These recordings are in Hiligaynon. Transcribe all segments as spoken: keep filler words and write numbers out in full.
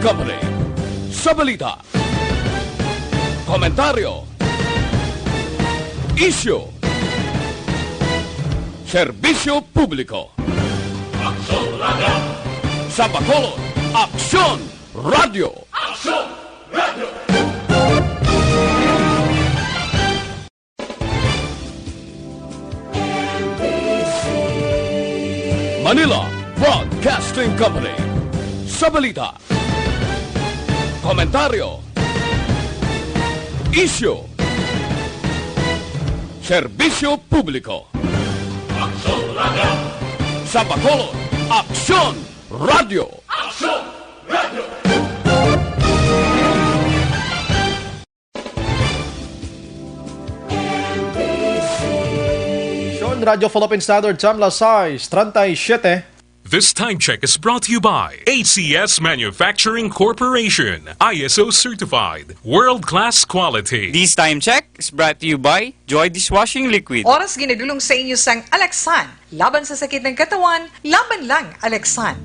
Company. Sa balita, komentaryo, isyu, serbisyo publiko. Aksyon Radio! Sa Bacolod, Aksyon Radio! Aksyon Radio! Manila Broadcasting Company. Sa balita, komentaryo, isyu, serbisyo publiko. Aksyon Radio! Sa Bacolod, Aksyon Radio! Aksyon Radio! Aksyon Radio Philippine Standard Time, las sais treinta y siete. This time check is brought to you by A C S Manufacturing Corporation, I S O certified, world-class quality. This time check is brought to you by Joy Dishwashing Liquid. Oras ginadulong sa inyo sang Alaxan, laban sa sakit ng katawan, laban lang Alaxan.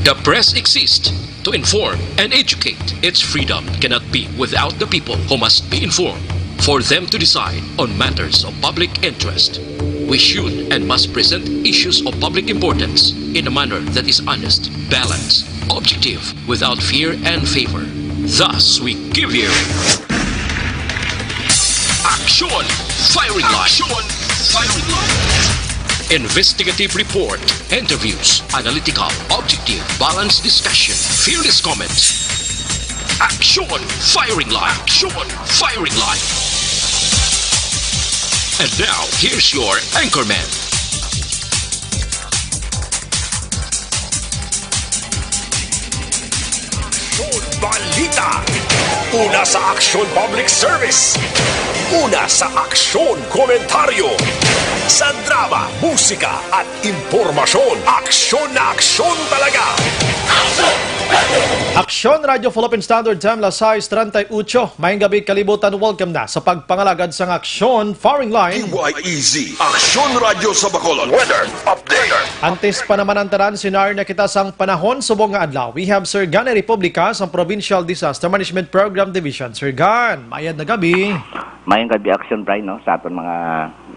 The press exists to inform and educate. Its freedom cannot be without the people who must be informed for them to decide on matters of public interest. We should and must present issues of public importance in a manner that is honest, balanced, objective, without fear and favor. Thus, we give you Aksyon Firing Line. Aksyon Firing Line. Investigative report, interviews, analytical, objective, balanced discussion, fearless comments. Aksyon Firing Line. Aksyon Firing Line. And now, here's your anchorman. Aksyon Balita. Una sa Aksyon Public Service. Una sa Aksyon Komentaryo. Sa drama, musika, at impormasyon. Aksyon na aksyon talaga. Aksyon Radio Philippine Standard Time, las sais treinta y ocho. Maayong gabi, kalibutan. Welcome na sa pagpangalagad sang Aksyon Firing Line. D Y E Z, Aksyon Radio sa Bacolod. Weather update. Antes pa naman ang tanan, sinari na kita sang panahon subong nga adlaw. We have Sir Gan Republica sang Provincial Disaster Management Program Division. Sir Gan, mayad na gabi. Mayong gabi, Action Brian, no, sa aton mga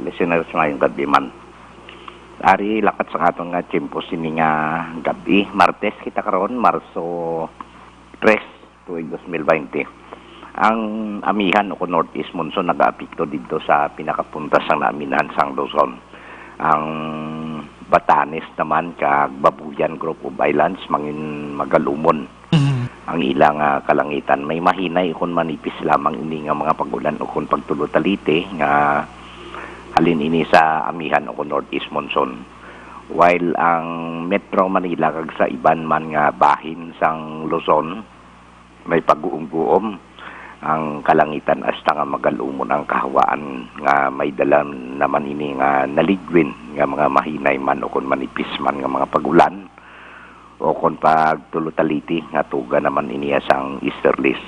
listeners, mayong gabi man. Ari, lakat sa aton nga tiyempo sini nga gabi. Martes kita karon, Marso tres, tuig dos mil baynte. Ang amihan o kon northeast monsoon nagaapekto didto sa pinakapunta sang naaminan sang Luzon. Ang Batanes naman kag Babuyan Group of Islands mangin magalumon Mhm. ang ila nga kalangitan. May mahinay o kon manipis lamang ini nga mga pag-ulan o kon pagtulo-taliti nga halin ini sa amihan o kon northeast monsoon. While ang Metro Manila kag sa iban man nga bahin sang Luzon, may pag-uumguom ang kalangitan hasta nga magalumon ang kahawaan nga may dala naman ini nga naligwin nga mga mahinay man o kon manipis man nga mga pag-ulan o kon pagtulo-taliti nga tuga naman ini sang easterlies.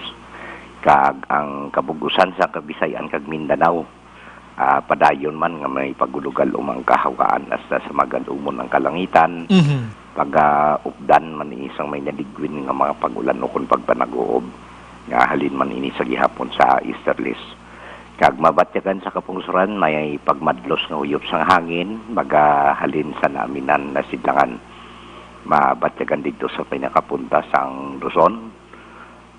Kag ang kabug-usan sa Kabisayan kag Mindanao, ah, padayon man nga may pagulugal umang kahawaan hasta sa magalumon ang kalangitan, Mhm. pag-updan man ini sang may naligwin nga mga pag-ulan o kon pagpanaguob nga halin man ini sa gihapon sa easterlies. Kag mabatyagan sa kapungsuran, may pagmadlos nga huyop sang hangin, magahalin sa naaminan na sidlangan. Mabatyagan didto sa pinakapunta sang Luzon,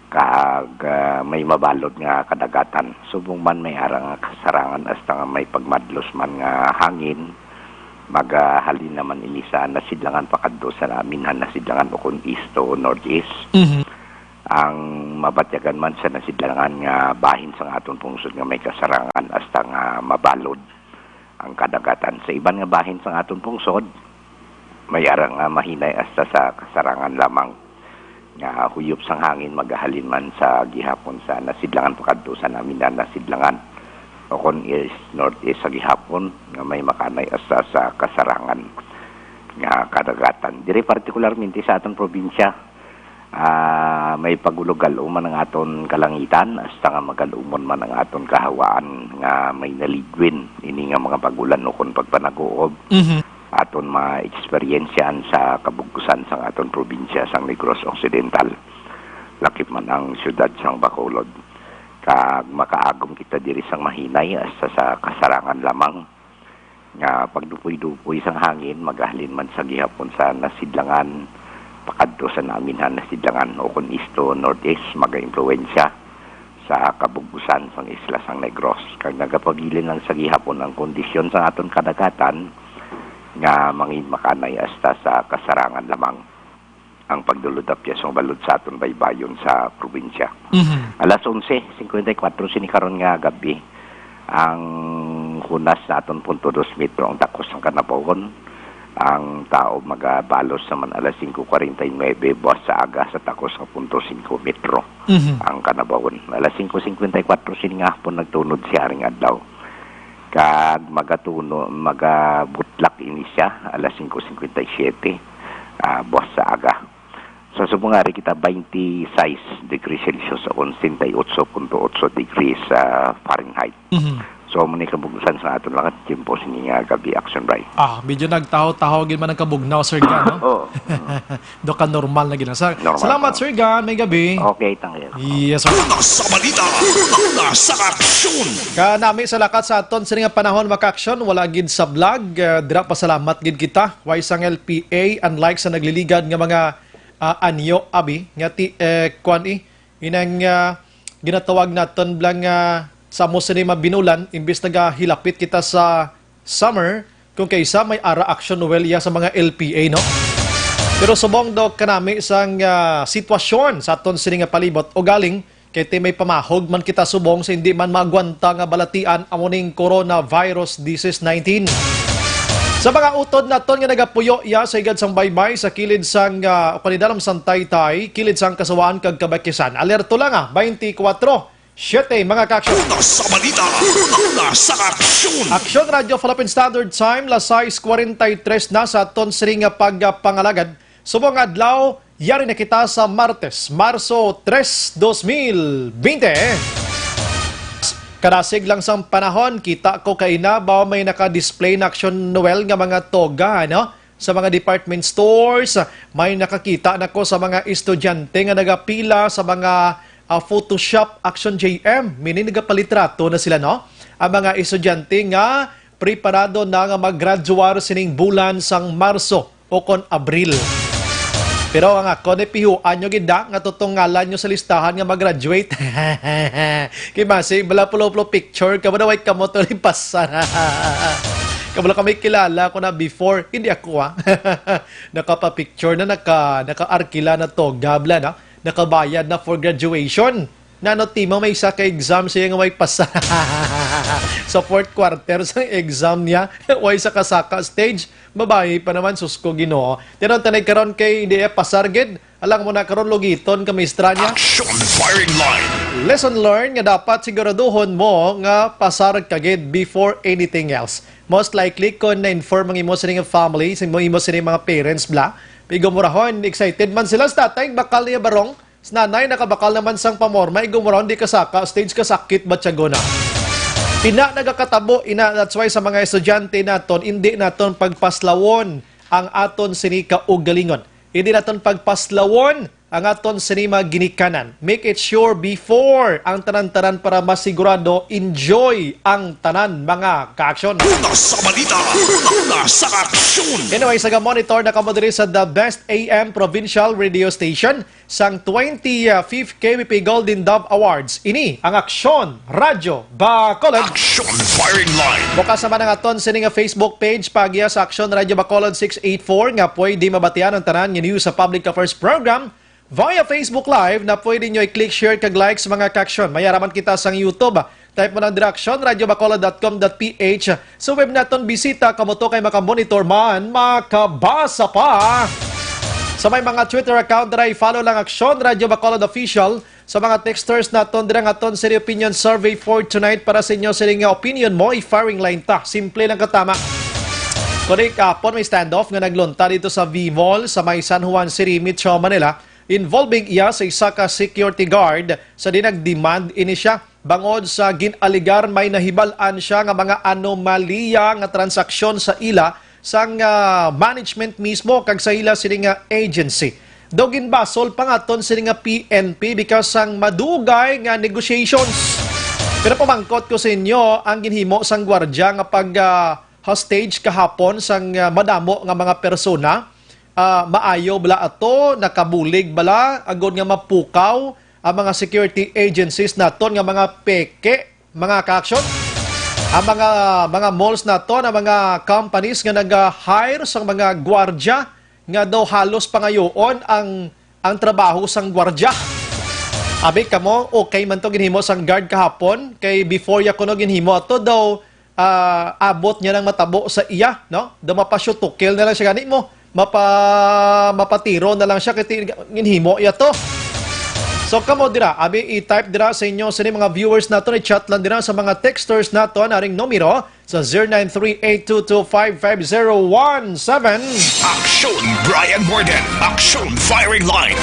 kag, ah, may mabalod nga kadagatan. Subong man may ara nga kasarangan hasta nga may pagmadlos man nga hangin, magahalin naman ini sa nasidlangan pakadto sa naminhan nasidlangan o kon east o northeast. Mhm. Ang mabatyagan man sa nasidlangan nga bahin sang aton pungsod nga may kasarangan hasta nga mabalod ang kadagatan. Sa iban nga bahin sang aton pungsod, may ara nga mahinay hasta sa kasarangan lamang nga huyop sang hangin magahalin man sa gihapon sa nasidlangan pakadto sa naminhan nasidlangan o kon east northeast sa gihapon nga may makanay hasta sa kasarangan nga kadagatan. Diri partikularmente sa aton probinsya, ah, may pagulugal-uman ang aton kalangitan, hasta nga magalumon man ang aton kahawaan nga may naligwin ini nga mga pag-ulan o kon pagpanaguob. Mhm. aton maeksperyensyahan sa kabugkusan sang aton probinsya sang Negros Occidental, lakip man ang siyudad sang Bacolod. Kag makaagom kita diri sang mahinay hasta sa kasarangan lamang nga pagdupoy-dupoy sang hangin, magahalin man sa gihapon sa nasidlangan, pakadto sa naminhan nasidlangan, o kon east to northeast, magaimpluwensya sa kabugbusan sang isla sang Negros. Kag nagapabilin lang sa gihapon ang kondisyon sa aton kadagatan nga mangin makanay hasta sa kasarangan lamang ang pagdulod-apyas nga balod sa aton baybayon sa probinsya. Mhm. Alas onse cincuenta y cuatro sini karon nga gabi. Ang hunas naton punto dos metro ang takos sang kanabawon. Ang tao magabalos naman alas singko kwarenta y nuebe buwas sa aga sa takos nga punto singko metro Mhm. ang kanabawon. Alas singko cincuenta y cuatro sini nga hapon nagtunod si Haring Adlaw. Kag magatuno, magabutlak ini siya alas singko cincuenta y siete, ah, buwas sa aga. Sa subong ari kita, twenty-six degrees Celsius o sesenta y ocho punto ocho degrees, ah, Fahrenheit. Mhm. So, amo ni kabugsan sa aton mga tiyempo sini nga gabi, Action Bray. Ah, medyo nagtahaw-tahaw gid man ang kabugnaw, Sir Gan, no? Oo. Do ka normal na gid, sir. Normal Salamat, na. Sir Gan. May gabi. Okay, thank you. Yes, sir. Una sa balita, una sa aksyon. Kanami sa lakat sa aton sini nga panahon, mga ka-aksyon, wala gid sa vlog. Ah, dira, pasalamat gid kita. Way sang L P A, unlike sa nagliligad nga mga, ah, anyo, abi, nga ti, eh, kwan, eh, inang, ah, ginatawag naton blang, ah, sa amo sini mabinulan, imbis nagahilapit kita sa summer, kung kaisa may ara action noel iya sa mga L P A, no? Pero subong do kanami sang, ah, sitwasyon sa aton sini nga palibot, ugaling kay ti may pamahog man kita subong sa hindi man maagwanta nga balatian, amo ning coronavirus disease nineteen. Sa mga utod naton nga nagapuyo iya sa higad sang baybay, sa kilid sang, ah, Okanidalam sang Taytay, kilid sang Kasawaan kag Kabakisan, alerto lang, ah, twenty-four siete, mga ka-action. Una sa balita, una sa aksyon. Aksyon Radio Philippine Standard Time, las sais kwarenta y tres na sa aton sini nga pagpangalagad. Subong adlaw, yari na kita sa Martes, Marso tres, dos mil bente. Kadasig lang sang panahon, kita ko kaina ba may naka-display na aksyon noel nga mga toga, no? Sa mga department stores, may nakakita na ko sa mga estudyante nga nagapila sa mga, ah, photoshop action J M, meaning nagapalitrato na sila, no? Ang mga estudyante nga preparado na nga mag-graduar sining bulan sang Marso o kon Abril. Pero ang ako, ni pihuan nyo gid da nga tutungalan nyo sa listahan nga mag-graduate. Kay basi, bala pulo-pulo picture ka, wala, wait ka mo to ni pasar. Kabalo kami kilala ko na before, hindi ako, ah. Nakapa-picture na, naka, naka-arkila na to, gabla na, nakabayad na for graduation. Nano, Timo, may isa ka exam siya nga may pasa. Sa fourth quarter sa exam niya, way sa kasaka stage, babayi pa naman, sus ko, Ginoo. Tinon tanay karon kay hindi, eh, pasar gid. Alang mo na karon, lugiton ka mistra niya. Action firing line. Lesson learned nga dapat siguraduhon mo nga pasar ka gid before anything else. Most likely, kung na-inform ang imo sining family, sa imo, imo sining mga parents, bla, igumurahon, excited man sila sa tatay, bakal niya barong, sa nanay, nakabakal naman sang pamorma, igumurahon, di kasaka stage, kasakit ba tiyago na. Ina nagakatabo, ina, that's why sa mga estudyante naton, hindi naton pagpaslawon ang aton sini kaugalingon. Hindi naton pagpaslawon ang aton sini mga ginikanan. Make it sure before ang tanan-tanan para masigurado enjoy ang tanan, mga ka-aksyon. Una sa balita, una sa aksyon. Anyway, sa monitor na kamo diri sa The Best A M Provincial Radio Station sang twenty-fifth K B P Golden Dove Awards. Ini ang Aksyon Radyo Bacolod. Action firing line. Bukas naman ang aton sini nga Facebook page, paagiya sa Aksyon Radyo Bacolod six eight four, nga pwede mabatian ang tanan nga news sa public affairs program via Facebook Live na pwede nyo i-click share kag like sa mga ka-aksyon. May araman kita sang YouTube. Type mo lang dira aksyon radyo bacolod dot com dot P H. Sa web naton, bisita kamo to kay makamonitor man, makabasa pa. Sa may mga Twitter account dira, i-follow lang Aksyon Radyo Bacolod Official. Sa mga texters naton dira, ang aton sini opinion survey for tonight, para sa inyo sini nga opinion mo, i-firing line ta. Simple lang katama. Kundi kahapon may standoff nga naglunta dito sa V Mall sa may San Juan City, Metro Manila, involving iya sa isa ka security guard, sa di nag-demand ini siya bangod sa gin-alegar may nahibal-an siya nga mga anomalya nga transaksyon sa ila sang, ah, management mismo kag sa ila sini nga agency. Daw ginbasol pa nga ton sini nga P N P because sang madugay nga negotiations. Pero pamangkot ko sa inyo, ang ginhimo sang gwardya nga pag, ah, hostage kahapon sang, ah, madamo nga mga persona, ah, maayo bala ato, nakabulig bala, agod nga mapukaw ang mga security agencies naton nga mga peke, mga ka-aksyon. Ang mga, mga malls naton, ang mga companies nga nag-hire sang mga gwardya nga daw halos pangayoon ang, ang trabaho sang gwardya. Abi kamo, okay man to ginhimo sang guard kahapon, kay before ya kuno ginhimo ato daw, ah, abot niya nang matabo sa iya, no? Daw mapa-shoot to kill na lang siya gani mo. Mapa, mapatiro na lang siya kay ti-, ginhimo iya to. So kamo dira, abi i-type dira sa inyo sini mga viewers naton, i-chat lang dira sa mga texters naton aring numero sa zero nine three eight two two five five zero one seven. Aksyon Brian Morden, Aksyon Firing Line.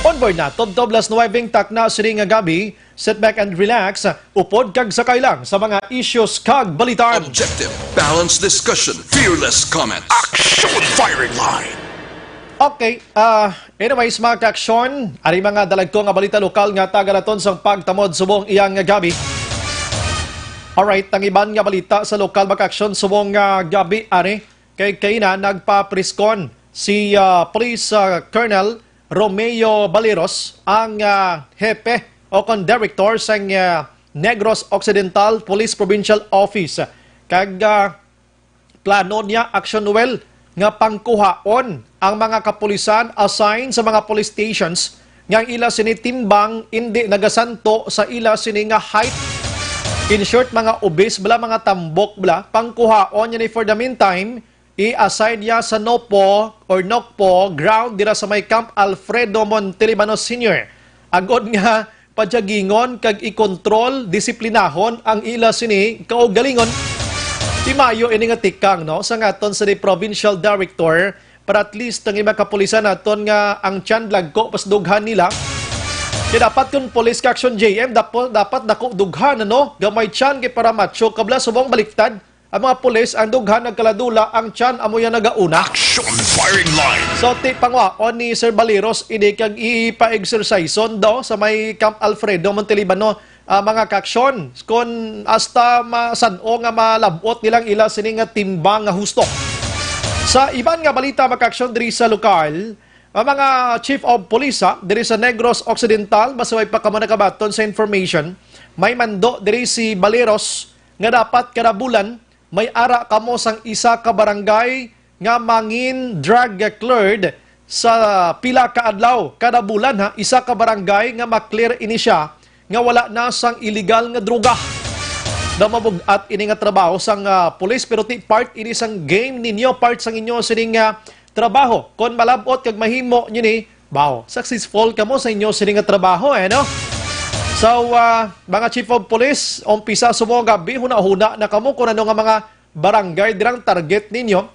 On board na, tubtob las nuwebe takna sini nga gabi. Sit back and relax. Upod kag sakay lang sa mga issues kag balitan. Objective, balanced discussion, fearless comment. Action Firing Line. Okay, ah, anyways, mga ka-aksyon, ari mga dalagko nga balita lokal nga taga naton sang pagtamod subong iyang gabi. Alright, ang iban nga balita sa lokal, mga ka-aksyon, subong nga gabi, ari, kay kaina nagpapriskon si, ah, Police, ah, Colonel Romeo Baleros, ang, ah, hepe o kon director sang, ah, Negros Occidental Police Provincial Office. Kag, ah, plano niya, Action Noel, nga pangkuhaon ang mga kapulisan assigned sa mga police stations nga ang ila sini timbang indi nagasanto sa ila sini nga height. In short, mga obese bala, mga tambok bala, pangkuhaon niya ni for the meantime, i-assign niya sa NOPO or NOCPO ground dira sa may Camp Alfredo Montelibano Senior. Agod nga padyagingon kag i-control, disiplinahon ang ila sini kaugalingon. Di maayo ini nga tikang, no, sa ngaton sa di provincial director, para at least ang iba kapulisan naton nga ang tiyan lagko pas dughan nila. Kaya dapat kung police ka action J M, dapat, dapat dako dughan, ano? Gamay tiyan kay para macho kabla subong baliktad. Ang mga pulis, ang dughan nagkaladula, ang tiyan amo yang nagauna. Action Firing Line. So, ti pangwaon ni Sir Baleros, ini kag ipa-exercise-on daw sa may Camp Alfredo, Montelibano, ah, mga ka-aksyon, kun hasta masan-o nga malab-ot nilang ila sini nga timbang nga husto. Sa iban nga balita, mga ka-aksyon, diri sa lokal, ang mga chief of police, ha, diri sa Negros Occidental, basta way pa kamo nakabaton sa information, may mando diri si Baleros nga dapat kada bulan may ara kamo sang isa ka barangay nga mangin drug cleared sa pila ka adlaw. Kada bulan, ha, isa ka barangay nga ma-clear ini siya nga wala na sang illegal nga droga. Daw mabug-at ini nga trabaho sang, ah, pulis, pero ti part ini sang game ninyo, part sang inyo sining, ah, trabaho. Kon malab-ot kag mahimo niyo ni, baw, successful kamo sa inyo sini nga trabaho, eh, no? So, ah, mga chief of police, umpisa subong gabi, huna-huna na kamo kung ano nga mga barangay dirang target ninyo.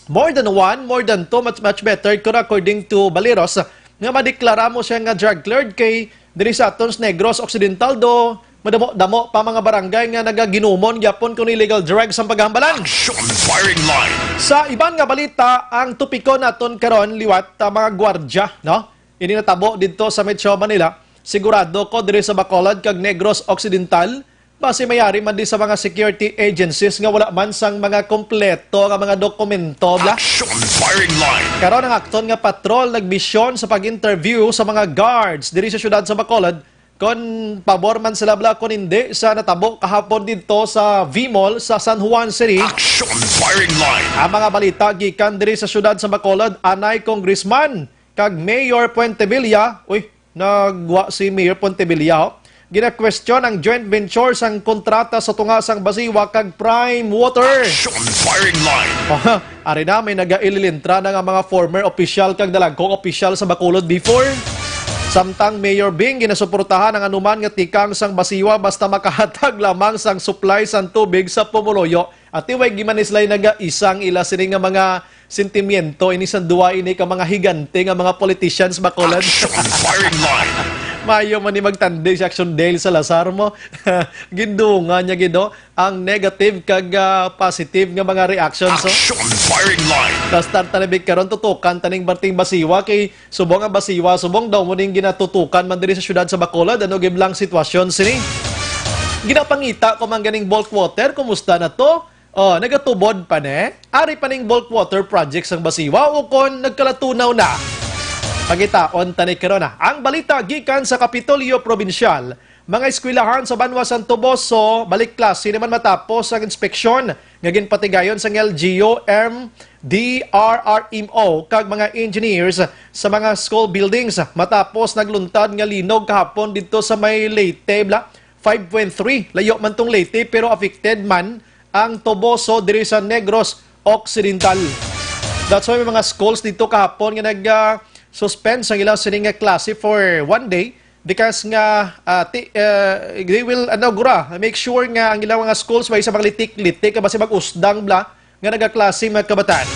More than one, more than two, much, much better kung according to Baleros, nga madeklara mo siya nga drug cleared kay diri sa aton sa Negros Occidental do madamo-damo pa mga barangay nga nagaginumon gyapon kun illegal drugs ang paghambalan. Action Firing Line. Sa iban nga balita, ang topiko naton karon liwat, ah, mga gwardya, no? Ini natabo didto sa Metro Manila. Sigurado ko diri sa Bacolod kag Negros Occidental, basi may ari man di sa mga security agencies nga wala man sang mga kompleto nga mga dokumento, bla. Action Firing Line. Karon ang akton nga patrol nagmisyon sa pag-interview sa mga guards diri sa siyudad sa Bacolod, kon pabor man sila, bla, kon hindi sa natabo kahapon didto sa V-Mall sa San Juan City. Action Firing Line. Ang mga balita gikan diri sa siyudad sa Bacolod, anay Congressman kag Mayor Puentevilla, uy, nagwa si Mayor Puentevilla, oh. Gina-question ang joint venture sang kontrata sa tunga sang Basiwa kag Prime Water. Action Firing Line. Ari na, may nagaililintra na nga mga former official kag dalagkong official sa Bacolod before. Samtang Mayor Bing, ginasuportahan ang anuman nga tikang sang Basiwa basta makahatag lamang sang supply sang tubig sa pumuluyo. Ati way gimanislay nagaisang ila sini nga mga sentimiento ini sang duwa ini ka mga higante nga mga politicians, Bacolod. Action Firing Line. Mayo man ni magtandi si Action Dale Salazar mo. Gindungan niya gid, oh, ang negative kag, ah, positive nga mga reactions, oh. Action firing line. Basta ta na big karon, tutukan taning Barting Basiwa kay subong ang Basiwa, subong daw mo ning ginatutukan man diri sa syudad sa Bacolod, ano gid lang sitwasyon sini. Ginapangita ko man ganing bulk water, kumusta na to? Oh, nagatubod pa ni? Ari pa ning bulk water project sang Basiwa o kon nagkalatunaw na? Pangitaon ta ni karon, ah. Ang balita gikan sa Kapitolyo Probinsyal, mga eskwelahan sa Banwa Santo Boso, balik klase naman matapos ang inspeksyon nga ginpatigayon sang L G U M D R R M O kag mga engineers sa mga school buildings matapos nagluntad nga linog kahapon didto sa may Leyte, bla, five point three. Layo man tong Leyte, pero affected man ang Toboso diri sa Negros Occidental. That's why may mga schools dito kahapon nga nag, ah, suspend sang ilang sining nga klase for one day because nga, ah, ti-, ah, they will, ano, gura, make sure nga ang ilang mga schools may sa maglitik-litik, basi mag-usdang bla nga nagaklase mga kabataan.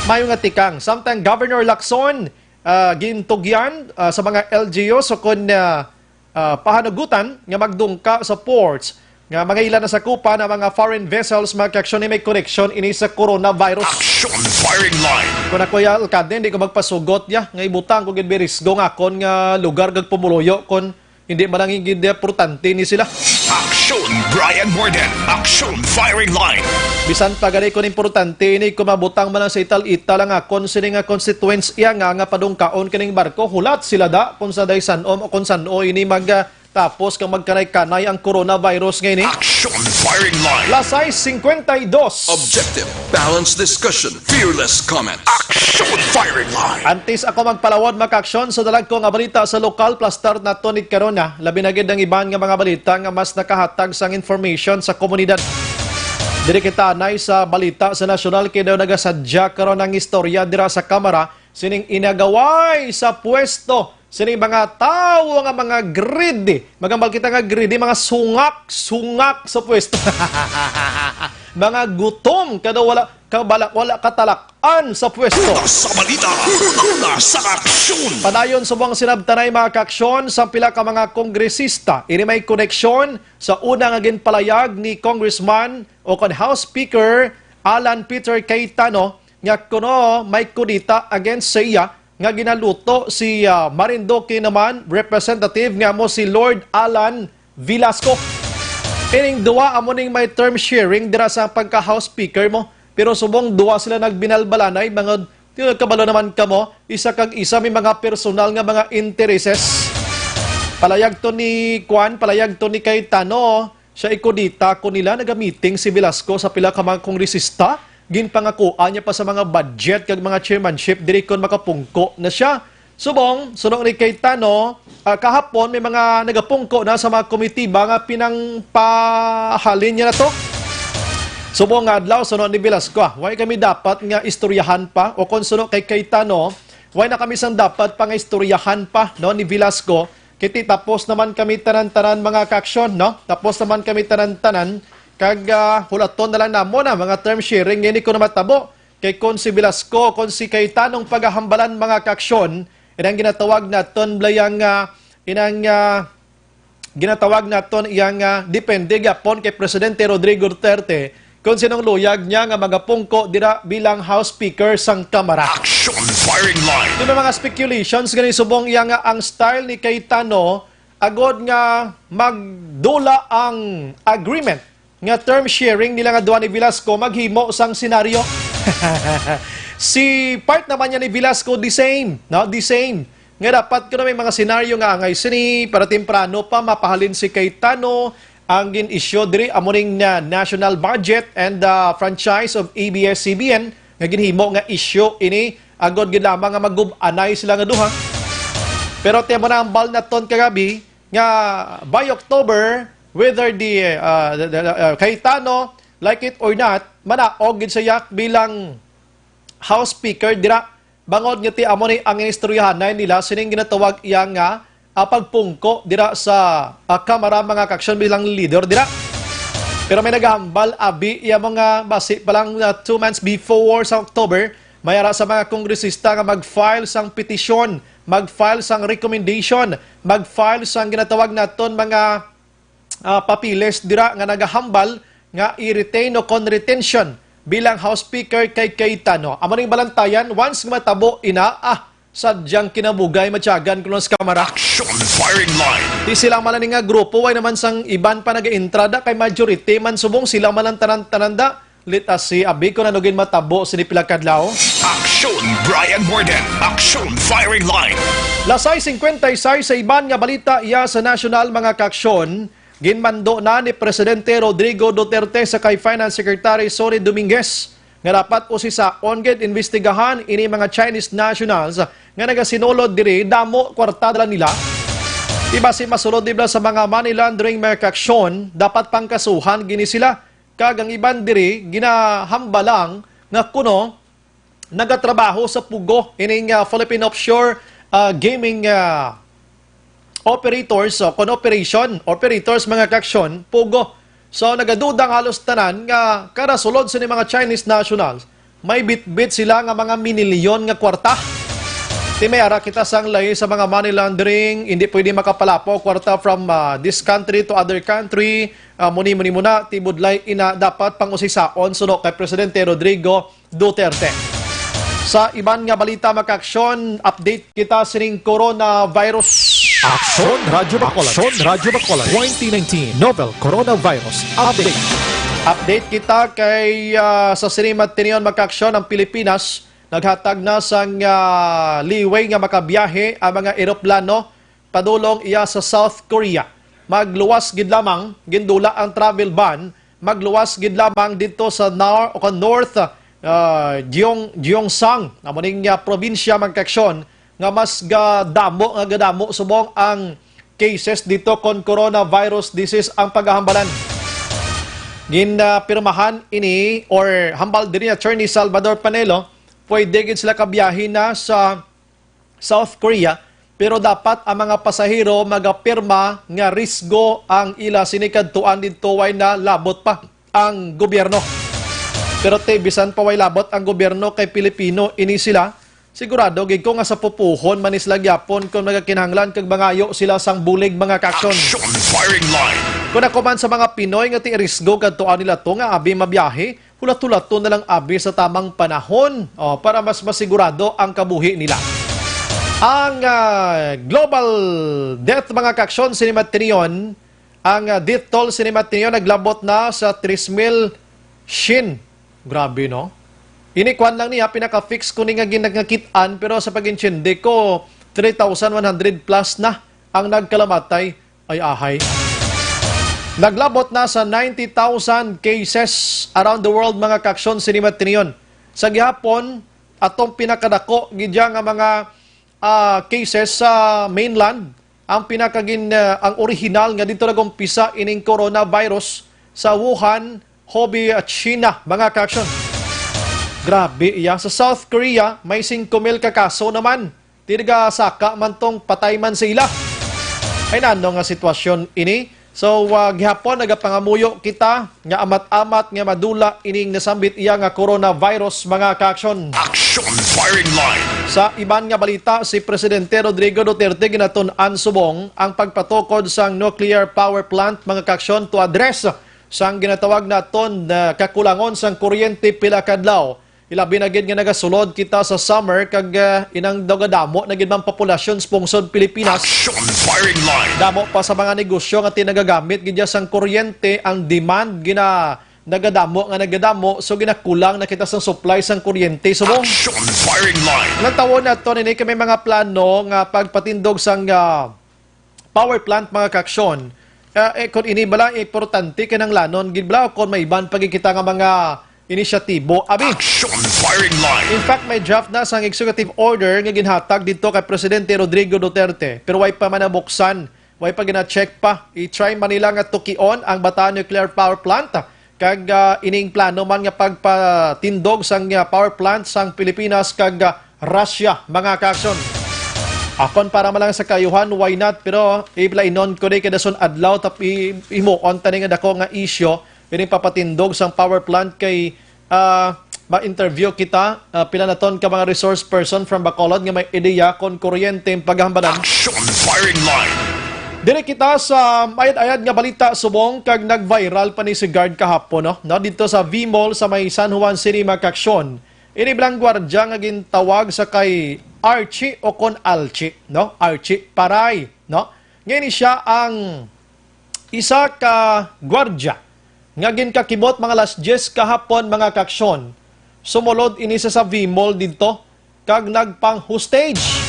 Mayo nga tikang, samtang Governor Lacson, ah, gintugyan, ah, sa mga L G Us o kon, ah, ah, pahanugutan nga magdungka sa ports nga mga ila nasakupan ang mga foreign vessels, mga kaaksyon, ni may koneksyon ini sa coronavirus. Action firing line. Kung ako ya, alkalde, hindi ko magpasugot ya nga ibutang ko gid risgo nga akon nga lugar kag pumuluyo kon hindi man lang gid importante ni sila. Action Brian Morden. Action firing line. Bisan pa gani kon importante ini, kung mabutang man lang sa ital-ital ang akon sini nga konstituensya nga, nga padungkaon kining barko, hulat sila da kung sa day san-o o kung san-o ini mag, ah, tapos kang magkanay-kanay ang coronavirus nga ini. Action firing line. Las sais cincuenta y dos. Objective, balanced discussion, fearless comments. Action firing line. Antes ako magpalawod, mga kaaksyon, sa dalag ko nga balita sa lokal, plastar nato ni karon na. Labi na gid ang iban nga mga balita nga mas nakahatag sang information sa komunidad. Diri kita anay sa balita sa nasyonal, kay daw nagasadya karon ang istorya dira sa Kamara sining inagaway sa pwesto sining mga tawo nga mga greedy. Magambal kita nga greedy, mga sungak-sungak sa pwesto. Mga gutom, kada wala, kabala, wala katalak-an sa pwesto. Una sa balita, una sa aksyon. Padayon subong sinabtanay, mga kaaksyon, sa pila ka mga kongresista, ini may koneksyon sa una nga ginpalayag ni Congressman o kon House Speaker Alan Peter Cayetano nga kuno may kudeta against sa iya nga ginaluto si, ah, Marinduque naman representative nga mo si Lord Alan Velasco. Ining duwa amo ning may term sharing dira sa pagka-House Speaker mo. Pero subong duwa sila nagbinalbalanay, mga, di, kabalo naman kamo, isa kag isa may mga personal nga mga intereses. Palayag to ni Kwan, palayag to ni Cayetano, siya ikudita ko nila, nagamiting si Velasco sa pila ka mga kongresista, ginpangakuan niya pa sa mga budget kag mga chairmanship diri kon makapungko na siya. Subong, suno ni Cayetano, ah, kahapon may mga nagapungko na sa mga komitiba nga pinangpahalin niya na to. Subong nga adlaw, suno ni Velasco, ah, why kami dapat nga istoryahan pa? O kon suno kay Cayetano, why na kami sang dapat pa nga istoryahan pa, no, ni Velasco? Kiti tapos naman kami tanan-tanan, mga kaaksyon, no? Tapos naman kami tanan-tanan. Kag, ah, hulaton na lang namon ang mga term sharing nga ini ko na matabo. Kay kon si Velasco, kon si Cayetano ang pagahambalan, mga kaaksyon, inang ginatawag naton blayang, ah, inang, ah, ginatawag naton iyang, ah, depende gyapon kay Presidente Rodrigo Duterte kung sinong luyag niya nga magapungko dira bilang House Speaker sang Kamara. Action firing line. May mga speculations gani subong iya nga ang style ni Cayetano agod nga magdula ang agreement nga term sharing nila nga duha ni Velasco maghimo sang senaryo. Si part naman niya ni Velasco, the same, no? The same. Nga dapat kuno may mga senaryo nga angay sini, para temprano pa mapahalin si Cayetano. Ang gin-issue diri amo ning na national budget and the franchise of A B S C B N nga ginhimo nga issue ini agod gid lamang nga magub-anay sila nga duha. Pero ti amo na ang hambal naton kagabi nga by October, whether the, uh, the, the, uh, Cayetano like it or not, manaog gid siya bilang House Speaker dira. Bangod nga ti amo ni ang inistoryahanay nila sining ginatawag iya nga, ah, pagpungko dira sa, ah, Kamara, mga kaaksyon, bilang leader dira. Pero may nagahambal, abi, iya mga basi pa lang, ah, two months before sa October, may ara sa mga kongresista nga mag-file sang petisyon mag-file sang recommendation, mag-file sang ginatawag naton mga, ah, papeles dira nga nagahambal nga i-retain o kon retention bilang House Speaker kay Cayetano. Amo ning balantayan, once nga matabo ina, ah, sadyang kinabugay, matyagan kuno sa kamara. Action firing line. Di sila man ni nga grupo, way naman sang iban pa nag-intrada kay majority man subong sila man ang tanan-tanan da. Let us see, abi ko na nugin matabo sini pila kadlaw. Action Brian Morden. Action firing line. Lasay singkwenta y seis sa iban nga balita iya sa nasyonal, mga kaaksyon, ginmando na ni Presidente Rodrigo Duterte sa kay Finance Secretary Sonny Dominguez nga dapat usisaon gid imbestigahan ini mga Chinese nationals nga nagasinulod diri, damo kwarta dala nila. Di basi masulod nila sa mga money laundering, mga kaaksyon, dapat pangkasuhan gini sila. Kag ang iban diri ginahambal lang nga kuno nagatrabaho sa POGO, ining, ah, Philippine Offshore, ah, Gaming, ah, Operators, o kon operation, operators, mga kaaksyon, POGO. So, nagaduda ang halos tanan nga kada sulod sini mga Chinese nationals, may bitbit sila nga mga minilyon nga kwarta. Ti may ara kita sang lahi sa mga money laundering, hindi pwede makapalapo kwarta from, ah, this country to other country, ah, muni, muni, muna, ti budlay ina dapat pang-usisaon suno kay Presidente Rodrigo Duterte. Sa iban nga balita, mga kaaksyon, update kita sining coronavirus. Aksyon Radyo Bacolod. Aksyon Radyo Bacolod. Twenty nineteen Novel Coronavirus Update. Update kita kay, ah, sa sini matinion, mga kaaksyon, ang Pilipinas naghatag na sang, ah, liway nga makabiyahe ang mga eroplano padulong iya sa South Korea. Magluwas gid lamang, gindula ang travel ban, magluwas gid lamang didto sa nor-, o kon North, ah, Gyeong-, Gyeongsang, amo ning, ah, probinsya, mga kaaksyon, nga mas gadamo nga gadamo subong ang cases dito kon coronavirus disease ang pagahambalan. Ginapirmahan ini or hambal diri ni Attorney Salvador Panelo, pwede gid sila kabiyahe na sa South Korea, pero dapat ang mga pasahero magapirma nga risgo ang ila sini kadtuan didto way na labot pa ang gobyerno. Pero ti bisan pa way labot ang gobyerno kay Pilipino ini sila, sigurado gid ko nga sa pupuhon man ni sila gyapon kung magakinahanglan kag mangayo sila sang bulig, mga kaaksyon. Action firing line. Kung ako man sa mga Pinoy nga ti risgo kadtuan nila to nga abi mabiyahe, hulat-hulaton na lang abi sa tamang panahon, o, para mas masigurado ang kabuhi nila. Ang, ah, global death, mga kaaksyon, sini matinion, ang, ah, death toll sini matinion naglabot na sa tres mil shin. Grabe, no? Ini kwan lang niya, pinaka-fix ko ni nga ginagakit-an, pero sa pag-intindi ko, three thousand one hundred plus na ang nagkalamatay. Ay, ahay. Naglabot na sa ninety thousand cases around the world, mga kaaksyon, sini matinion. Sa gihapon, atong pinakadako gid dya nga mga, ah, cases sa mainland, ang pinakagin-, ah, ang original nga dito nag-umpisa ining coronavirus sa Wuhan, Hubei, ah, China, mga kaaksyon. Grabe iya. Sa South Korea, may singko mil ka kaso naman. Ti nagasaka man tong patay man sa ila. Ay, nano nga sitwasyon ini? So, ah, gihapon nagapangamuyo kita nga amat-amat nga madula ining nasambit iya nga coronavirus, mga kaaksyon. Action firing line. Sa iban nga balita, si Presidente Rodrigo Duterte ginatun-an subong ang pagpatukod sang nuclear power plant, mga kaaksyon, to address sang ginatawag naton na kakulangon sang kuryente pila kadlaw. Ilabi na gid nga nagasulod kita sa summer kag, ah, inang daw gadamo na gid man populasyon sa pungsod Pilipinas. Action firing line. Damo pa sa mga negosyo nga ti nagagamit gid dya sang kuryente, ang demand gina nagadamo nga nagadamo, so ginakulang na kita sang supply sang kuryente. So, Action firing line. Nang tawon nato nini kay may mga plano nga pagpatindog sang, ah, power plant, mga kaaksyon. Ah, eh, kung ini bala importante, kinahanglanon gid bala, o kung may iban pa gid kita nga mga inisyatibo, abi. Action firing line. In fact, may draft na sang executive order nga ginhatag dito kay Presidente Rodrigo Duterte, pero way pa man nabuksan, way pa gina-check pa. I-try man nila nga tukion ang Bataan Nuclear Power Plant, kag, ah, ining plano man nga pagpatindog sang, ah, power plant sang Pilipinas kag, ah, Russia, mga kaaksyon. Akon para man lang sa kaayuhan, why not? Pero iblainon ko di kay dason adlaw tap i-, himuon tani nga dako nga isyu, ining papatindog sang power plant kay, ah, ma-interview kita, ah, pila naton ka mga resource person from Bacolod nga may ideya kon kuryente ang paghambalan. Action firing line. Diri kita sa mayad-ayad nga balita subong kag nag-viral pa ni si guard kahapon, no? No, dito sa V-Mall sa may San Juan City, mga kaaksyon. Ini bilang gwardya nga gintawag sa kay Archie o kon Alchi, no? Archie Paray, no? Ngayon siya ang isa ka gwardya nga ginkakibot mga alas diyes kahapon, mga kaaksyon. Sumulod ini sa, sa V-Mall didto kag nagpang-hostage.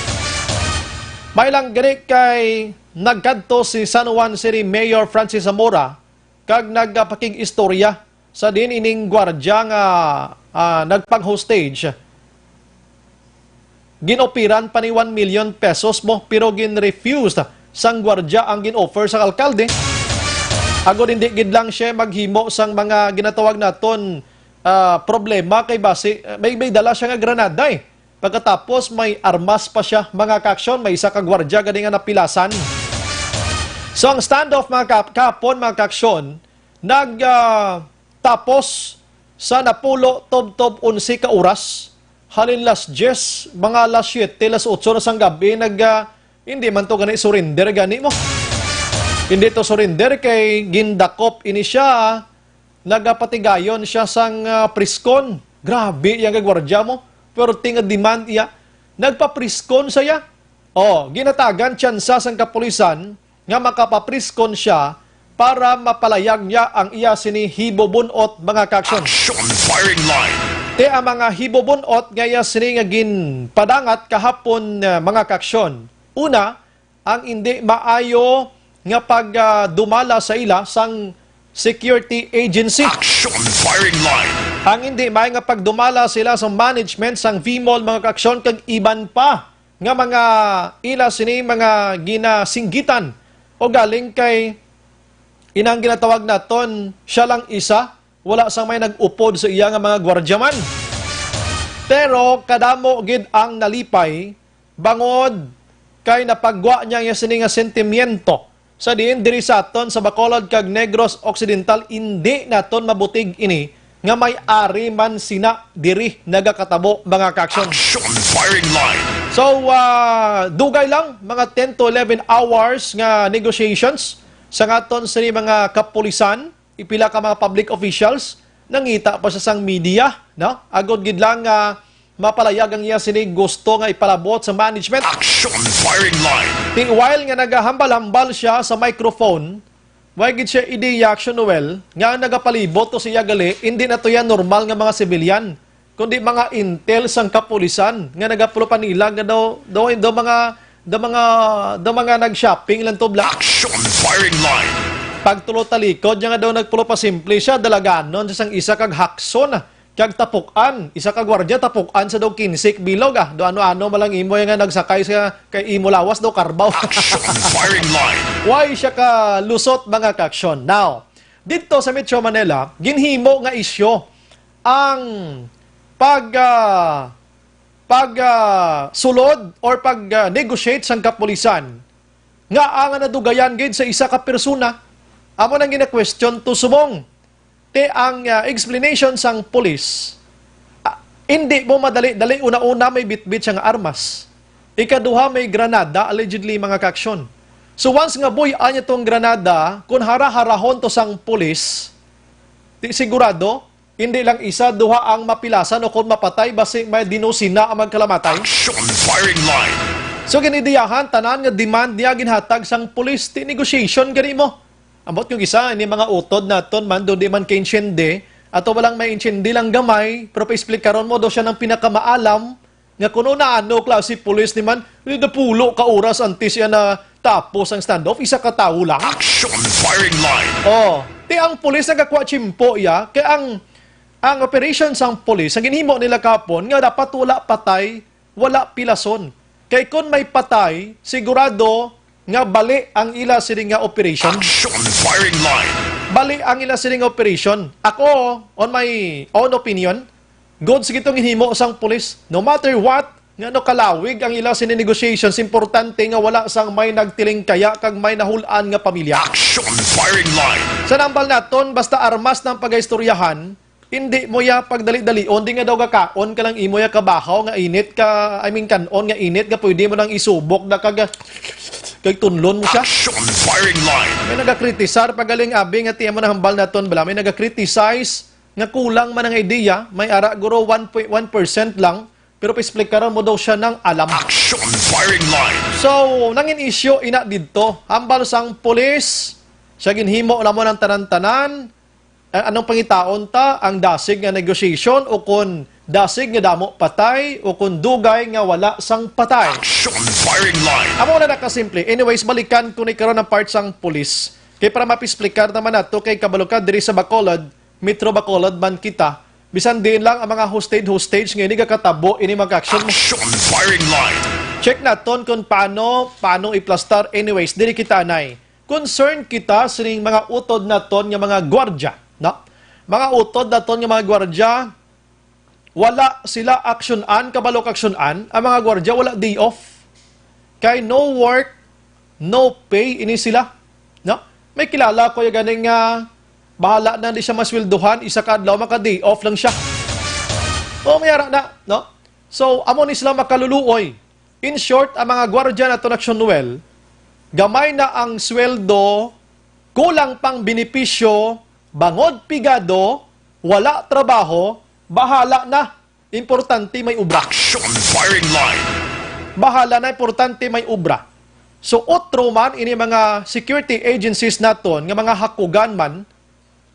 May lang gani kay nagkadto si San Juan City Mayor Francis Zamora kag nagpakig-istorya sa diin ining gwardya nga, ah, nagpang-hostage ginopiran pa ni one million pesos mo, pero gin-refused sang gwardya ang gin-offer sa alkalde. Agod hindi gid lang siya maghimo sang mga ginatawag naton, ah, problema kay basi, ah, may, may dala siya nga granada, eh. Pagkatapos may armas pa siya, mga kaaksyon, may isa ka gwardya gani nga napilasan. So ang standoff, mga ka-, kahapon, mga kaaksyon, nag, ah, tapos sa napulo tubtob onse ka oras, halin las diyes, mga las siyete, las otso na sang gabi, nag, ah, hindi man to gani surrender gani mo. Hindi to surrender kay gindakop ini siya, nagapatigayon siya sang, ah, priskon. Grabe yang gagwardya mo. Pero tinga demand iya, nagpapriskon sa iya. Oh, ginatagan tsansa sang kapulisan nga makapapriskon siya para mapalayag niya ang iya sini hibobun-ot, mga kaaksyon. Action firing line. Ti ang mga hibobun-ot nga iya sini nga ginpadangat kahapon, ah, mga kaaksyon. Una, ang hindi maayo nga pag, ah, dumala sa ila sang security agency. Action firing line. Ang hindi maayo nga pagdumala sila sa management sang V-Mall, mga kaaksyon, kag iban pa nga mga ila sini mga ginasinggitan o galing kay inang ginatawag naton siya lang isa, wala sang may nag-upod sa iya nga mga gwardyaman. Pero kadamo gid ang nalipay bangod kay napagwa niya ang iya sini nga sentimiento. Sa diin diri sa aton sa Bacolod kag Negros Occidental, indi naton mabutig ini nga may ari man sina diri nagakatabo, mga kaaksyon. Action firing line. So, ah, dugay lang, mga ten to eleven hours nga negotiations sa ngaton sini mga kapulisan, ipila ka mga public officials, nangita pa siya sang media, no? Agod gid lang nga mapalayag ang iya sini gusto nga ipalabot sa management. Action firing line. Ti while nga nagahambal-hambal siya sa microphone, way gid siya ideya, Action Noel, nga ang nagapalibot to sa iya gali, hindi na to yan normal nga mga sibilyan, kundi mga intel sang kapulisan nga nagapulopanilag nga daw, daw, daw mga, daw mga, daw mga nag-shopping lang to bla. Action firing line. Pagtulo talikod niya nga daw nagpulopasimple siya, dalaganon siya sang isa kag hakson, kag tapuk-an, isa ka gwardya tapuk-an sa daw kinse ka bilog, ah. Do ano-ano man lang imo nga nagsakay sa kay imo lawas daw karbaw. Action firing line. Why siya ka lusot, mga kaaksyon? Now, didto sa Metro Manila, ginhimo nga isyu ang pag, ah, pag, ah, sulod or pag, ah, negotiate sang kapulisan nga ang nadugayan gid sa isa ka persona. Amo nang gina-question to subong. Ti ang, ah, explanation sang pulis, ah, hindi mo madali-dali, una-una may bitbit siya nga armas. Ikaduha, may granada, allegedly, mga kaaksyon. So once nga buy-an niya tong granada, kung hara-harahon to sang pulis, ti sigurado, hindi lang isa, duha ang mapilasan o kung mapatay, basi may dinusina ang magkalamatay. Action firing line. So ginidiyahan, tanan nga demand niya ginhatag sang pulis, ti negotiation gani mo. Ambot yung isa, ini mga utod naton man, do di man kaintsindi, ato walang may intsindi lang gamay, pero paexplikaron mo, do siya ng pinakamaalam, nga kuno na ano klase pulis ni man, di napulo ka oras antes siya na tapos ang standoff, isa ka tawo lang. Action firing line. Oh, ti ang pulis nagakuha tsimpo iya, kay ang, ang operation sang pulis, ang ginhimo nila kapon, nga dapat wala patay, wala pilason. Kay kun may patay, sigurado nga bali ang ila sini nga operation. Action firing line. Bali ang ila sini nga operation. Ako, on my own opinion, good sige itong hinimo sang pulis. No matter what, nga no kalawig ang ila sini negotiations, importante nga wala sang may nagtilingkaya kag may nahulan nga pamilya. Action firing line. Sa nambal naton, basta armas ng pagaistoryahan, Hindi mo ya pagdali-dalion, di nga daw gakaon ka lang imo ya kabahaw nga init ka, I mean, kan-on nga init nga pwede mo nang isubok na kag, kag tunlon mo siya. Action firing line. May nagakritisar pagaling abi nga tiyan mo na hambal naton bala. May nagakriticize nga kulang man ang idea, may ara guro one point one percent lang, pero paexplikaran mo daw siya ng alam. Action firing line. So, nangin issue ina didto. Hambal sang pulis, siya ginhimo lamon ang tanan-tanan. Eh, anong pangitaon ta? Ang dasig nga negotiation o kun dasig nga damo patay o kun dugay nga wala sang patay? Action firing line. Amo na nakasimple. Anyways, balikan ko ni karon ang part sang pulis. Kay para mapisplikar naman nato kay kabalo ka diri sa Bacolod, Metro Bacolod man kita. Bisan din lang ang mga hostage-hostage nga ini gakatabo ini mag-action. Action firing line. Check naton kung paano, paano iplastar. Anyways, diri kita anay. Concern kita sining mga utod naton nga mga gwardya, no? Mga utod naton nga mga gwardya, wala sila aksyonan, kabalo ka aksyonan, ang mga gwardya wala day off. Kay no work, no pay ini sila, no? May kilala ko yung ganing nga bahala na di siya masweldohan, isa ka adlaw maka day off lang siya. O, may ara na, no? So, amo ni sila makaluluoy. In short, ang mga gwardya naton, Action Noel, gamay na ang sweldo, kulang pang benepisyo, bangod pigado, wala trabaho, bahala na. Importante may obra. Action firing line. Bahala na, importante may obra. So, otro man ini mga security agencies naton nga mga hakugan man,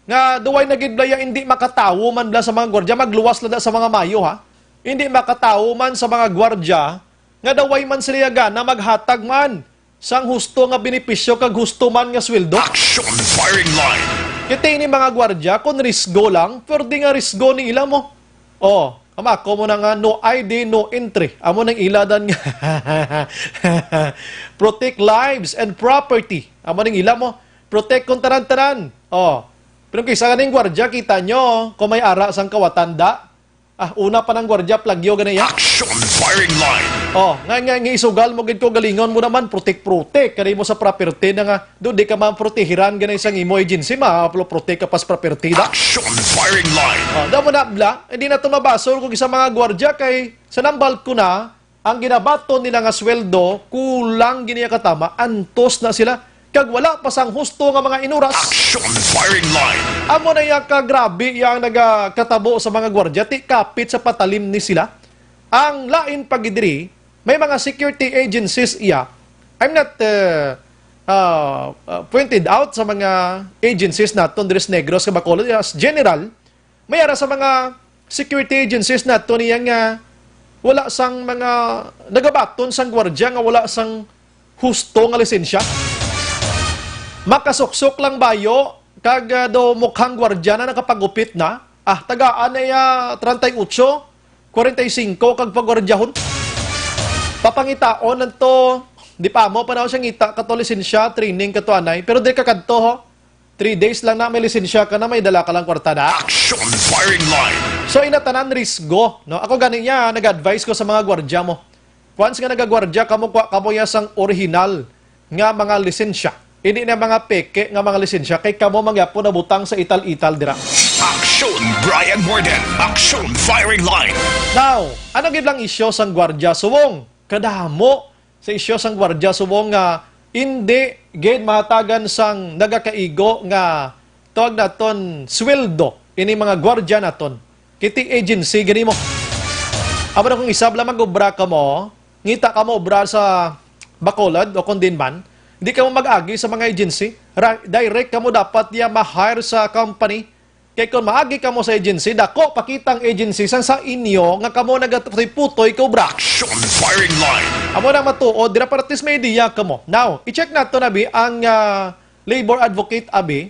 nga duway na gid bala ya hindi makatawo man bala sa mga gwardya, magluwas lang na sa mga mayo, ha. Hindi makatawo man sa mga gwardya nga duway man sila gana maghatag man sang husto nga benepisyo kag husto man nga sweldo. Action firing line. Kita ini mga gwardya, kung risgo lang, pwede nga risgo ni ila mo. Oh, kamako mo na nga, no I D, no entry. Amo nang ila dan nga protect lives and property. Amo nang ila mo protect kung tanan-tanan. Oh. Pero kung isa ganing gwardya, kita nyo, kung may ara sang kawatan da. Ah, una pa ng gwardya, plagyo gani ya. Action firing line. Oh, nga, nga, nga isugal mo gid ko, galingon mo naman, protect-protect. Kani mo sa property na nga, do di ka man protehiran gani sang imo agency, ma-protect ka pas property da. Action firing line. Oh, da mo na, bla, hindi na to mabasol kung isa mga gwardya kay sa nambal ko na, ang ginabaton nila nga sweldo, kulang gini katama, antos na sila, kag wala pa sang husto nga mga inuras. Action firing line. Amo na iya ka grabe iya ang nagakatabo sa mga gwardya, ti kapit sa patalim ni sila. Ang lain pa gid diri, may mga security agencies iya. I'm not, uh, uh, uh, pointed out sa mga agencies naton diri sa Negros kag Bacolod. As general, may ara sa mga security agencies nato niya nga wala sang mga nagabaton sang gwardya nga wala sang husto nga lisensya. Makasuksok lang bayo kag, ah, do mukhang gwardya na nakapagupit na. Ah, tagaan na iya treinta y ocho, kwarenta y singko kag pagwardyahon. Papangitaon nanto, di pa mo pa na siya ngita kato lisensya, training kato anay. Pero di ka kadto ho. Three days lang na may lisensya ka na, may dala ka lang kwarta na. Action firing line. So, ina tanan risgo, no? Ako gani niya, nag-advise ko sa mga gwardya mo. Once nga nagagwardya kamo, kwa kamo ya sang original nga mga lisensya. Hindi na mga peke nga mga lisensya kay kamo mangyapon nabutang sa ital-ital dira. Action Brian Morden. Action firing line. Now, ano gid lang isyu sang gwardya subong? Kadamo sa isyu sang gwardya subong nga indi gid mahatagan sang nagakaigo nga tawag naton sweldo ini mga gwardya naton. Kiti agency gani mo. Amo na kung isab lang mag-obra kamo, ngita kamo obra sa Bacolod o kung din man, hindi kamo mag-agi sa mga agency. Ra- direct kamo dapat niya ma-hire sa company. Kay kung maagi kamo sa agency, dako pakitang agency sang sa inyo nga kamo nagatutoy-putoy ka obra. Action firing line. Amo na matuod, dira para at least may idea kamo. Now, i-check nato na bi ang, ah, labor advocate abi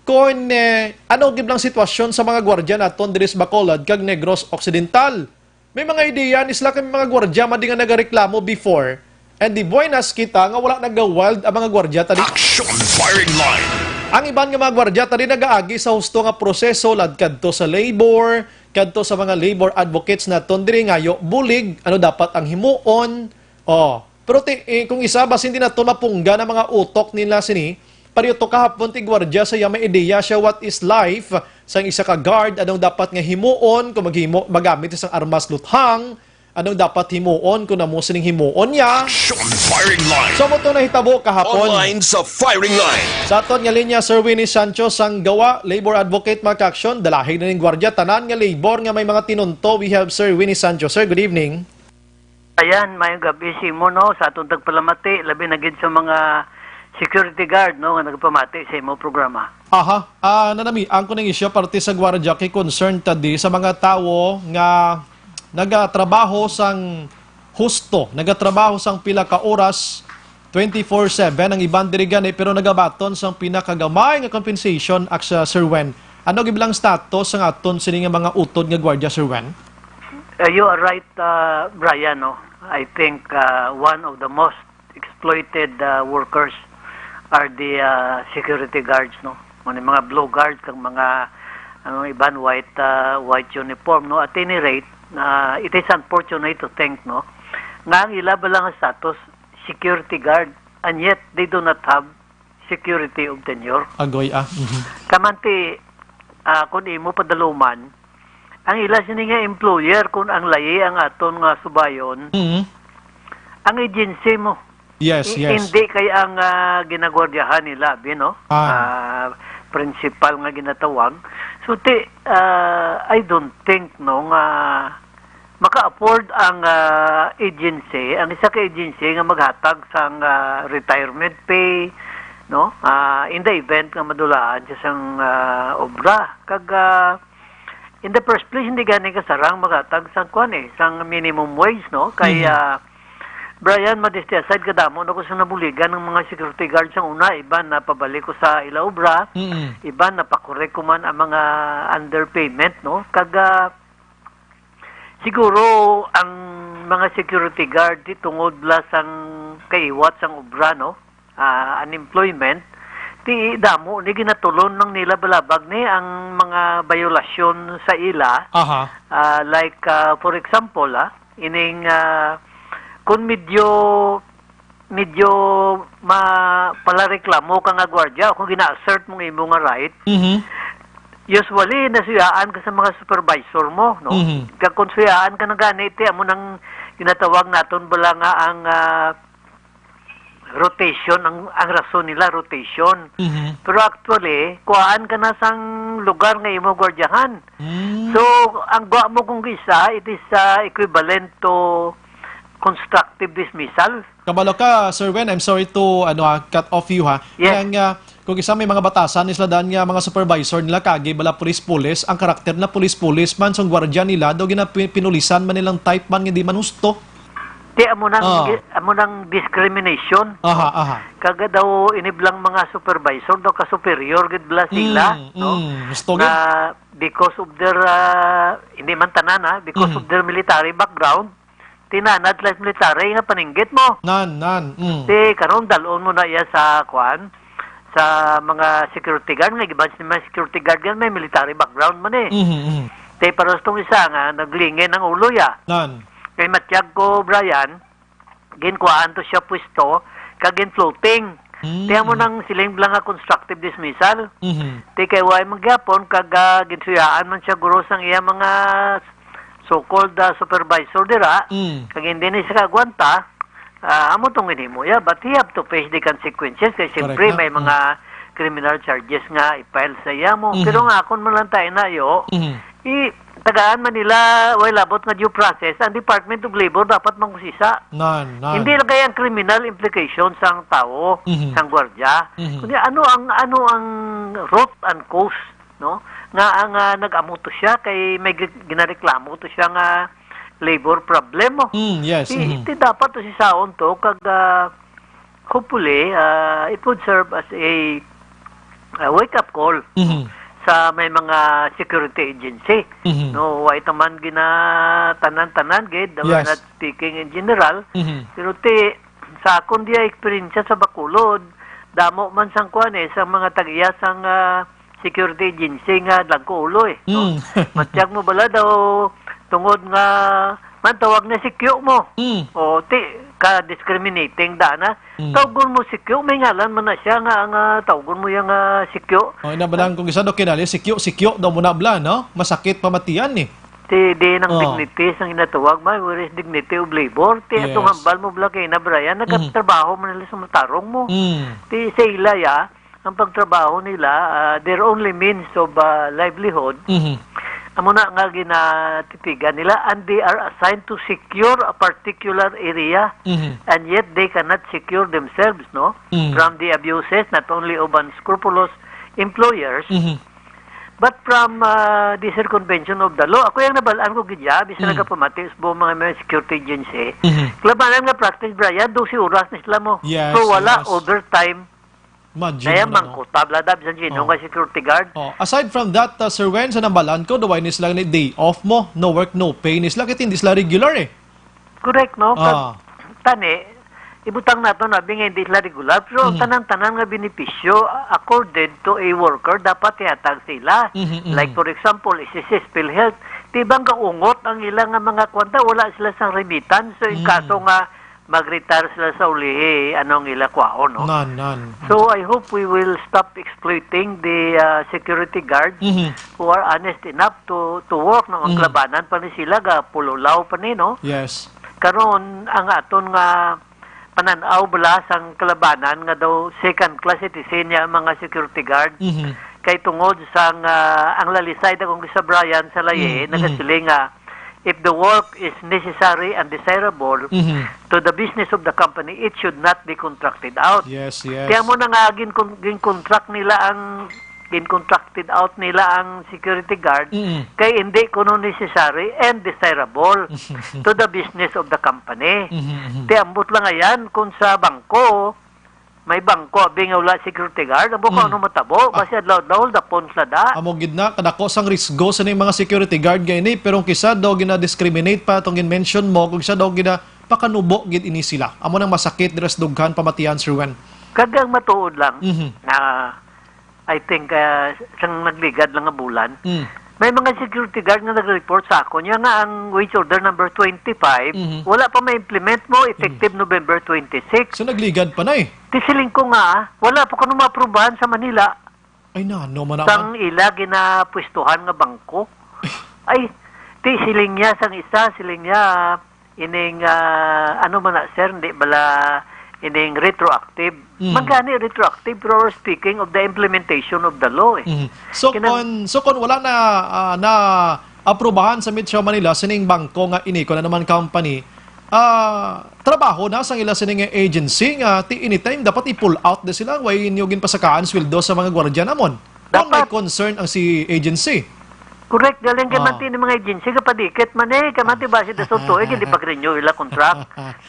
kung, eh, ano gid lang sitwasyon sa mga gwardya naton diri sa Bacolod kag Negros Occidental. May mga ideya ni sila kami mga gwardya madi nga nagareklamo before, and di buenas kita nga wala nagawild ang mga gwardya tadi. Action firing line. Ang iban nga mga gwardya tadi nagaagi sa husto nga proseso lad kadto sa labor, kadto sa mga labor advocates naton diri ngayo bulig ano dapat ang himuon. Oh, pero ti, eh, kung isa basin di naton mapunggan ang mga utok nila sini, Pareho to kahapon ti gwardiya sa iya may ideya siya what is life sang isa ka guard, anong dapat nga himuon kung maghimo, magamit sang armas luthang, anong dapat himuon kung amo sining himuon niya. Action Firing Line. So, amo to nahitabo kahapon. Online sa Firing Line. Sa aton nga linya, Sir Winnie Sancho sang Gawa, labor advocate, mga ka-action, dalahig na ning gwardiya, tanan nga labor nga may mga tinunto. We have Sir Winnie Sancho. Sir, good evening. Ayan, mayong gabi sa imo, no, sa atong tagpalamati, labi na gid sa mga security guard, no, nga nagpamati sa imo programa. Aha, ah, nanamian ko ning isyu parte sa gwardiya kay concern ta di sa mga tawo nga nagatrabaho sang husto, nagatrabaho sang pila ka oras, twenty-four seven ang iban diri gani, pero nagabaton sang pinakagamay nga compensation, aksa, Sir Wen. Ano gid bala ang status sang aton sini nga mga utod nga gwardiya, Sir Wen? Uh, you are right, uh, Brian, no? I think, uh, one of the most exploited, uh, workers are the, uh, security guards, no? Mga, mga blue guards kag mga, ano, iban white, uh, white uniform, no? At any rate, uh, it is unfortunate to think, no, nga ang ila bala nga status security guard, and yet they do not have security of tenure. Agoy, ah. Mhm. Kamanti, ah, kung imo padaluman, ang ila sini nga employer, kung ang layi ang aton nga subayon, Mhm. ang agency mo. Yes, I-, yes. Hindi kay ang, ah, ginagwardyahan nila, abi, no? Ah. Ah, principal nga ginatawag. So, ti-, ah, I don't think, no, nga maka-afford ang, ah, agency, ang isa ka agency nga maghatag sang, ah, retirement pay, no? Ah, in the event nga madulaan siya sang, ah, obra. Kag, ah, in the first place, hindi gani kasarang maghatag sang kwan, eh, sang minimum wage, no? Kay, Mhm. ah, Brian, modesty aside, kadamo na ko sa nabuligan ng mga security guard sang una, iban na pabalik ko sa ila obra, Mm. iban na pakorek ko man ang mga underpayment, no? Kag, ah, siguro ang mga security guard, di tungod la sang kaiwat sang obra, no? Ah, unemployment, ti damo ni ginatulon lang nila balabag ni ang mga bayolasyon sa ila. Aha. Ah, like, ah, for example, ah, ining, ah, kung medyo, medyo ma-, palareklamo ka nga gwardiya, kung gina-assert mo ang imo nga right, Mhm. usually nasuyaan ka sa mga supervisor mo, no? Mhm. Kag kung suyaan ka na gani, ti amo nang ginatawag naton bala nga ang, ah, rotation, ang, ang rason nila, rotation. Mhm. Pero actually, kuhaan ka na sang lugar nga imo gwardiyahan. Mm. So, ang gwa mo kung isa, it is, ah, equivalent to constructive dismissal. Kabalo ka, Sir Wen, I'm sorry to, ano, ah, cut off you, ha. Yes. Kaya nga, kung isa may mga batasan, isla daan nga mga supervisor nila, kagi bala pulis-pulis, ang karakter na pulis-pulis man, sang gwardiya nila, daw gina-, pi-, pinulisan man nilang type man nga di man husto. Ti, amo nang, Ah. amo nang discrimination. Aha, aha. Kaga daw iniblang mga supervisor, daw ka-superior gid bala sila, Mm, no? Mm, husto gid. Nga because of their, ah, hindi man tanan, ha, because Mm. of their military background, tinanad lang military nga paninggit mo. Nan, nan, mm. Ti, karon dalon mo na iya sa, kwan, sa mga security guard, nga iban sa mga security guard nga may military background man, eh. Mhm, mhm. Ti, para sa tong isa nga, naglingin ang ulo, ya. Nan. Kay matyag ko, Brian, ginkuhaan to siya pwesto, kag gin-floating. Mm. Ti amo nang siling lang nga constructive dismissal. Mhm. Ti kay way man gyapon, kag, ah, ginsuyaan man siya guro sang iya mga so-called, ah, supervisor dira, Mm. kag hindi ni siya kaagwanta, ah, amo tong ginhimo iya. But he have to face the consequences kay siyempre Correct na. may Mm. mga criminal charges nga i-file sa iya mo. Mhm. Pero nga akon man lang tayo na, yo, Mhm. i-, tagaan man nila, way labot nga due process, ang Department of Labor dapat mangusisa. Nan, nan. Hindi lang kaya ang criminal implication sang tawo, Mhm. sang gwardiya. Mhm. Kundi ano ang, ano ang root and cause, no? Nga ang, ah, nag-amo to siya, kay may gi-, ginareklamo to siya nga labor problem, oh. Mm, yes, Ti, mhm. ti dapat to si saon to, kag, ah, hopefully, ah, it would serve as a, ah, wake-up call Mhm. sa may mga security agency. Mhm. No, wa ito man ginatanan-tanan, gid, we're Yes. not speaking in general. Mhm. Pero ti, sa akon diya eksperyensya sa Bacolod, damo man sang kuan, eh, sa mga tag-iya sang, ah, security agency nga dagko ulo, eh, no? Mm. Matyag mo bala daw tungod nga man tawag na sikyo mo. Mm. O, ti, ka-discriminating da na. Mm. Tawgon mo Sikyo, may ngalan man na siya nga, nga tawgon mo yang, ah, Sikyo. Oh, ina ba lang kung isa do kinali, Sikyo, Sikyo daw mo na bla, no? Masakit pamatian eh. Ti, di nang Oh. dignity sang ginatawag man, where is dignity of labor? Ti, atong Yes. hambal mo bla kay na, Brian, Mhm. nagatrabaho man nila sa matarong mo. Mm. Ti, sa ila, ya, ang pagtrabaho nila, ah, their only means of, ah, livelihood, Mhm. amo na nga ginatitigan nila, and they are assigned to secure a particular area, Mhm. and yet they cannot secure themselves, no? Mhm. From the abuses, not only of unscrupulous employers, Mhm. but from, ah, the circumvention of the law. Ako yung nabalaan ko gid ya, bisan Mhm. nagapamati sa mga, mga security agency. Mhm. Labanan nga practice, Brian, dose oras na sila mo. Yes, So, wala yes. overtime. Imagine Kaya mo na, no? mangkutab lang, dab, sa sino Oh. nga security guard. Oh, aside from that, uh, Sir Wen, sa nambalan ko, daw ni sila ni day off mo, no work, no pay ni sila, kaya hindi sila regular eh. Correct, no? Pag, Ah. tani, ibutang nato na, nga hindi sila regular, pero ang Mhm. tanan-tanan nga benepisyo, uh, accorded to a worker, dapat ihatag sila. Mhm, mhm. Like, for example, S S S, PhilHealth, di ba nga ungot ang ilang nga mga kwanta, wala sila sa remittance. So, in Mm. kaso nga mag-retire sila sa ulihi, ano ang ila kwaon, no? Nan, nan. So, I hope we will stop exploiting the, uh, security guards Mhm. who are honest enough to, to work, no? Ang Mhm. kalabanan pa ni sila, ga pululaw pa ni, no? Yes. Karon, ang aton nga panan-aw bala sang kalabanan nga daw second class citizen niya ang mga security guard. Mhm. Kay tungod sang, ah, ang lalisay na kung sa Brian sa layi, Mhm, mhm. nagasiling nga, "If the work is necessary and desirable Mhm. to the business of the company, it should not be contracted out." Yes, yes. Kaya mo na nga gin-, gin-contract nila ang, gin-contracted out nila ang security guard Mm. kay hindi kuno necessary and desirable to the business of the company. Mhm, mhm. Ti ambot lang ayan kung sa bangko, may bangko abi nga wala security guard, ambot ko Mm. ano matabo, Ah. basi adlaw-adlaw, dapon sila da. Amo gid na, kadako sang risgo sa ning mga security guard nga ini, pero kung kisa daw gina-discriminate pa atong gin-mention mo, kung kisa daw gina-, pakanubo gid ini sila. Amo nang masakit dira sa dughan pamatian, Sir Wen. Kag ang matuod lang, Mhm. na I think, ah, sang nagligad lang nga bulan, Mm. may mga security guard nga nag-report sa akon, yan nga ang wage order number twenty-five, Mhm. wala pa ma-implement mo, effective Mm. November twenty-six. So, nagligad pa na eh. Ti siling ko nga, wala pa kuno maaprubahan sa Manila. Ay, nano man naman. Sang ila ginapwestuhan nga bangko. Ay, ti siling niya, sang isa, siling niya, ining, ah, ano man na, sir, hindi bala ining retroactive. Mm. Magani retroactive, pero we're speaking of the implementation of the law, eh. Mm. So, Kinang- kon, so, kon wala na, ah, na aprubahan sa Metro Manila, sining bangko nga ini, kung ano man company, ah, trabaho na sang ila sining agency nga ti anytime dapat i-pull out na sila, way inyo ginpasakaan sweldo sa mga gwardiya namon. Kung may Dapat. concern ang si agency. Correct, galing kay Ah. manti ni mga agency, kapadikit man eh, kay manti ba si Dasunto, eh, hindi pag-renew ila contract.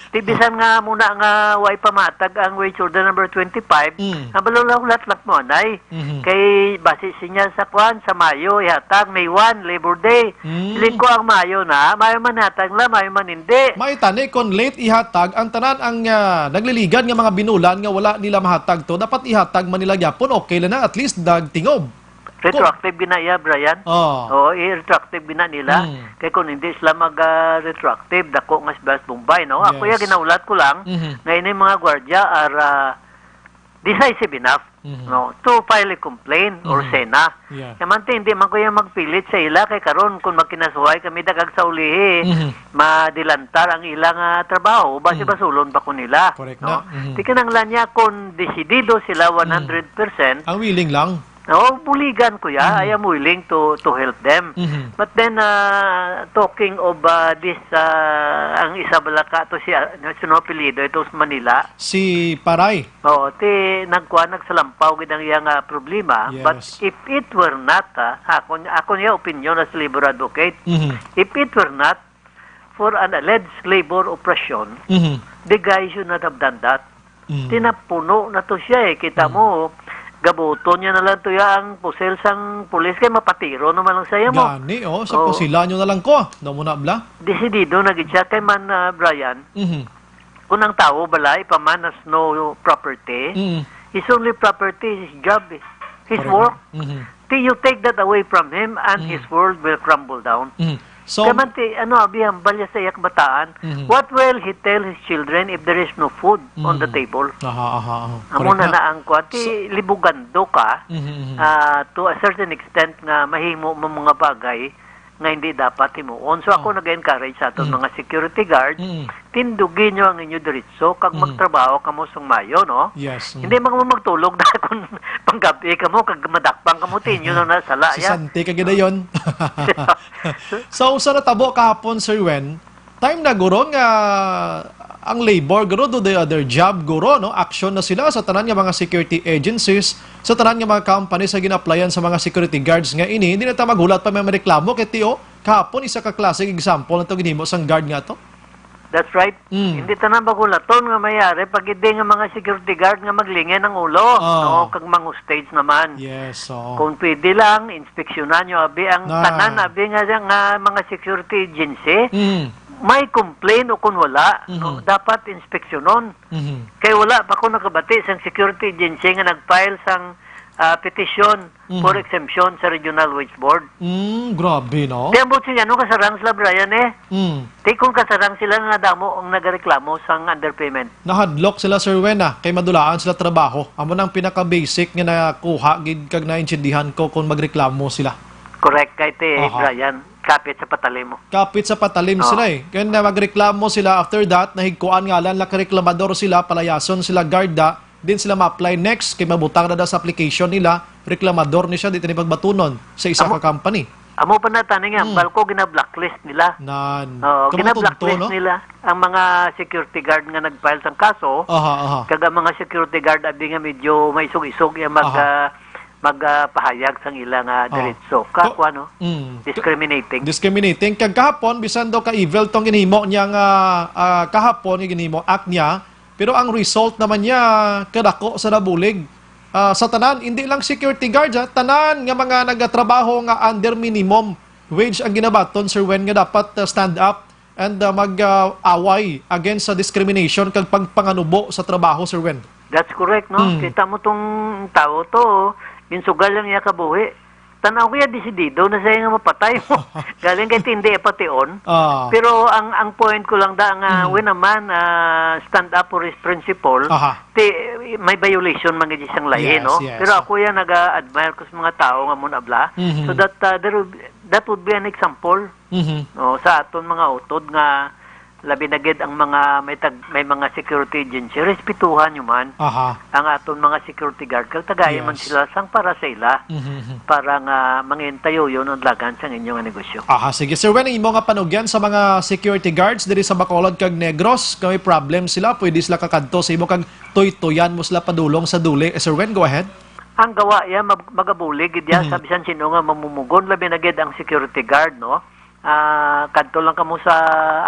Ti bisan nga muna nga way pamatag ang wage order number twenty-five, Mm. ang balulaw lat mo anay. Mhm. Kay basi sinya sa kwan, sa Mayo, ihatag, May one, Labor Day. Mm. Siling ko ang Mayo na, Mayo man hatag la, Mayo man hindi. May tani, kung late ihatag, ang tanan ang, ah, nagliligad nga mga binulan nga wala nila mahatag to, dapat ihatag man nila gyapon, okay lang na, at least dagtingob. Retroactive gina iya, Brian. Oh. Oo, i-retroactive gina nila. Mm. Kay kung hindi sila mag, ah, retroactive, dako nga sibas Bombay, no? Ako Yes. ya, ginaulat ko lang, Mhm. nga ini mga gwardiya are, ah, decisive enough, Mhm. no, to file a complaint or Mhm. sena. Yeah. Kaya man, ti, hindi man ko yan magpilit sa ila, kay karon, kung magkinasuhay kami dagag sa ulihi, Mhm. madilantar ang ila nga trabaho, basi Mhm. basulon pa ko nila, Correct no? na. Mhm. Ti kinahanglan niya, kung desidido sila Mhm. one hundred percent, Ang willing lang. no, buligan ko ya, Mhm. I am willing to, to help them. Mhm. But then, ah, talking of, ah, this, ah, ang isa bala ka to si, ah, sino apelyido ito sa Manila? Si Paray. Oo, ti nagkuha, nagsalampaw gid ang iya nga problema. But Yes. if it were not, ah, ako, ako niya opinion as labor advocate, Mhm. if it were not for an alleged labor oppression, Mhm. the guy should not have done that. Mm. Tinapuno na to siya eh. Kita Mm. mo, gabuton niya na lang to ya ang pusil sang pulis kay mapatiro naman lang sa iya mo. Gani, oh, sa Oo. pusilan nyo na lang ko. Daw mo na, bla? Desidido na gid siya kay man, ah, Brian. Mhm. Kung ang tawo bala, ipaman has no property, Mm. his only property is his job, eh. His Correct. work. Mhm. Till you take that away from him and Mm. his world will crumble down. Mm. So, kaya man ti, ano, abi, hambal niya sa iyang bataan, Mhm. what will he tell his children if there is no food on the Mm. table? Aha, aha, aha. Amo Correct na na. na ang kuwan. Ti, So, libugando ka, Mhm, mhm. ah, to a certain extent nga mahimo mo mga bagay nga hindi dapat himuon. So, ako Oh. nag-encourage sa aton Mm. mga security guards, Mm. tindugi nyo ang inyo diritso kag Mm. magtrabaho kamo sang mayo, no? Yes, mm. Hindi man mo magtulog na kung panggabi kamo kag madakpan kamo, ti inyo na nasala, ya. Sisante ka gid dayon. So, sa natabo kahapon, Sir Wen, time na guro nga ang labor guro do the other job guro, no? Action na sila sa tanan nga mga security agencies, sa tanan nga mga company sa gina-applyan sa mga security guards nga ini. Hindi na ta maghulat pa may reklamo kay Tio. Kahapon, isa ka klaseng example na to ginhimo sang guard nga to. That's right. Mm. Hindi tanan bagulaton nga mayari pag hindi nga mga security guard nga maglingin ang ulo, Ah. no? Kag mang-hostage naman. Yes, oo. Kung pwede lang, inspeksyonan nyo, abi, ang Nan. tanan, abi, nga, nga mga security agency, Mm. may complain o kung wala, no? Mhm. Dapat inspeksyonon. Mhm. Kay wala pa ko nakabati sang security agency nga nag-file sang, ah, petition Mhm. for exemption sa Regional Wage Board. Mm, grabe, no? Kaya mo siya, no, kasarang sila, Brian, eh. Mm. Ti kung kasarang sila nga damo ang nagareklamo sang underpayment. Nahadlok sila, Sir Wen, ah, kay madulaan sila trabaho. Amo nang pinaka-basic nga nakuha gid kag naintindihan ko kung magreklamo sila. Correct, kay ti, Aha. Brian, kapit sa patalim mo. Kapit sa patalim Oo. sila, eh. Kaya na magreklamo sila, after that, nahigkuan nga lang nakareklamador sila, palayason sila, guarda, din sila ma-apply next, kay mabutang na daw sa application nila, reklamador ni siya, di tani pagbatunon sa isa Amo, ka company. amo pa na tani nga, Hmm. balko gina-blacklist nila. Nan. Oo, Kamo gina-blacklist tunto, no? nila ang mga security guard nga nag-file sang kaso, Aha, aha. kag ang mga security guard abi nga medyo maisog-isog iya mag, Aha. ah, mag, ah, pahayag sang ila nga Oo. diretso. Ka, Ko-, kuwan, no? Mm. Discriminating. Discriminating. Kag kahapon, bisan daw ka-evil tong ginhimo niya nga, ah, kahapon, nga ginhimo, act niya, pero ang result naman niya, kadako sa nabulig. Ah, sa tanan, hindi lang security guards, ha, tanan nga mga nagatrabaho nga under minimum wage ang ginabaton, Sir Wen, nga dapat, ah, stand up and, ah, mag, ah, away against sa discrimination kag pagpanganubo sa trabaho, Sir Wen. That's correct, no? Mm. Kita mo tong tawo to, ginsugal lang niya kabuhi. Tanaw ko ya, desidido na siya nga mapatay mo. Galing kay tindi pation. Ah. Pero ang, ang point ko lang da nga, Mhm. when a man, ah, stand up for his principle, Aha. ti, may violation man gid siyang lahi, Yes, no? yes. Pero ako ya naga-admire ko sa mga tao nga mo nabla. Mhm. So that, ah, there would, that would be an example, Mhm. no, sa aton mga utod nga labi na gid ang mga may tag-, may mga security agency, respetuhan nyo man Aha. ang aton mga security guard, kag tagay man Yes. sila sang para sa ila, Mhm, mhm. para nga mangin tayo yun ang lagan sang inyo nga negosyo. Aha, sige. Sir Wen, ang imo nga panugyan sa mga security guards diri sa Bacolod kag Negros, kung may problem sila, pwede sila kakadto sa imo kag tuytuyan mo sila padulong sa duli. Eh, Sir Wen, go ahead. Ang gawa ya, mag-, magabulig gid ya Mhm. sa bisan sino nga mamumugon, labi na gid ang security guard, no? Ah, kadto lang kamo sa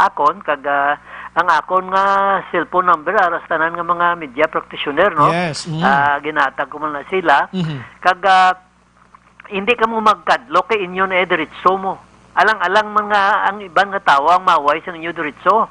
akon, kag, ah, ang akon nga cellphone number, aras tanan nga mga media practitioner, no? Yes, mm. Ah, ginatag ko man na sila. Mhm. Kag, ah, hindi kamo magkadlok kay inyo na diretso mo. Alang-alang man nga ang iban nga tawo ang maway sa inyo diretso.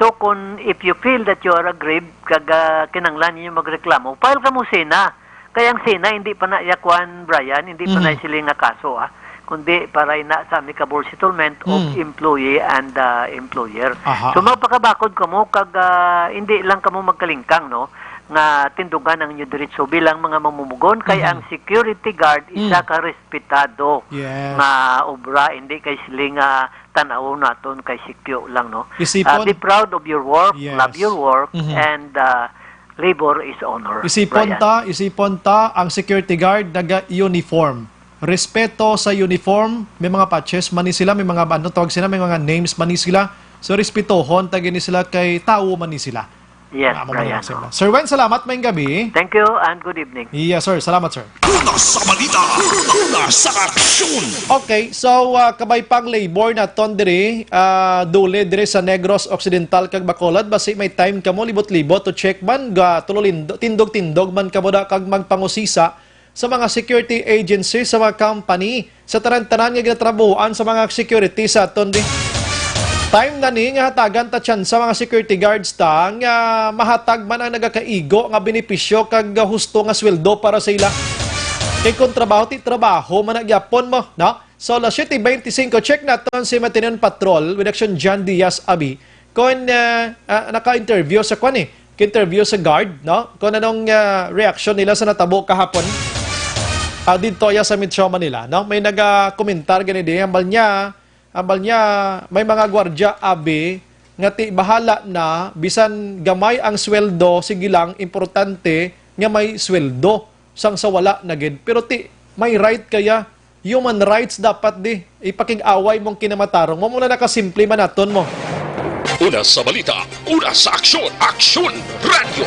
So, kung if you feel that you are aggrieved, kag, ah, kinanglan ninyo magreklamo, file kamo sina. Kay ang sina, hindi pa na iya kuan, Brian, hindi pa na Mm. sila nga kaso, ah. Kundi para ina sa amicable settlement of Mm. employee and, ah, employer. Aha. So, magpakabakod kamo, kag, ah, hindi lang kamo magkalingkang, no, nga tindugan ang inyo diretso bilang mga mamumugon, kay Mhm. ang security guard, isa Mm. ka respetado Yes. nga obra, hindi kay sila nga tan-awon naton kay sikyo lang, no? Isipon. Ah, be proud of your work, Yes. love your work, Mhm. and, ah, labor is honor. Isipon Brian. ta, isipon ta, ang security guard naga-uniform. Respeto sa uniform, may mga patches man ni sila, may mga, ano tawag sila, may mga names man ni sila. So, respetohon ta gini sila kay tawo man ni sila. Yes, Amo man Brian, ang sila. oh. Sir Wen, salamat, maayong gabi. Thank you and good evening. Yes, sir. Salamat, sir. Una sa balita, una sa aksyon. Okay, so, ah, kabay pang labor naton diri, ah, duli diri sa Negros Occidental kag Bacolod, basi may time kamo libot-libot to check man, ga tulo lindo-, tindog-tindog man kamo da kag magpangusisa sa mga security agency, sa mga company, sa tanan-tanan nga ginatrabahoan sa mga security sa aton di. Time na ni nga hatagan ta tsansa mga security guards ta nga mahatag man ang nagakaigo nga benepisyo kag husto nga sweldo para sa ila. Kay kung trabaho ti trabaho man na gyapon mo, no? So, alas siyete beintisinko, check naton si Matinon Patrol with Action John Diaz Abi. Kung ah, ah, naka-interview sa kwan eh, interview sa guard, no? Kung anong ah, reaction nila sa natabo kahapon ah, dito ya sa Metro Manila, no? May nagakomentar gani di, hambal niya, hambal niya, may mga gwardya, abi, nga ti bahala na, bisan gamay ang sweldo, sige lang, importante nga may sweldo, sang sa wala na gid. Pero ti, may right kaya, human rights dapat di, ipakig-away mong kinamatarong mo, muna nakasimple man naton mo. Una sa balita, una sa aksyon, Aksyon Radyo.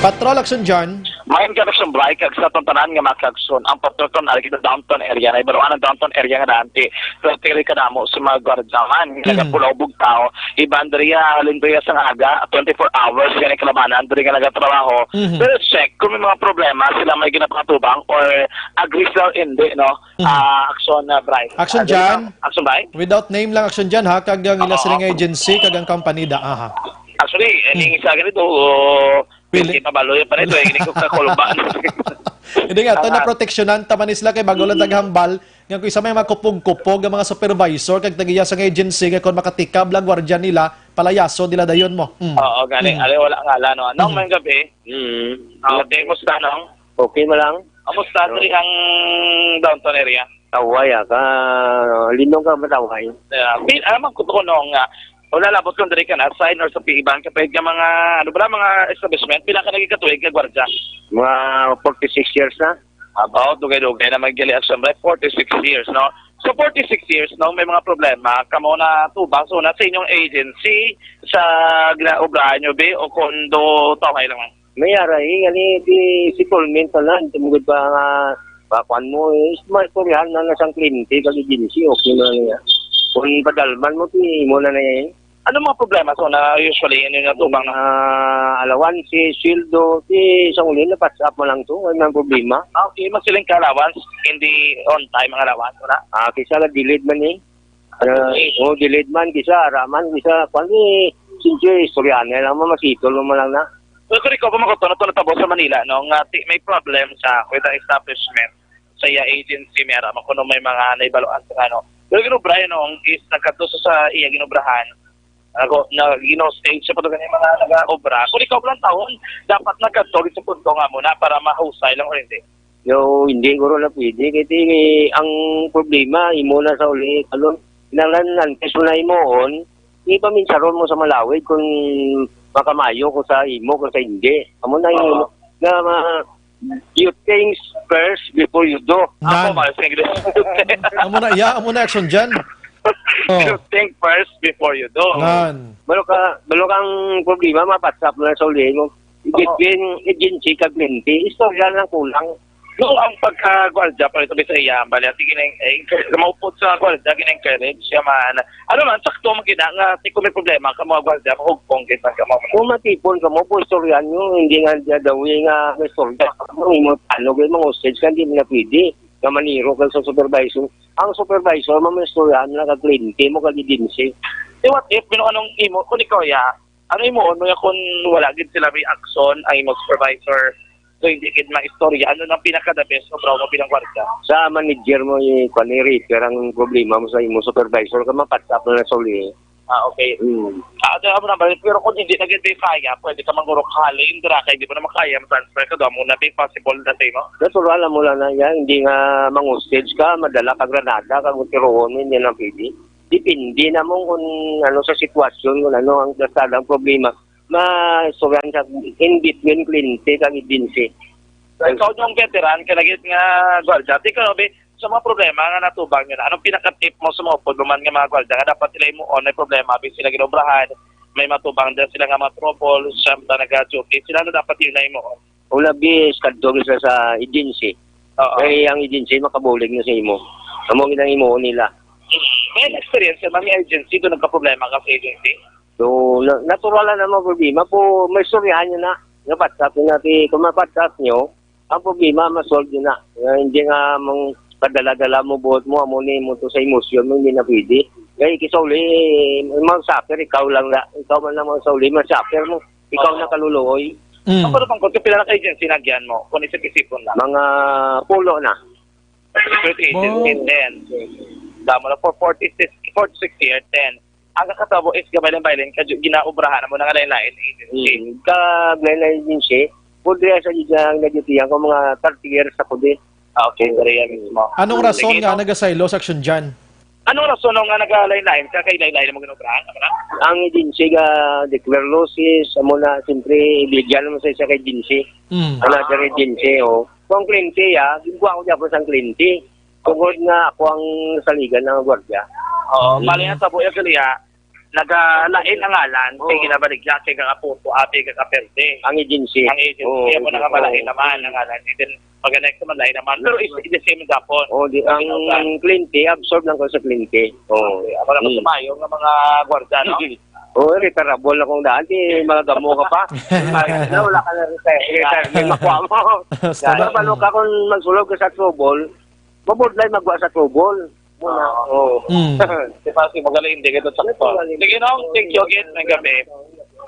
Patrol, Action John. Maayong gabos, Blay, kag sa atong tanan nga mga kaagsoon. Ang patrol kon ari kita downtown area, na ibaluan ang downtown area nga daan ti, pero tiri ka damo sa mga gwardiya man, nga nagapulaw bugtaw, iban diri, ah, halin diri sa aga, twenty-four hours gani kalabanan diri nga nagatrabaho. Mhm. Pero check kung may mga problema sila may ginapatubang or agree sila o hindi, no? Mhm. Ah, Action, ah, Bry. Action, Ah, dali John. Lang. Action, Bry. Without name lang, Action John, ha, kag ang ila Oo. Sining agency kag ang company da, aha. Actually, eh, Hmm. Isa gani to, oh, Pili. Hindi pa balo yung pa nito, eh, hindi ko kakulba. Hindi nga, to na proteksyonan ta man sila kay bago lang Mm. naghambal nga kung isa may mga kupog-kupog ang mga supervisor kag tagiya sa agency nga kung makatikab lang gwardiya nila, palayaso nila dayon mo. Mm. Oo, gani. Mm. Ari, wala nga, ano. Nong, Mm. may gabi. Mm. Ah, okay, musta, Nong? Okay mo lang? Kamusta diri ang downtown area? Taway, ah, ka, linong ka mataway. Yeah, bin, alam mo, kuto ko, Nong, nga, wala labot kung diri ka na, sign or sa piiban ka, pwede ka mga, ano ba, mga establishment, pila ka naging katuig ka gwardiya? Mga forty-six years na. About, dugay-dugay na maggali ang siyempre, forty-six years, no? So, forty-six years, no, may mga problema, kamo na tubang, so, na sa inyong agency, sa ginaubrahan nyo, be, o kondo, tawhay lang? May ara, eh, gani, di, si Tolmen pala, tumugod pa nga, pakuan mo, eh, is, maistoryahan na na sang kliyente, kag agency, okay na niya. Kung padalman mo, ti, mo na na, eh. Ano mga problema so na usually yun yung natubang na? Ah, alawansi, sweldo, ti, sa uli na, pass up mo lang to, ano ang problema? Ah, okay, magsiling ka allowance, hindi on time ang allowance, wala? Ah, kisa na delayed man, eh. Ah, Okay. Oh, delayed man, kisa, araman, kisa, kwan, eh, since, eh, istoryahan na lang, mamasitol mo lang na. So, kung ikaw pa makuto, na ito natabo sa Manila, no, nga ti, may problem sa, with the establishment, sa iya agency, may araman, kung may mga naibaluan sa ano. Pero ginubrahan, no, is nagkadto sa, sa iya ginubrahan, Ako, na, you know, stage siya pa to ganyan mga nag-obra. Kung ikaw lang taon, dapat nagkatog sa punto nga mo na para mahusay lang o hindi. No, hindi guro na pwede. Kasi ang problema, imo na sa uli, ano, kinahanglan antes mo na imoon, ipaminsaron mo sa malawig kung makamayo ko sa imo, kung sa hindi. Amo na yung, Oo. na ma, You think first before you do. Ako, Nan. Mas English. Amo na, ya, amo na action dyan. Oh. You think first before you do. Nan. Balo ka, balo kang problema, mapatsa mo na sa uli mo. Oo. Between agency kag kliyente, istorya lang kulang. No, ang pagka-gwardiya pa rin sa iya, bali, sige na, eh, encourage, maupod sa gwardiya, gina-encourage siya man. Ano man, sakto man gina nga, di ko may problema, ka mga gwardiya, mahugpong kita ka mga Kung matipon ka mo, kung istoryahan nyo, hindi nga dadawi nga may istorya. Kung mo, ano, kay mga hostage ka, hindi mo na pwede. Nga maniro ka sa supervisor. Ang supervisor, mo may istoryahan na ka kliyente mo, kag agency. Eh, what if, you know, anong imo, kung ikaw, ya, ano imo, ano ya, kung wala gid sila may action, ang imo supervisor, so hindi gid maistorya, ano nang pinaka-the best nga trauma bilang gwardiya? Sa manager mo, i-, kwan, i-refer ang problema mo sa imo supervisor, ka mapatap na sa uli. Ah, okay. Hmm. Ah, ito, amo na ba? Pero kung hindi na gid kaya, pwede ka mangurok halin, dira kay di mo na makaya, transfer ka, doon mo na, be, possible na sa imo? Natural, amo lang na yan. Hindi nga mang-hostage ka, madala ka granada, kag tiruon mo, hindi na pwede. Depende na mo kung ano sa sitwasyon, kung ano ang kasadang problema. Maistoryahan sa in between kliyente kag agency. So, ikaw yung veteran, ka lagi nga gwardiya. Ikaw, be, sa mga problema nga natubang nyo na, anong pinaka-tip mo sa mga upod mo man nga mga gwardiya nga dapat sila imo on may problema, abi sila ginobrahan, may matubang din sila nga mga trouble, siya ba nag-duty, sila na dapat yun na imo on? Una, be, iskadto sila sa agency. Oo. Kay ang agency makabulig na sa imo. Amo gid ang imo nila. May experience man may agency doon nagka-problema ka sa agency? So, na- natural na naman problema po, may istoryahan nyo na. Nga WhatsApp nyo na, ti- kung ma-WhatsApp nyo, ang problema, ma-solve nyo na. Nga hindi nga mong padala-dala mo, buot mo, amo ni mo to sa emosyon mo, hindi na pwede. Kaya kisauli, mag-suffer, ikaw lang na. Ikaw man lang mag-sauli, mag-suffer mo. Ikaw Oo. Na kaluluoy. Mm. Ang pagkakangkot, kapila na ka agency na agyan mo, kung isip-isipon lang? Mga pulo na. Security agency, Wow. ten. Damo na for forty-six, forty-six years, ten. Ang kakatabo is gamay lang bailin, kay ginaobrahan mo na nga lain-lain agency. Mm. Ka lain-lain agency, pwede sa gid ang nagitiyan ko mga thirty years ako din. Ah, okay, diri yan mismo. Anong rason Sige, nga no? nagasaylo sa aksyon dyan? Anong rason nga nagalain-lain ka kay lain-lain mo ginobrahan? Ano na? Ang agency ga declare losses, amo na, siyempre, illegal naman sa isa ka agency. Mm. Another agency, oh. Kung kliyente, ah, ginkuha ko gyapon sang kliyente. Tungod nga ako ang saligan ng gwardiya. Oo, Mm. bali nga sa buya gali, ah, nagalain ang ngalan, kay Oo. ginabaligya, kay kang Apunto, abi, kay kaperde. Ang agency. Ang agency, Oo, kaya mo oo. nakamalain naman ang ngalan. And then, pag next naman, lain naman. Pero is, is the same gapon. Oo, di, ang Ano ba? kliyente, absorb lang ko sa kliyente. Oo. Okay, ako na Mm. masumayo nga mga gwardiya, no? Oo, retirable na kung daan, di mga gamo ka pa. Ay, na, wala ka na retire. Retire, may makuha mo. Sa Kaya na. balo ka kung magsulog ka sa trouble, mabudlay magwa sa trouble. Muna. Oo. Mm. Di ba, si magaling, di kita sakto. Sige, no? Thank you again, may gabi.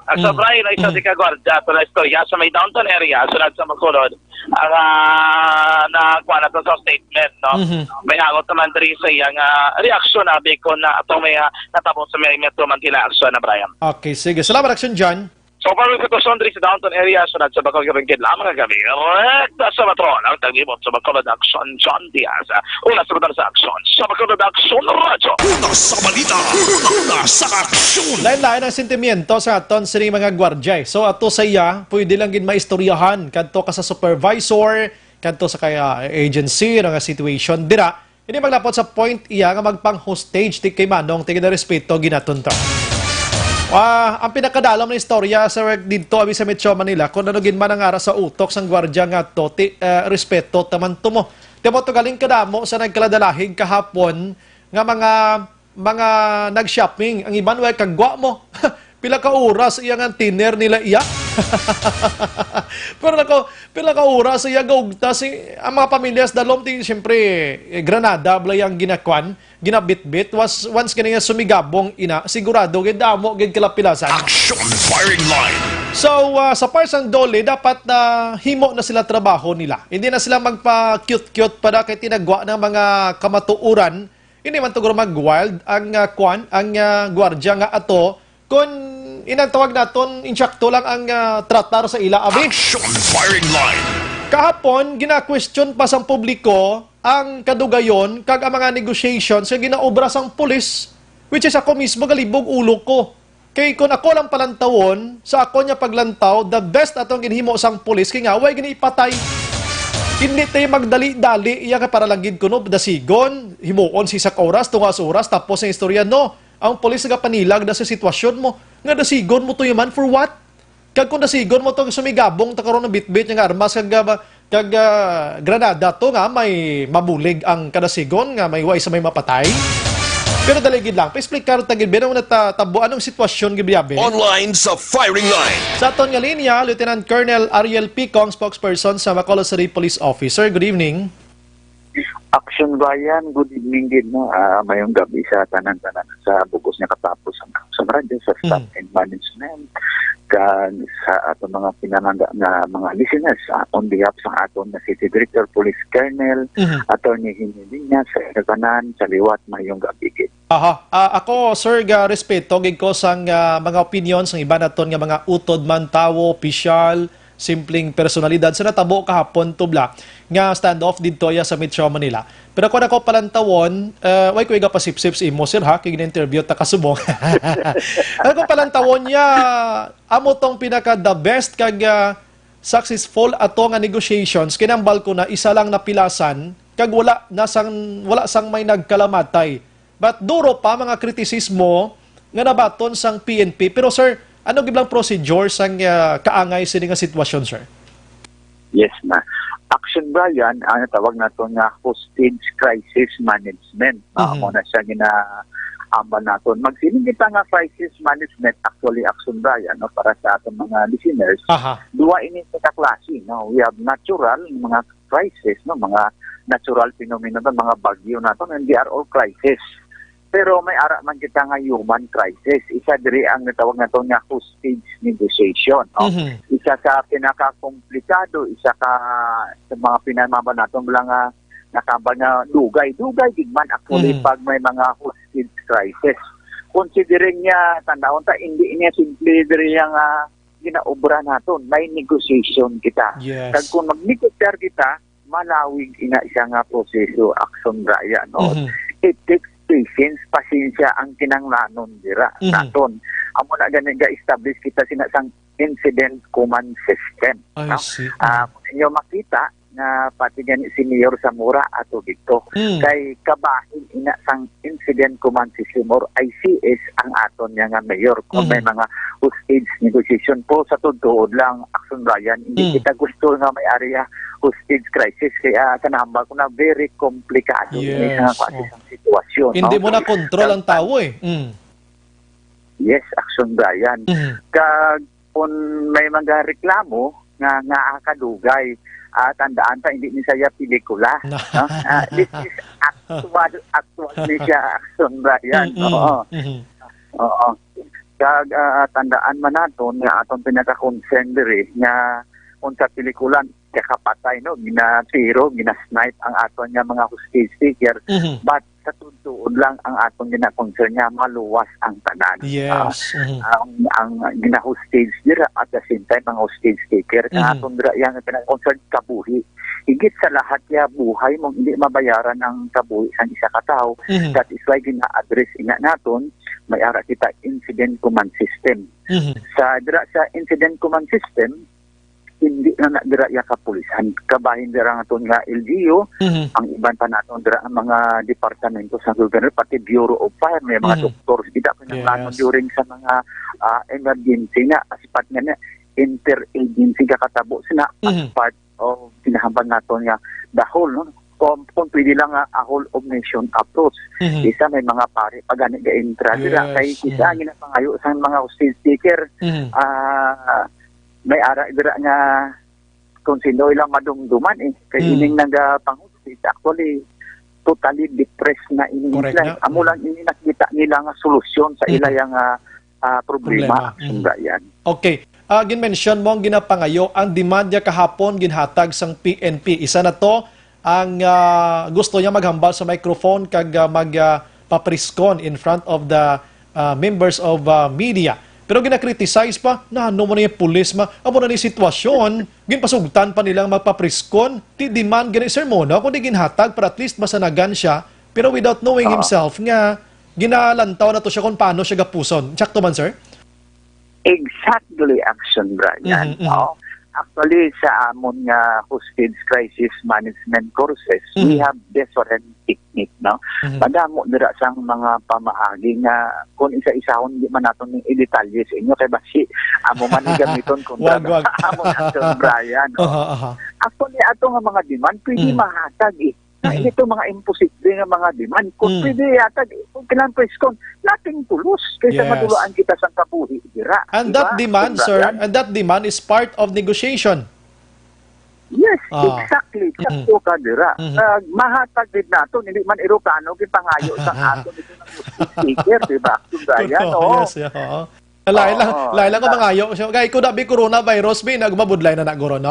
Ang Mm. sobra, yun ay isa Mm. di ka gwardiya, pero istorya sa may downtown area, sulod sa Bacolod, ang, ah, nakuha na to sa statement, no? Mhm. May hangot naman diri sa iya nga reaksyon, abi, kung na atong may, ah, natabo sa may Metro Manila aksyon na, Brian. Okay, sige. Salamat, Action John. So, para sa sitwasyon diri sa downtown area, sulod sa Bacolod, Kibingkid lamang ang gabi. Rekta sa Metro, ang taglibot sa Bacolod, Action John Diaz. Una sa Bacolod, sa Action. Sa Bacolod, Action Radyo. Una sa balita, una, una sa aksyon. Lain-lain ang sentimiento sa aton sining mga gwardiya, eh. So, ato sa iya, pwede lang gid maistoryahan kadto ka sa supervisor, kadto sa kaya agency, nga situation dira. Hindi maglapot sa point iya nga magpang-hostage ti kay Manong, ti ginarespeto ginatunta. Ah, ang pinakadalom na istorya sa didto, abi, sa Metro Manila, kung ano gid man ang ara sa utok sang gwardiya nga to, ti, eh, respeto taman to mo. Ti mo to galing kadamo sa nagkaladalahig kahapon nga mga, mga nag-shopping. Ang iban, way kagwa mo. Pila ka oras iya nga tiner nila iya? Pero nako, pila ka oras iya gaugta si, ang mga pamilya sa dalom, ti, siyempre, eh, granada, bala yang ginakwan, ginabitbit. Was, once kini nga sumigabong ina, sigurado gid damo gid kalapilasan. Action firing line. So, ah, sa part sang DOLE, dapat na himo na sila trabaho nila. Hindi na sila magpa-cute-cute pa da kay tinagwa ng mga kamatuoran. Hindi man to guro mag-wild ang, ah, kwan, ang, ah, gwardiya nga ato. Kun inang tawag naton, insakto lang ang, ah, tratar sa ila, abi. Action firing line. Kahapon, gina-question pa sang publiko ang kadugayon kag ang mga negotiations nga ginaobra sang pulis, which is ako mismo galibog ulo ko. Kay kun ako lang palantawon, sa ako niya paglantaw, the best atong ginhimo sang pulis kay nga way gini ipatay. Hindi tayo magdali-dali iya nga para lang gid kuno dasigon, himuon sa isa ka oras, tunga sa oras, tapos ang istorya, no. Ang pulis nagapanilag na sa sitwasyon mo. Nga dasigon mo to, man, for what? Kag kung dasigon mo tong sumigabong ta karon ng bitbit nga armas kag, ah, kag, ah, granada to nga may mabulig ang kadasigon nga may way sa may mapatay. Pero dali gid lang, pa-explicar ta gid, bino na ta tabo anong sitwasyon gid biyabe. Online sa firing line. Sa aton nga linya, Lieutenant Colonel Ariel Picong, spokesperson sa Bacolod City Police Office. Sir, good evening. Action Ryan, good evening gid, no? Ah, mayong gabi sa tanan-tanan sa bugos nga katapos ang sa radyo, sa staff Mm. and management, kag sa ato mga pinamangga nga mga listeners, ah, on behalf sa aton nga City Director Police Colonel Mhm. Attorney Henry Liñas, sa tanan, sa liwat, mayong gabi gid. Aha. Ah, ako, sir, ga respeto gid ko sang, ah, mga opinion sang iban naton nga mga utod man, tawo, opisyal, simpleng personalidad sa natabo kahapon, tubla, nga standoff didto ya sa Metro Manila. Pero kung ako palantawon, ah, way ko iga pasipsip sa imo, sir, ha, kay gina-interview ta kasubong. Ako palantawon niya, amo tong pinaka the best kag, ah, successful ato nga negotiations, kinambal ko na isa lang napilasan kag wala na sang, wala sang may nagkalamatay. But duro pa mga kritisismo nga nabaton sang P N P. Pero, sir, ano gid lang procedure sang, ah, kaangay sini nga sitwasyon, sir? Yes, na. Action, Brian, ang tawag nato nga hostage crisis management. Ah, Mhm. Amo na siya ginaambal naton. Magsiling kita nga crisis management, actually, Action, Brian, no, para sa atong mga listeners. Aha. Duwa ini sa kaklase, no? We have natural, mga crisis, no, mga natural phenomenon, mga bagyo naton, and they are all crisis. Pero may ara man kita nga human crisis. Isa diri ang natawag naton nga hostage negotiation, no? Mhm. Isa sa pinakakomplikado, isa ka sa mga pinamaba naton lang nga nakabal nga dugay, dugay gid man actually Mhm. pag may mga hostage crisis. Considering niya, tandaan ta, hindi niya simple diri nga ginaobra naton. May negotiation kita. Yes. Kag kung mag-negotiar kita, malawig ina siya nga proseso, Action Brian, no? Mhm. It takes patience, pasensya ang kinahanglanon dira Mhm. naton. Amo na gani ga-establish kita sina sang incident command system, I no? see. Ah, Mhm. kung inyo makita nga pati gani si Mayor Zamora ato dito, Mm. kay kabahin ina sang incident command system or I C S ang aton niya nga mayor kung may Mhm. mga hostage negotiation po. Sa tuod-tuod lang, Action Brian, hindi Mm. kita gusto nga may area hostage crisis, kaya sa nahambal ko na very komplikado ini nga Yes, klase oh. sang sitwasyon, Hindi no? mo na control ang Kag- tawo eh. Mm. Yes, Action Brian. Mhm. Kag kung may mga reklamo nga, nga kadugay, ah, tandaan ta, hindi ni saya pelikula, no? Ah, this is actual, actual ni siya, Action Brian. Mm, mm. Oo. Mhm. Oo. Kag, ah, tandaan man naton nga aton pinaka-concern diri nga kung sa pelikula, kakapatay, no? Ginatiro, ginasnipe ang aton nga mga hostage taker. Mhm. But sa tuod-tuod lang ang aton gina-concern nga maluwas ang tanan. Yes. Ah, Mhm. ang, ang gina-hostage dira at the same time ang hostage taker. Ang Mhm. aton dira yang gina-concern kabuhi. Higit sa lahat ya buhay mo hindi mabayaran ang kabuhi sang isa ka tawo. Mhm. That is why gina-address ina naton may ara kita incident command system. Mhm. Sa dira sa incident command system, hindi na, na dira ya kapulisan. Kabahin dira nga ton nga L G U, Mhm. ang iban pa naton dira ang mga departamento sa gobyerno, pati Bureau of Fire, may mga Mhm. doctors, kita kinahanglan Yes. during sa mga, ah, emergency na, as part nga na, interagency ka katabo sina, as Mhm. part of kinahanglan naton nga the whole, no? Kung, kung pwede lang nga a whole of nation approach. Mhm. Isa may mga pari pa gani ga-intra dira. Yes. Kay isa Mhm. ang ginapangayo sa mga hostage taker, Mhm. ah, may ara dira nga kung sino ilang madumduman eh. Kay Hmm. ining nagapangusig, actually, totally depressed na ini Correct sila. na. Amo Hmm. lang ini nakita nila nga solusyon sa Hmm. ila yang, ah, ah, problema, Problema. Hmm. Action Brian. Okay. Ah, gin-mention mo ang ginapangayo, ang demand niya kahapon ginhatag sang P N P. Isa na to ang, ah, gusto niya maghambal sa microphone kag, ah, mag, ah, papriskon in front of the ah, members of, ah, media. Pero gina-criticize pa, na ano mo na yung pulis ma, amo na ni sitwasyon, ginpasugtan pa nilang magpapriskon, ti demand gani sermon, no? Kundi ginhatag para at least masanagan siya, pero without knowing Ah. himself nga ginalantaw na to siya kung paano siya gapuson. Sakto man, sir? Exactly, Action Brian. Mhm, mhm. No? Actually, sa amon nga hostage crisis management courses, we Mhm. have different technique, no? Mhm. Madamo dira sang mga pamaagi nga kung isa-isahon di man naton ning idetalye sa inyo kay basi amo man ang gamiton kontra Wag, wag. sa amon, Action Brian, no? Aha, aha. Actually, ato nga mga demand, pwede Mhm. mahatag eh. Na Mhm. ito mga imposible nga mga demand. Kung Mhm. pwede yata, kung kailangan press con, nothing to lose kaysa Yes. madulaan kita sa kabuhi dira. And Diba? that demand, Diba sir, yan? and that demand is part of negotiation. Yes, Ah. exactly. Mhm. Sakto ka dira. Mhm. Ah, mahatag din nato, hindi man Ilocano, gipangayo sa ato dito ng speaker, di ba? Action Brian, Correct. oo. Yes, yeah, oo. Lain lang, Oo, lain lang ko na- mangayo. So, kay ko na bi coronavirus, bi, nagmabudlay na na, guro, no?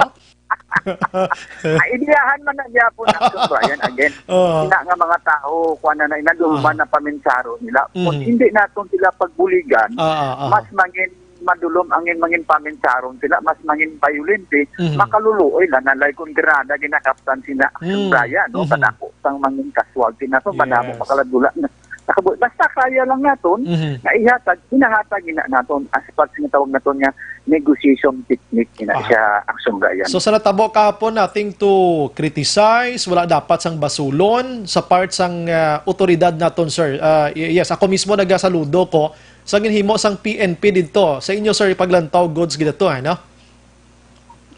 Ay, ideyahan man na gyapon, Action Brian, again. Oo. Ina nga mga tao, kuha na na, inaduman Ah. na paminsaro nila. Kung Mhm. hindi naton sila pagbuligan, Ah, ah, ah. mas mangin madulom, angin mangin paminsaron sila, mas mangin bayulente, Mhm. makaluluoy lang na lay kung granada ginakaptan sina Action Mhm. Brian, no? Mhm. Kadako sang mangin casualty na to, madamo Yes. makaladula na. Nakabu-, basta kaya lang naton, Mhm. nga ihatag, hinahatag ina naton, as pag sinatawag naton nga negotiation technique, ina Ah. siya, Action Brian. So, sa natabo kahapon, nothing to criticize, wala dapat sang basulon sa part sang, ah, otoridad naton, sir. Ah, y-, yes, ako mismo nagasaludo ko sa ginhimo sang P N P didto. Sa inyo, sir, ipaglantaw, goods gid ato, eh, no?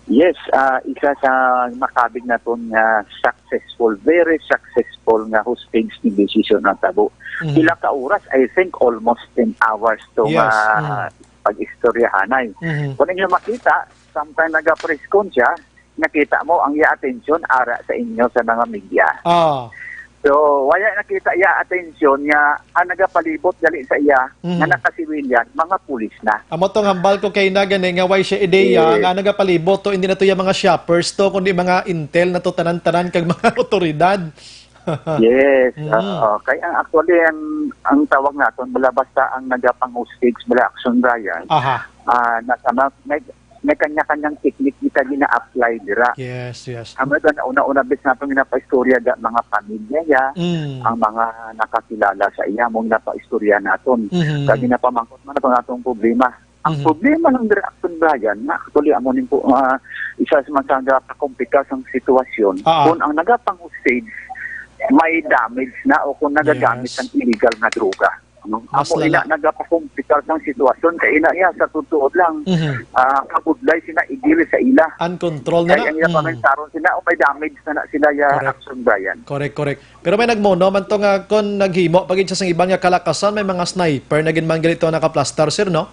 Yes, ah, isa sa makabig naton nga successful, very successful nga hostage negotiation ang tabo. Mhm. Pila ka oras? I think almost ten hours to Yes, nga mhm. pag-istoryahanay. Mhm. Kung inyo makita, sometime naga-press con siya, nakita mo ang iya atensyon ara sa inyo sa mga media. Ah. So, wala nakita iya atensyon nga ang nagapalibot gali sa iya Mhm. nga nakasiwilyan, mga pulis na. Amo tong hambal ko kay na gani nga way siya ideya Yes. nga nagapalibot to, hindi na to yung mga shoppers to, kundi mga intel na to, tanan-tanan kag mga otoridad. Yes, Mm. oo. Kay ang, actually, ang, ang tawag naton, wala basta ang nagapang-hostage, wala action, Brian. Aha. Ah, nasa ma-, may, may kanya-kanyang technique kita gina-apply dira. Yes, yes. Ang mga una-una, bis natin ginapaistorya ga mga pamilya niya, Mm. ang mga nakakilala sa iya, mong napaistorya naton. Mhm. Kag ginapamangkot man naton atong problema. Ang Mhm. problema lang dira, Action Brian, na actually amo ning po, ah, isa sa mga nagapakomplika sang sitwasyon. Ah, ah. Kung ang nagapang-hostage may damage na o kung nagagamit Yes. ng illegal nga droga, no? Mas Amo ina lala. Nagapakomplika sang sitwasyon kay ina iya sa totoo lang, Mhm. ah, kabudlay sina igil sa ila. Uncontrol na Kaya na. ang ila Mm. pamentaron sila o may damage na na sila ya Correct. Action Brian. Correct, correct. Pero may nagmuno man to nga kung naghimo pa gid siya sang iban nga kalakasan, may mga sniper na gid man gali to nakaplastar, sir, no?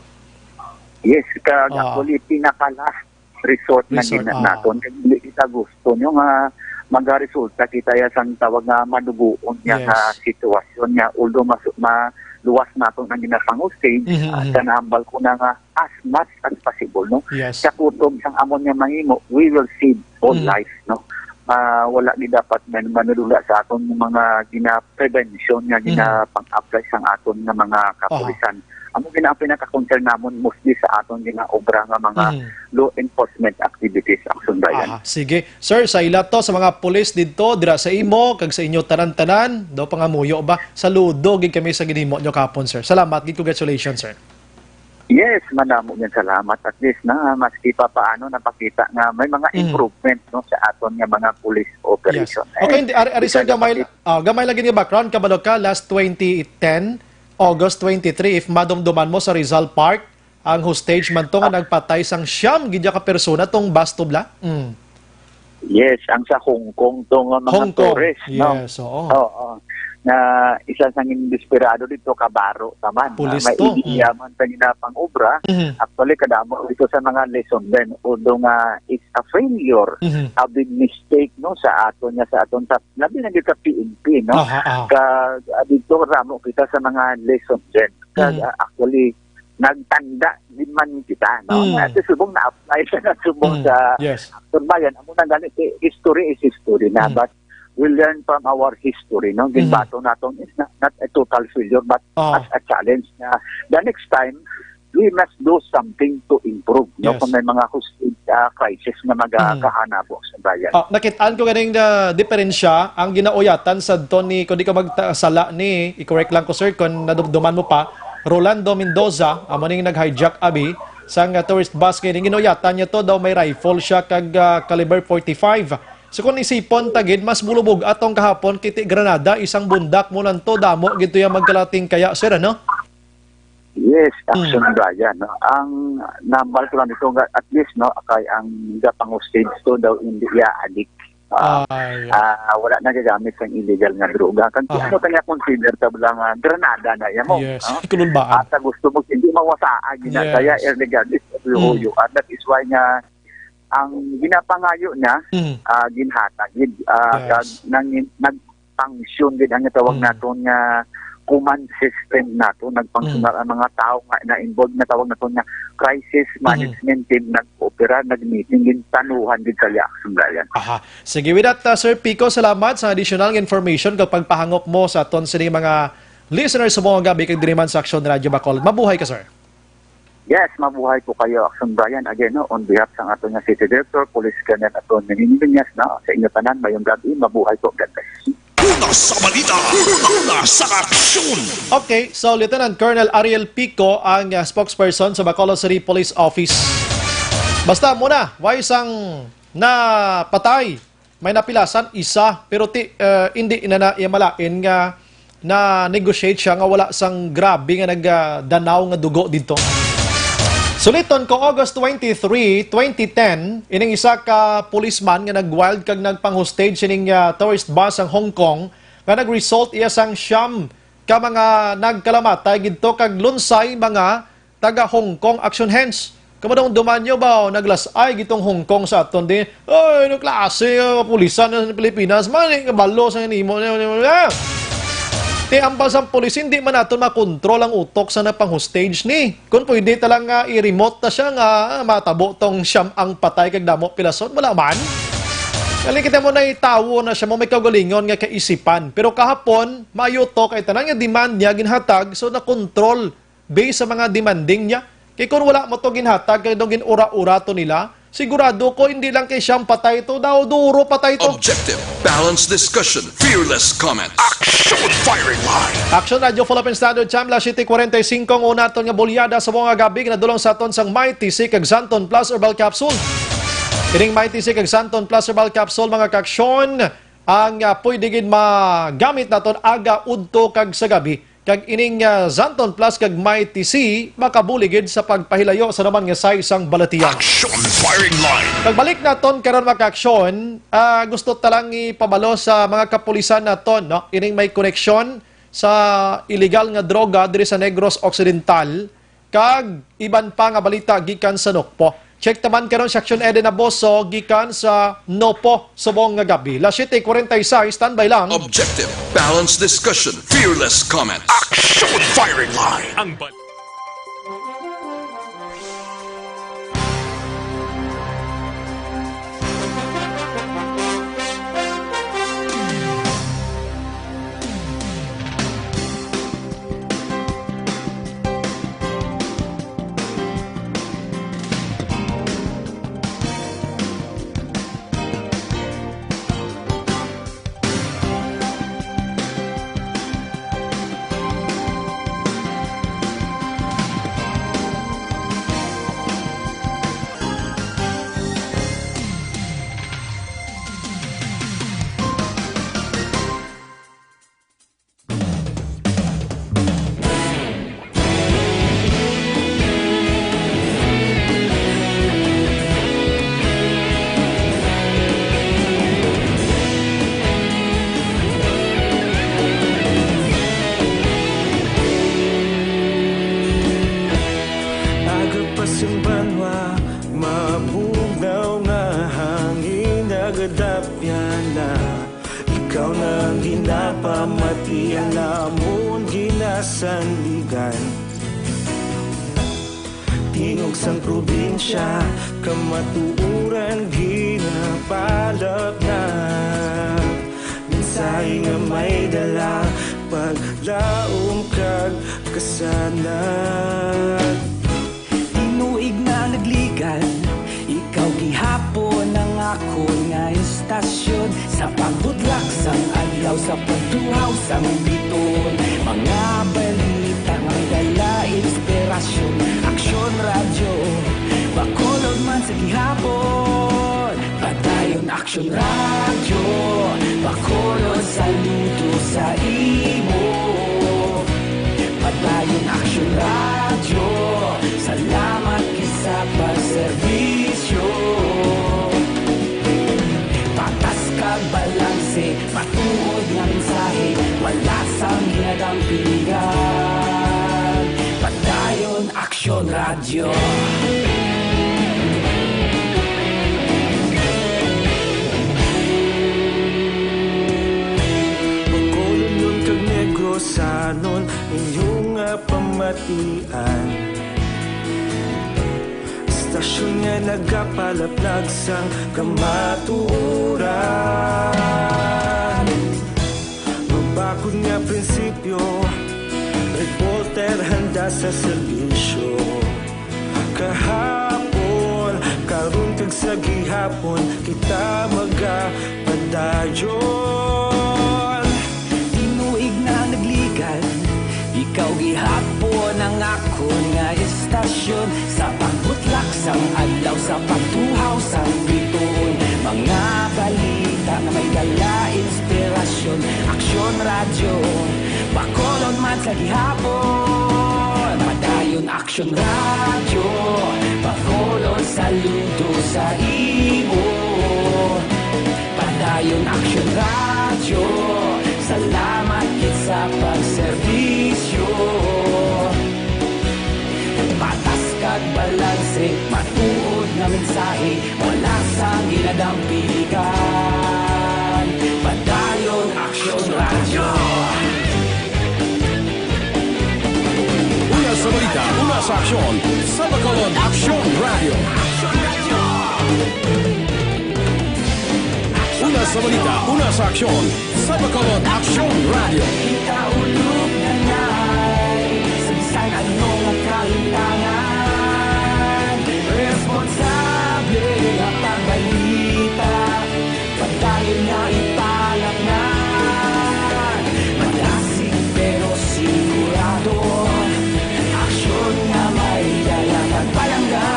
Yes, kag Ah. actually, pinaka-last resort na Resort, gina-, ah. naton. Kag hindi kita gusto nyo nga magaresulta kita ya sang tawag nga maduguon niya Yes. nga sitwasyon niya. Although mas, maluwas naton ang ginapang-hostage, Mhm, ah, mhm. kanahambal ko na nga as much as possible, no? Yes. Sa kutob sang amon nga mahimo, we will save all Mm. life, no? Ah, wala ni dapat man manulula sa aton mga gina-, prevention nga Mhm. ginapang-apply sang aton nga mga Aha. kapulisan. Amo gina ang pinaka-concern namon mostly sa aton ginaobra nga mga Mhm. law enforcement activities, Action Brian. Aha, sige. Sir, sa ila to, sa mga pulis didto, dira sa imo, kag sa inyo tanan-tanan, daw pangamuyo ba? Saludo gid kami sa ginhimo nyo kapon, sir. Salamat gid, congratulations, sir. Yes, madamo nga salamat. At least na, maski pa paano, napakita nga may mga Mhm. improvement, no, sa aton nga mga police Yes. operation. Okay, Eh, hindi, ari, ari, sir, isa na gamay, pakit- ah, gamay lagi nga background, kabalo ka, last twenty ten, August twenty-three, if madumduman mo sa Rizal Park, ang hostage man to nga Ah. nagpatay sang siyam gid ka persona tong bus tubla. Mm. Yes, ang sa Hong Kong to nga mga Hong Kong. tourist, no? Yes, oo. Oo. Na isa sang desperado dito, kabaro naman. Pulis May to. ideya Mm. man sa ginapang obra. Mhm. Actually, kadamo ito sa mga lesson din. Although nga it's a failure, Mhm. a big mistake, no, sa aton nga, sa aton sa, labi na dito sa P N P, no? Aha, aha. Kag, ah, dito ramo kita sa mga lesson din. Kag, Mhm. ah, actually, nagtanda din man kita, no? Mm. At subong na-apply siya na subong Mm. sa Yes. Action Brian. Amo na gani, eh, history is history na, Mm. but we learn from our history, no? Mm. Ginbato naton is not, not a total failure, but Ah. as a challenge na the next time, we must do something to improve, no? Yes. Kung may mga hostage, ah, crisis na Mm. magakahanabo sa bayan. Ah, nakitaan ko ganing, ah, diferensya ang ginauyatan sa to ni, kung di ka magta-, sala ni, i-correct lang ko, sir, kung nadumduman mo pa, Rolando Mendoza, amo ning nag-hijack abi sang, ah, tourist bus kay ning ginauyatan niya to daw may rifle siya kag, ah, caliber forty-five. So kung isipon ta gid, mas bulubog atong kahapon kiti granada, isang bundak mo lang to, damo gid to yung magkalating kaya, sir, ano? Yes, Action Mm. Brian, no? Ang nambal ko lang dito, nga at least, no, kay ang gapang hostage to daw hindi iya adik. Ah, Ay. ah, wala nagagamit sang illegal nga droga. Kag Aha. ano kanya consider ta lang nga granada na yan mo, Yes, no? Kululbaan. At sa gusto mo, hindi mawasaan, ginataya, Yes. illegal, is Mm. huyo. And that is why nga ang ginapangayo niya, Mm. ah, ginhatag gid, ah, Yes. kag nang-, nag-function gid ang tawag Mm. naton nga command system nato. Nagfunctional Mm. ang mga tao nga na-involved nga tawag naton nga crisis Mm. management team, nag-opera, nag-meeting, gintanuhan gid sa Action Brian. Aha. Sige, with that, uh, Sir Pico, salamat sa additional nga information kag pagpahangop mo sa aton sini mga listeners sa mga gabi kag diri man sa Action Radio Bacolod. Mabuhay ka, sir. Yes, mabuhay po kayo, Action Brian. Again, no, on behalf sa aton nga City Director, Police Colonel Attorney Nino Viñas, no, sa inyo tanan, mayong gabi, mabuhay po, God bless. Una sa balita, una sa aksyon. Okay, so Lieutenant Colonel Ariel Pico ang, uh, spokesperson sa Bacolod City Police Office. Basta muna, way sang napatay, may napilasan, isa, pero ti, uh, hindi na na iya malain nga na-negotiate siya nga wala sang grabe nga nagdanaw nga dugo dito. Suliton ko, August twenty-three, twenty ten, ining isa ka policeman nga nag-wild kag nagpang-hostage sining, ah, tourist bus sang Hong Kong nga nag-result iya sang siyam ka mga nagkalamatay gidto kag lunsay mga taga Hong Kong action hands. Kamadumduman nyo ba, o, naglas-ay gitong Hong Kong sa aton din? Ay, ano klase nga kapulisan na sa Pilipinas? Mali nga balo sa nimo. Ah! Ti ambal sang pulis, hindi man naton makontrol ang utok sa nagpang-hostage ni. Kung pwede talang nga i-remote na siya nga, ah, matabo tong siyam ang patay kag damo pilason, wala man. Kali kita mo na tawo na siya mo may kaugalingon nga kaisipan. Pero kahapon, maayo to kay tanan nga demand niya ginhatag, so na-control based sa mga demanding niya. Kay kung wala mo to ginhatag, kay daw gin-ura-ura to nila, sigurado ko hindi lang kay siyam patay to, daw duro patay to. Objective, balanced discussion, fearless comment. Action Firing Line! Action Radio Philippine Standard Time, las siyete cuarenta y cinco, ang una aton nga bulyada sa mga gabi, nadulong sa aton sang Mighty C kag Santon Plus Herbal Capsule. Ining Mighty C kag Santon Plus Herbal Capsule, mga kaaksyon, ang, ah, pwede gid magamit naton aga, udto, kag sa gabi. Kag ining, ah, Santon Plus kag Mighty C makabulig gid sa pagpahilayo sa naman nga size sang balatian. Action Firing Line. Pagbalik naton karon, mga kaaksyon, ah, gusto ta lang ipabalo sa mga kapulisan naton, no? Ining may koneksyon sa iligal nga droga diri sa Negros Occidental, kag iban pa nga balita gikan sa Nokpo. Check ta man karon si Action Eden Aboso gikan sa Nokpo subong nga gabi. Las siyete cuarenta y seis, standby lang. Objective, balanced discussion, fearless comment. Action Firing Line. Ang bal- Aga pa sang banwa, mabugnaw nga hangin, nagadapyan na. Ikaw na ang ginapamati, ang amon ginasandigan. Tingog sang probinsya, kamatuoran ginapalap na. Mensahe nga may dala, paglaom kag kasanag. Tinuig na nagligan, ikaw gihapon ang akon nga istasyon. Sa pagbutlak sang adlaw, sa pagtuhaw sang biton, mga balita nga may dala inspirasyon. Aksyon Radyo, Bacolod man sa gihapon. Padayon Aksyon Radyo, Bacolod, saludo sa imo. Padayon Aksyon Radyo, salamat gid sa pagserbisyo. Patas kag balanse, matuod nga mensahe, wala sang ginadampingan. Padayon Aksyon Radyo. Bacolodnon kag Negrosanon, inyo nga pamatian. Istasyon nga nagapalaplag sang kamatuoran. Mabakod nga prinsipyo, reporter handa sa serbisyo. Kahapon, karon kag sa gihapon, kita magapadayon. Tinuig na nagligan, ikaw gihapon ang akon nga istasyon. Sa pagbutlak sang adlaw, sa pagtuhaw sang bituon, mga balita nga may dala inspirasyon. Aksyon Radyo, Bacolod man sa gihapon. Padayon Aksyon Radyo, Bacolod, saludo sa imo. Padayon Aksyon Radyo, salamat gid sa pagserbisyo. Patas kag balanse, Wala sang ginadampigan. Padayon Aksyon Radyo. Una sa balita, una sa aksyon, sa Bacolod, Aksyon Radyo. Una sa balita, una sa aksyon, sa Bacolod, Aksyon Radyo. Kita ulog na nay, sa bisan ano nga kahintangan, responsable nga pagbalita, padayon nga ipalatnan. Madasig pero sigurado, aksyon nga may dala kag palangga.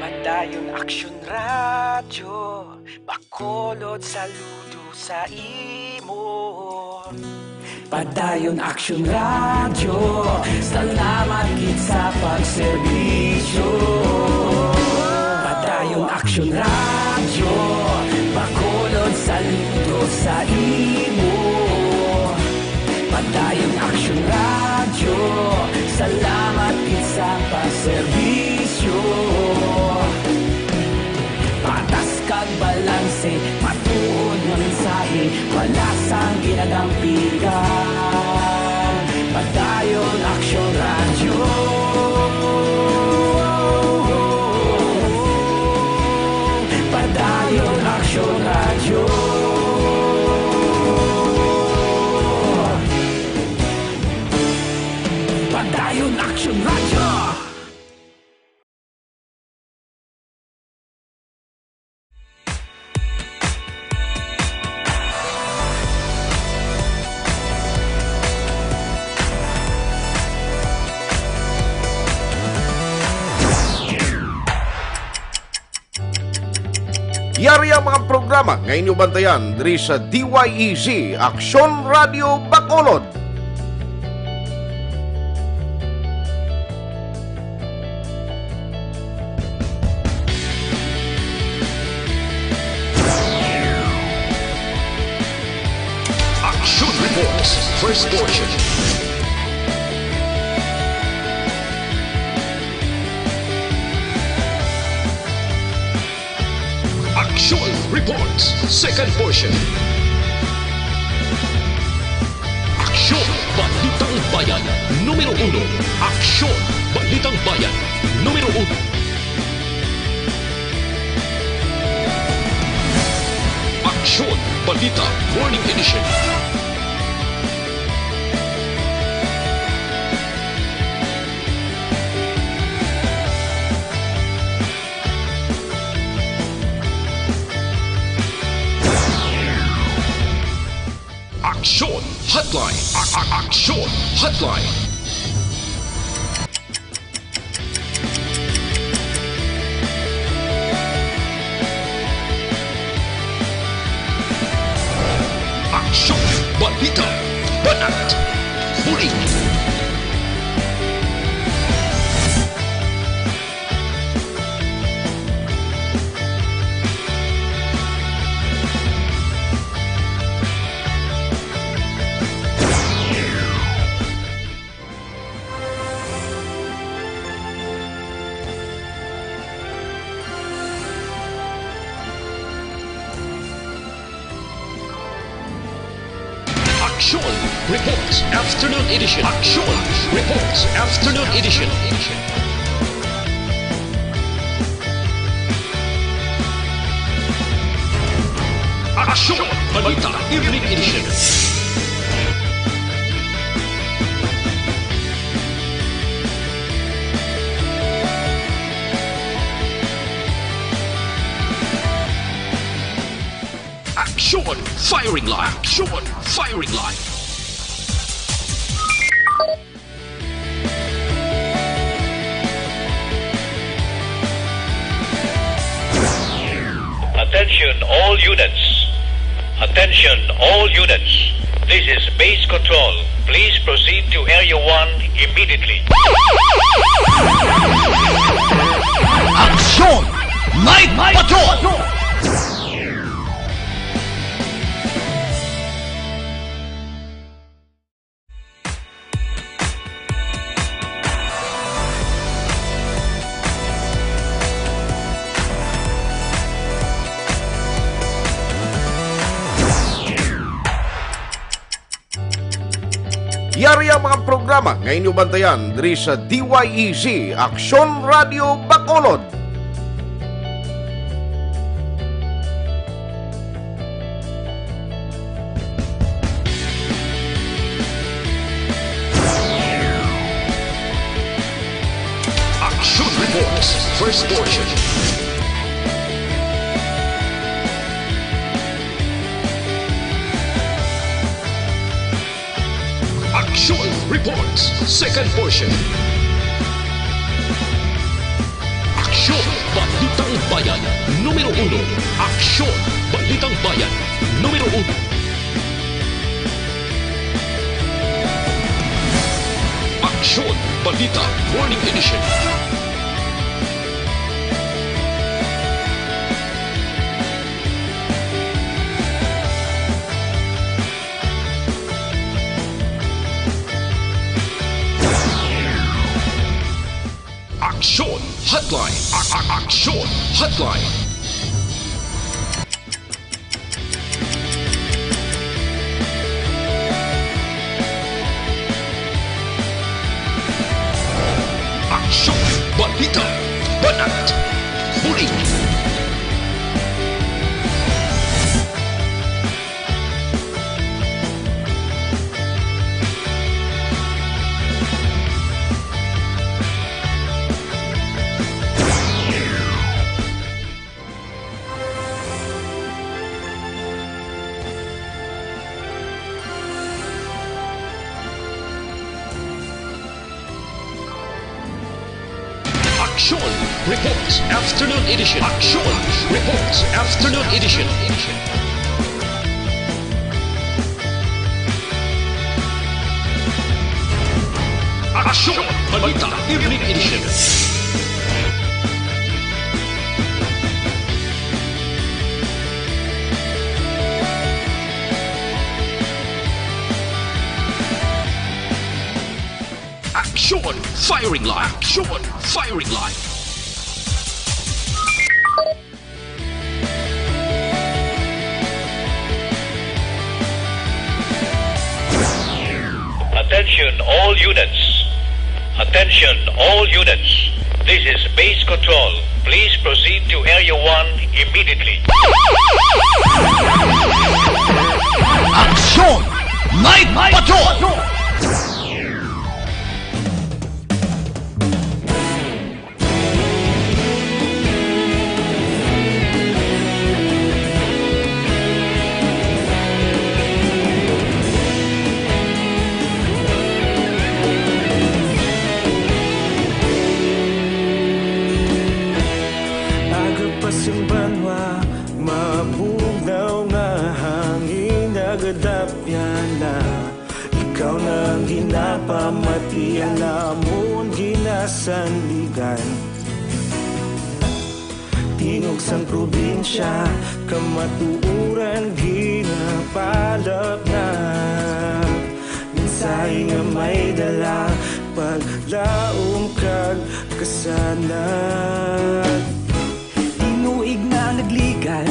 Padayon Aksyon Radyo, Bacolod, saludo sa imo. Padayon Aksyon Radyo, salamat gid sa pagserbisyo. Padayon Aksyon Radyo, Bacolod, saludo sa imo. Padayon Aksyon Radyo, salamat gid sa pagserbisyo. Patas kag balanse, matuod nga mensahe, wala sang ginadampigan. Padayon Aksyon Radyo. Padayon Aksyon Radyo. Padayon Aksyon Radyo. Yari ang mga programa nga inyo bantayan diri sa D Y E Z, Aksyon Radio Bacolod. Action Reports, first portion. Action Reports, second portion. Aksyon, Balitang Bayan, numero uno. Aksyon, Balitang Bayan, numero uno. Aksyon, Balita, Morning Edition. Aksyon Hotline. A- a- Aksyon Hotline. Aksyon, balita, banat, bulig. Aksyon Reports Afternoon Edition. Aksyon Reports Afternoon Edition. Aksyon Balita Evening Edition. Aksyon Firing Line. Aksyon Firing Line. Attention all units. Attention all units. This is Base Control. Please proceed to Area one immediately. Aksyon! Night Patrol! Yari ang mga programa nga inyo bantayan diri sa D Y E Z, Aksyon Radio Bacolod. Action Reports, first portion. Action Reports, second portion. Aksyon, Balitang Bayan, numero uno. Aksyon, Balitang Bayan, numero uno. Aksyon, Balita, Morning Edition. Aksyon Hotline. A- a- Aksyon Hotline. Aksyon, balita, banat, buli. Aksyon Reports Afternoon Edition. Aksyon Reports Afternoon Edition. Aksyon Balita Evening Edition. Aksyon Firing Line. Aksyon Firing Line. Attention all units. Attention all units. This is Base Control. Please proceed to Area one immediately. Aksyon! Night Patrol! Aga pa sang banwa, mabugnaw nga hangin nagadapyan na. Ikaw na ang ginapamati, ang amon ginasandigan. Tingog sang probinsya, kamatuoran ginapalapnat. Mensahe nga may dala, paglaom kag kasanag. Tinuig na nagligan,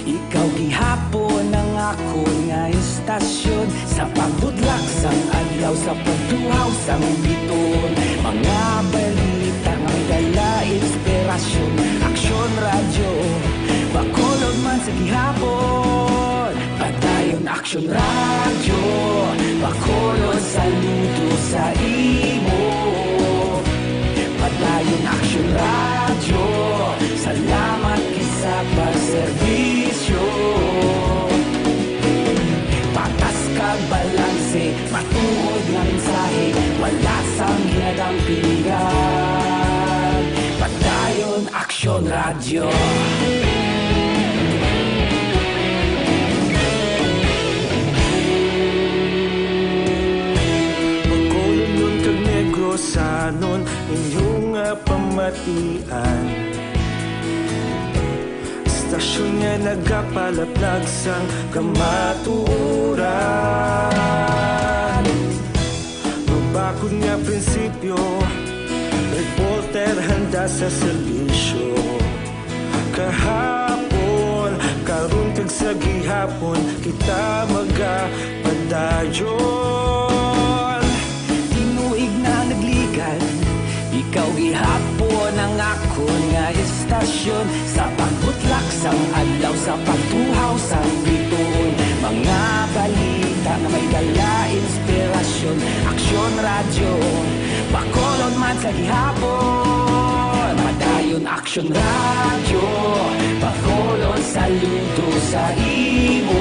ikaw gihapon ang akon nga istasyon. Sa pagbudlak sang adlaw, sa pagtuhaw sang biton, mga balita nga may dala inspirasyon. Aksyon Radyo Bacolod man sa gihapon. Padayon Aksyon Radyo Bacolod, saludo sa imo. Padayon Aksyon Radyo, salamat gid sa pagserbisyo. Patas kag balanse, matuod nga mensahe, wala sang ginadampingan. Padayon Aksyon Radyo. Anon inyong nga pamatian, istasyon nga nagapalaplag sang kamatuoran. Mabakod nga prinsipyo, reporter handa sa serbisyo. Kahapon, karon kag sa gihapon, kita magapadayon. Tinuig na nagligad, ikaw gihapon ang akon nga istasyon. Sa pagbutlak sang adlaw, sa pagtuhaw sang bituon, mga balita nga may dala inspirasyon. Aksyon Radyo, Bacolod man sa gihapon. Padayon Aksyon Radyo, Bacolod, saludo sa imo.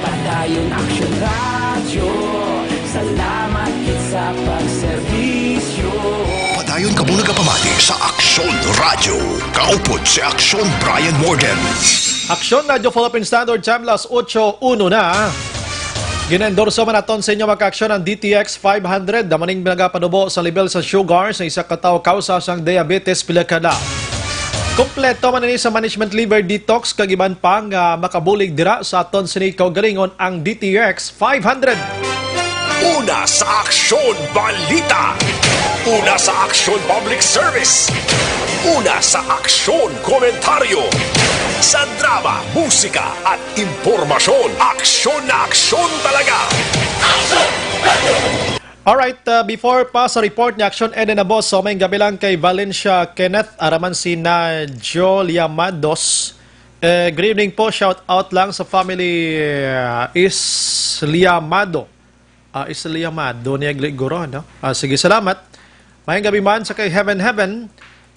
Padayon Aksyon Radyo, salamat gid sa pagserbisyo. Padayon kamo nagapamati sa Aksyon Radyo. Kaupod si Aksyon Brian Morgan. Aksyon Radyo Philippine Standard Time, las otso uno na. Ginaendorso man naton sa inyo, mga kaaksyon, ang D T X five hundred, na maning nagapanubo sa level sa sugar sa isa ka tawo kausa sang diabetes pila ka adlaw. Kompleto man ini sa management liver detox kag iban pa nga makabulig dira sa aton sini kaugalingon, ang D T X five hundred. Una sa Aksyon Balita. Una sa Aksyon Public Service. Una sa Aksyon Komentaryo. Sa drama, musika, at impormasyon. Aksyon na aksyon talaga. Alright, uh, before pa sa report ni Aksyon Eden Aboso, may gabi lang kay Valencia Kenneth, araman si Najo Liamados. Eh, good evening po, shout out lang sa family, uh, Isliamado. Ah, Isliamado niya gliguro, no? Ah, sige, salamat. Mayang gabi man sa kay Heaven Heaven.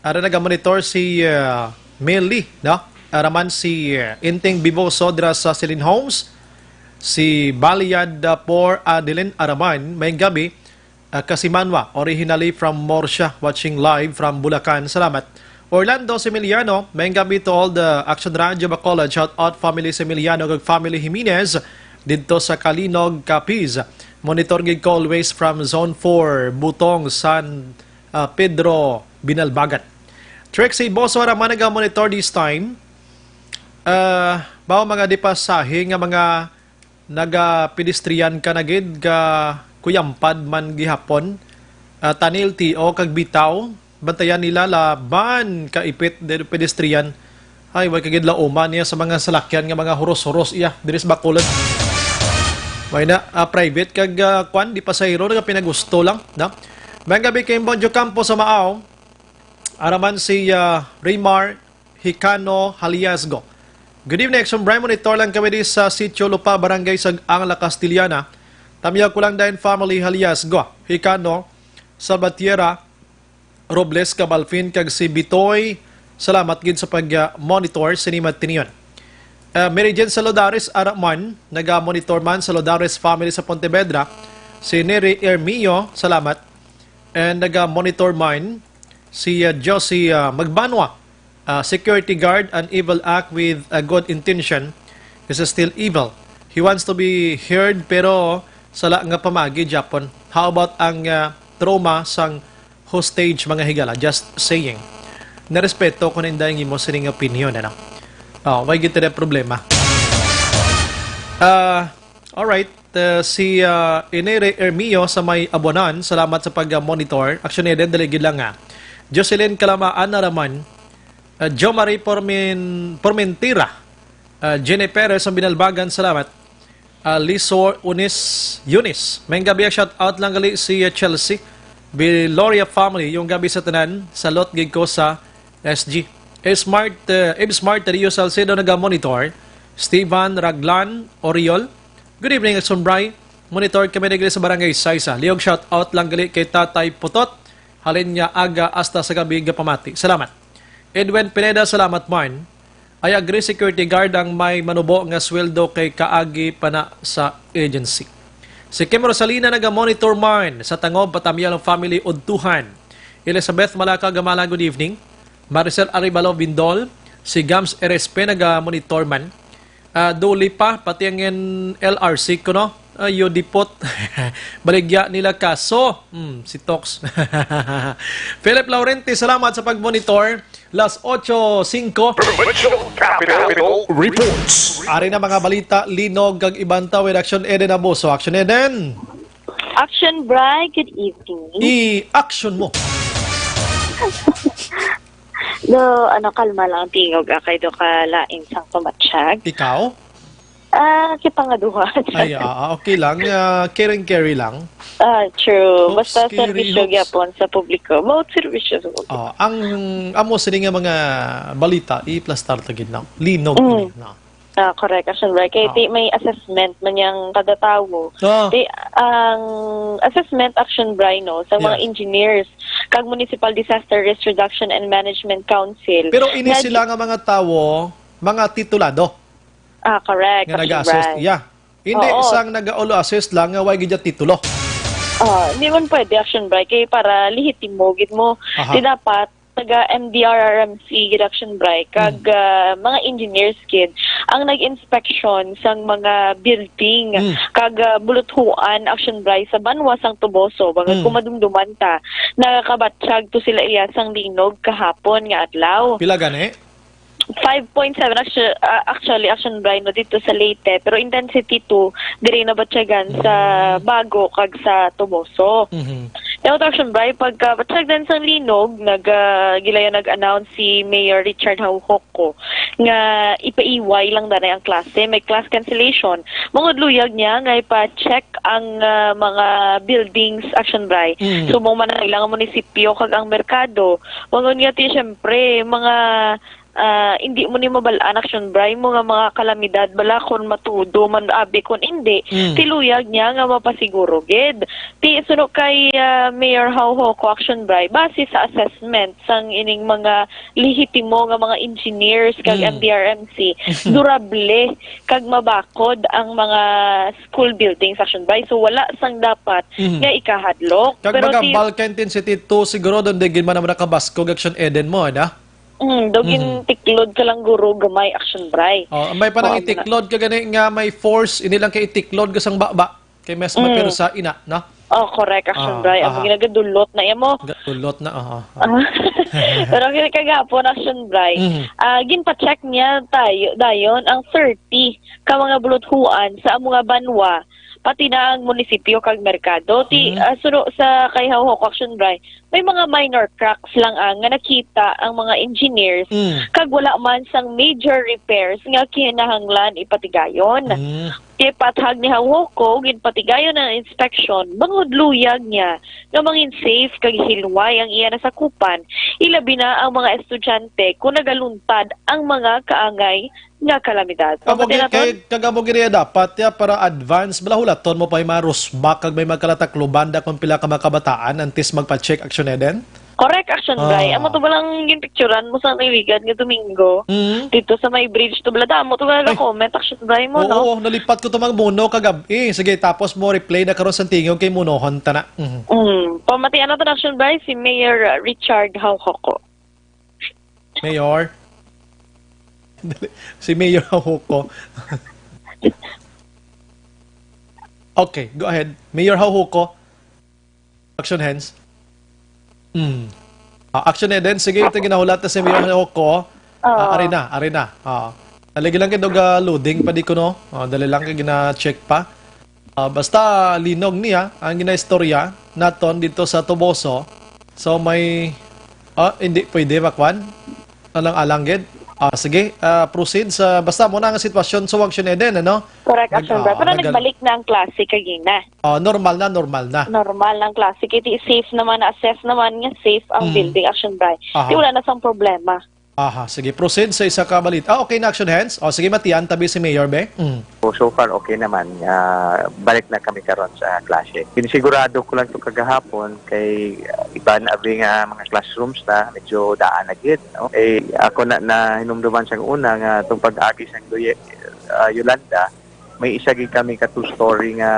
Ara naga-monitor si, uh, Mel Lee, no? Araman si, uh, Inting Biboso dira sa Celine Homes. Si Baliad, uh, for Adeline Araman, mayang gabi. Uh, Kasimanwa, originally from Morsia, watching live from Bulacan. Salamat. Orlando Similiano, mayang gabi to all the Action Radio Bacolod. Shout out family Similiano kag family Jimenez didto sa Calinog, Capiz. Monitor gid ko always from Zone four, Butong, San, uh, Pedro, Binalbagan. Trixie Boso ra man naga-monitor this time. Uh, bao mga dipasahi nga mga nagapedestrian ka na gid, ka kuyampad man gihapon. Ah, Tanil T O kag Bitaw, bantayan nila laban ka ipit de pedestrian. Ay, way ka gid lauman niya sa mga salakyan nga mga huros-huros iya diri sa Bacolod. May na, ah, private kag, ah, kwan, di pasahero, nga pinagusto lang, no? Mayang gabi kay Bonjo Campo sa Maaw. Araman si, ah, Raymar Hicano Haliasgo. Good evening, Action Brian. Monitor lang kami di sa Sitio Lupa, Barangay Sag-ang, La Castellana. Tamyaw ko lang dayon family Haliasgo, Hicano, Salvatierra, Robles, Cabalfin, kag si Bitoy. Salamat gid sa pag-, ah, monitor sini matinion. Ah, Mary Jane Salodares, ara man, naga-monitor man sa Lodares family sa Pontevedra. Si Neri Ermio, salamat. And naga-monitor man si, ah, Josie, ah, Magbanwa. Ah, security guard, an evil act with a good intention is still evil. He wants to be heard, pero sala nga pamagi, Japon. How about ang, ah, trauma sang hostage, mga higala? Just saying. Narespeto ko na inday ang imo sining opinion, ano? Oh, may gid na problema. Ah, alright. Uh, si, ah, Inere Ermio sa may Abuanan, salamat sa pag-monitor. Actually, dali gid lang nga. Jocelyn Kalamaan na raman. Uh, Jo Marie Pormin-, Pormentira. Uh, Jenny Perez ang Binalbagan, salamat. Uh, Lisor Unis Yunis. May gabi, shout out lang gali si, uh, Chelsea Biloria family. Yung gabi sa tanan, salot gid ko sa S G. Eh, Smart, uh, Ib Smart Rio Salcedo naga-monitor. Stevan Raglan Oriol. Good evening, Action Bri. Monitor kami na gali sa Barangay Saisa. Liog shout out lang gali kay Tatay Putot. Halin nga aga hasta sa gabi gapamati. Salamat. Edwin Pineda, salamat man. I agree, security guard ang may manubo nga sweldo kay kaagi pa na sa agency. Si Kim Rosalina naga-monitor man sa Tangob, Patamial ang family udtuhan. Elizabeth Malaka Gamala, good evening. Maricel Arevalo Bindol, si Gams R S P naga-monitor man. Ah, Duli pa, pati ang N L R C kuno. Ayo dipot. Baligya nila kaso. Hmm, si Tox. Philip Laurenti, salamat sa pag-monitor. Las ocho singko. Provincial Capital Reports. Ari na mga balita, linog kag iban tawid. Action Eden Abuso. Action Eden. Action Bry, good evening. I-action mo. Do, ano, kalma lang ang tingog, ah, kay do ka lain sang pamatsyag. Ikaw? Ah, kita nga duha. Ay, ah, okay lang. Ah, care and carry lang. Ah, true. Hoops, Basta carry, serbisyo hoops. gyapon sa publiko. About serbisyo sa publiko. Ah, ang amo sini nga mga balita, i-plastar ta gid na. Linog Mm. ni na. Ah, correct, Action Bry. Kay Ah. ti may assessment man yang kada tawo. Ah. Ti ang assessment, Action Bry, no, sa mga Yeah. engineers kag Municipal Disaster Risk Reduction and Management Council. Pero ini nga- sila nga mga tawo, mga titulado Ah, correct, nga Action nag-assist. Bry. Yeah. Hindi Oo. sang nag-all assist lang nga way gid titulo. Ah, hindi man pwede, Action Bry, kay para lehitimo gid mo. Aha. Di dapat taga M D R R M C gid, Action Bry, kag Hmm. ah, mga engineers gid ang nag-inspection sang mga building Hmm. kag ah, buluthuan, Action Bry, sa banwa sang Toboso, bangod Hmm. kung madumduman ta, nakabatsyag to sila iya sang linog kahapon nga adlaw. Pila gani? Five point seven actu- ah, actually, Action Bry, no, dito sa Leyte, pero intensity two diri nabatyagan sa Bago kag sa Toboso. Mhm. Yung Action Bry, pagka batyagan sang linog, nag ah, gilayon nag-announce si Mayor Richard Haujoco nga ipaiway lang danay ang klase, may class cancellation. Mangudluyag niya nga ipa-check ang ah, mga buildings, Action Bry. Mm. Subong man ang ilang munisipyo kag ang merkado. Mangon nga ti, syempre, mga ah, hindi mo ni mabal-an, Action Bry, mo nga mga kalamidad bala kon matudo man abi kon hindi. Mm. Tiluyag niya nga mapasiguro gid. Ti suno kay ah, Mayor Haujoco, Action Bry, base sa assessment sang ining mga lehitimo nga mga engineers kag Mm. M D R M C, durable kag mabakod ang mga school buildings, Action Bry. So wala sang dapat Mm. nga ikahadlok. Kag Pero mga ti- bulk intensity two siguro doon di gid man naman nakabaskog, Action Eden mo, da? Mm, daw Mhm. gintiklod ka lang guro gamay, Action Bry. Oh, may pa nang Oo, itiklod ka gani nga may force, hindi lang kay itiklod ka sang baba. Kay mas Mm. mapersa ina, no? Oh, correct, Action Ah, Bry. aha. Ang ginagadulot na iya mo. Gadulot na, aha. Ah, pero kini kagapon, Action Bry. Mhm. Ah, ginpa-check niya tayo dayon ang thirty ka mga buluthuan sa amo nga banwa, pati na ang munisipyo kag merkado. Ti Mhm. ah, suno sa kay Haujoco, Action Bry, may mga minor cracks lang ang nga nakita ang mga engineers Mm. kag wala man sang major repairs nga kinahanglan ipatigayon. Mm. Gipathag ni Haujoco, ginpatigayon ang inspection, mangudluyag niya nga mangin safe kag hilway ang iya nasakupan, ilabi na ang mga estudyante kung nagaluntad ang mga kaangay nga kalamidad. Amo Pamati gid naton? Kay kag amo gid iya dapat ya para advance bala hulaton mo pa yung mga rusma kag may magkalatakluban da kung pila ka mga kabataan antes magpa-check, Action Eden? Correct, Action Bry. Ah. Amo to balang ginpicturan mo sa naiwigan nga Domingo. Mm. Dito sa may bridge to bala, damo to nga Ay. Comment, Action Bry mo, no? Oo, nalipat ko to magmuno kagabi. Sige, tapos mo replay na karon sa tingog kay munohon ta na. Mhm. Mm. Pamatian naton, Action Bry, si Mayor uh, Richard Haujoco. Mayor. Dali. Si Mayor Haujoco. Okay, go ahead. Mayor Haujoco. Action hands. Mm. Ah, Action Eden. Sige, ito ginahulat na si Mayor Haujoco. Ah, Oo. Ari na, ari na. Ah. Dali lang kay dog, ah, loading pa di ko, no? Ah, dali lang kay gina-check pa. Ah, basta linog niya ang ginaistorya naton dito sa Toboso. So may, ah, hindi pwede makwan. Alang-alang gid. Ah, sige, ah, proceed sa, basta mo na ang sitwasyon sa Action Eden, ano? Correct, Nag- Action Bry. ah, Pero nagal- nagbalik na ang klase kagina. Ah, normal na, normal na. Normal ang klase. Kaya ti safe naman, na-assess naman nga safe ang Mm. building, Action Bry. Aha. Di wala na sang problema. Aha, sige, proceed sa isa ka balita. Ah, okay na, Action Hands. O, sige, matian tabi si Mayor, be. Mm. So, so far, okay naman. Ah, balik na kami karon sa klase. Pinisigurado ko lang to kagahapon kay ah, iban abi nga mga classrooms na medyo daan na gid, no? Eh, ako na, na hinumduman sang una nga itong pag-agi sang Luye, ah, Yolanda, may isa gid kami ka two-story nga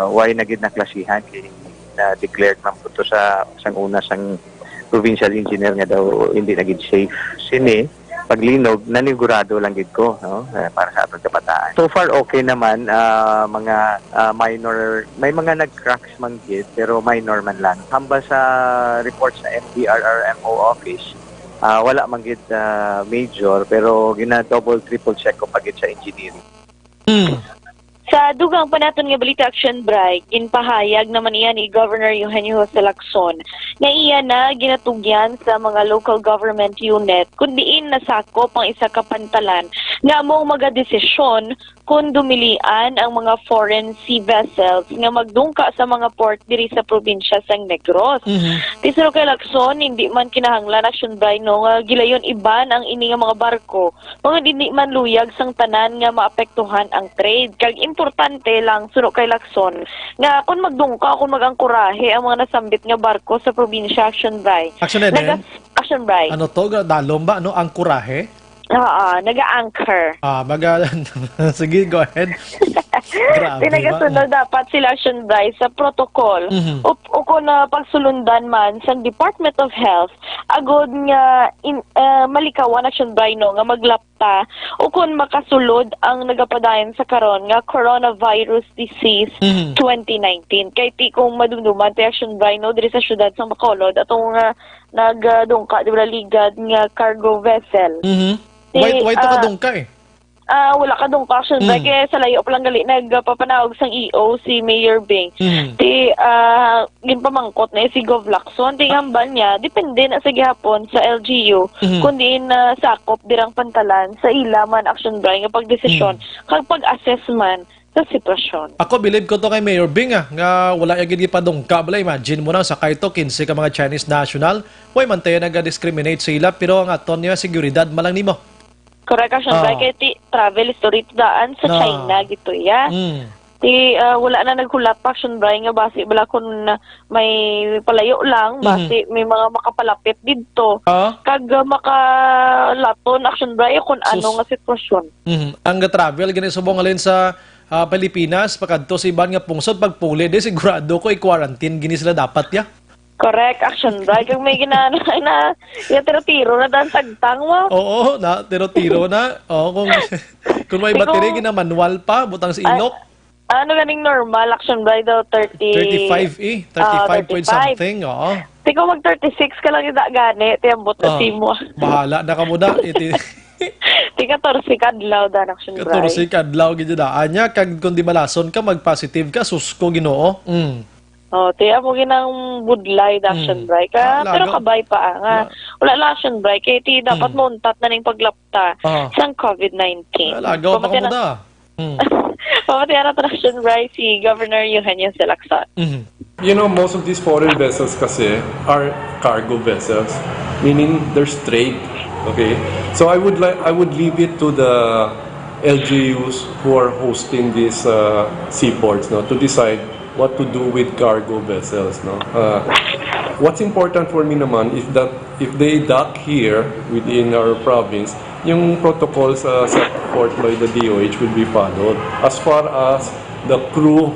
way na gid naklasihan kay na declared man po to sa sang una sang provincial engineer nga daw hindi na gid safe. Sini, Paglinog, nanigurado lang gid ko, no? Eh, para sa aton kabataan. So far, okay naman, ah, mga, ah, minor, may mga nag-cracks man gid, pero minor man lang. Hamba sa report sa M D R R M O office, ah, wala man gid, ah, major, pero gina-double, triple check ko pa gid sa engineering. Hmm. Sa dugang pa naton nga balita, Action Bright, ginpahayag naman iya ni Governor Eugenio Jose Lacson nga iya na ginatugyan sa mga local government unit kun diin nasakop ang isa ka pantalan nga amo ang magadesisyon kon dumilian ang mga foreign sea vessels nga magdungka sa mga port diri sa probinsya sang Negros. Mhm. Ti suno kay Lacson, hindi man kinahanglan, Action Bright, no, nga gilayon iban ang ini nga mga barko, mga hindi man luyag sang tanan nga maapektuhan ang trade. Kag importante lang, suno kay Lacson, nga kon magdungka, kon mag-angkorahe ang mga nasambit nga barko sa probinsya, Action Bright. Action Eden? Nagas-, Action Bright. Ano to? Ga-, dalom ba, no? Angkorahe? Oo, naga-anchor. Ah, maga-, sige, go ahead. Grabe, Ti nagasunod dapat sila, Action Bright, sa protocol Mhm. o, o kung na pagsulundan man sa Department of Health, agod nga in, ah, malikawan, Action Bright, no, nga maglapta o kung makasulod ang nagapadayon sa karon nga coronavirus disease Mhm. twenty nineteen. Kay ti kung madumduman ti, Action Bright, no, diri sa siyudad sa Bacolod, atong, ah, nagdungka, di ba, ligad nga cargo vessel. Mhm. Ti, Why, why to ah, kadungka eh? Ah, wala kadungka, Action Bright, Mm. kay sa layo pa lang gali nagpapanaog sang E O si Mayor Bing. Mm. Ti, ah, ginpamangkot na si Gov Lacson. Ti, Ah. hambal niya, depende na sa gihapon sa L G U, Mhm. kung diin na sakop dirang pantalan sa ila man, Action Bright, nga pagdesisyon, Mm. kag pag-assess man sa sitwasyon. Ako, bilib ko to kay Mayor Bing, ah, nga wala ya gid gipadungka. Bala, imagine mo na, sakay to, quince ka mga Chinese national. Way man tayo nag-discriminate sa ila, pero ang aton niya, seguridad man lang nimo. Correct, Action Ah. Bright. Kay ti travel history to daan sa No. China, gito ya. Mm. Ti, ah, wala na naghulat pa, Action Bright, nga basi bala kun may palayo lang, Mhm. basi may mga makapalapit didto. Ah. Kag, ah, makalaton, Action Bright, kung ano Sus. nga sitwasyon. Mhm. Ang ga-travel gani subong halin sa, ah, Pilipinas, pakadto sa iban nga pungsod, pagpuli, di sigurado ko i-quarantine gini sila dapat ya. Correct, Action Bright. Kag may gina-, na, na, yung tiro-tiro na dan tagtang mo. Oo, na, tiro-tiro na. Oo, kung, kung may Ikaw battery, gina-manual pa, butang sa Ay, inok. ano ganing normal, Action Bright, daw, thirty, Thirty-five eh. ah, Thirty-five point thirty-five. something, oo. Ti kung mag thirty-six ka lang, ida gani, ti ambot na Ah, simo. bahala na ka muna. Iti Ti katorse ka adlaw, dan, Action Bright. Katorse ka adlaw, gid na. Anya, kag kung di malason ka, mag-positive ka, sus ko, Ginoo. Mm. Oh, ti amo ginang budlay, Action Mm. Bright. Ka, Ah, pero lagaw. kabay pa, ah, nga. La- Wala lang, Action Bright. Kay ti dapat Mm. mauntat na ning paglapta Ah. sang covid nineteen. Ah, lagaw pa Pamati ka na, muna. Mm. pamati na to, Action Bright, si Governor Eugenio Salazar. Mm. You know, most of these foreign vessels kasi are cargo vessels, meaning there's trade. Okay? So I would like, I would leave it to the L G Us who are hosting these, uh, seaports, no, to decide what to do with cargo vessels, no? Uh, what's important for me naman is that if they dock here within our province, yung protocols, uh, set forth by the D O H will be followed. As far as the crew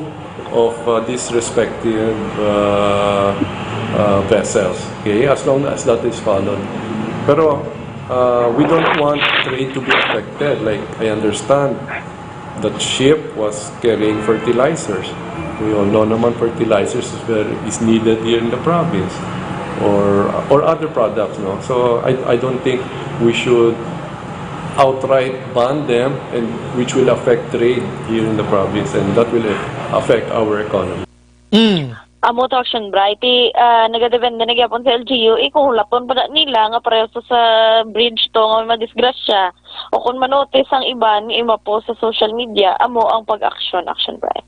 of, uh, this respective, uh, uh, vessels, okay, as long as that is followed. Pero, uh, we don't want trade to be affected. Like, I understand that ship was carrying fertilizers. We all know naman fertilizers is very, is needed here in the province, or, or other products, no? So I, I don't think we should outright ban them, and which will affect trade here in the province, and that will affect our economy. Mm. Amo to, Action Bright. Ti, ah, nagadepende na gyapon sa L G U, eh, kung hulaton pa na nila nga pareho sa, sa bridge to nga may madisgrasya, o kung manotis ang iban nga imapost sa social media, amo ang pag-aksyon, Action Bright.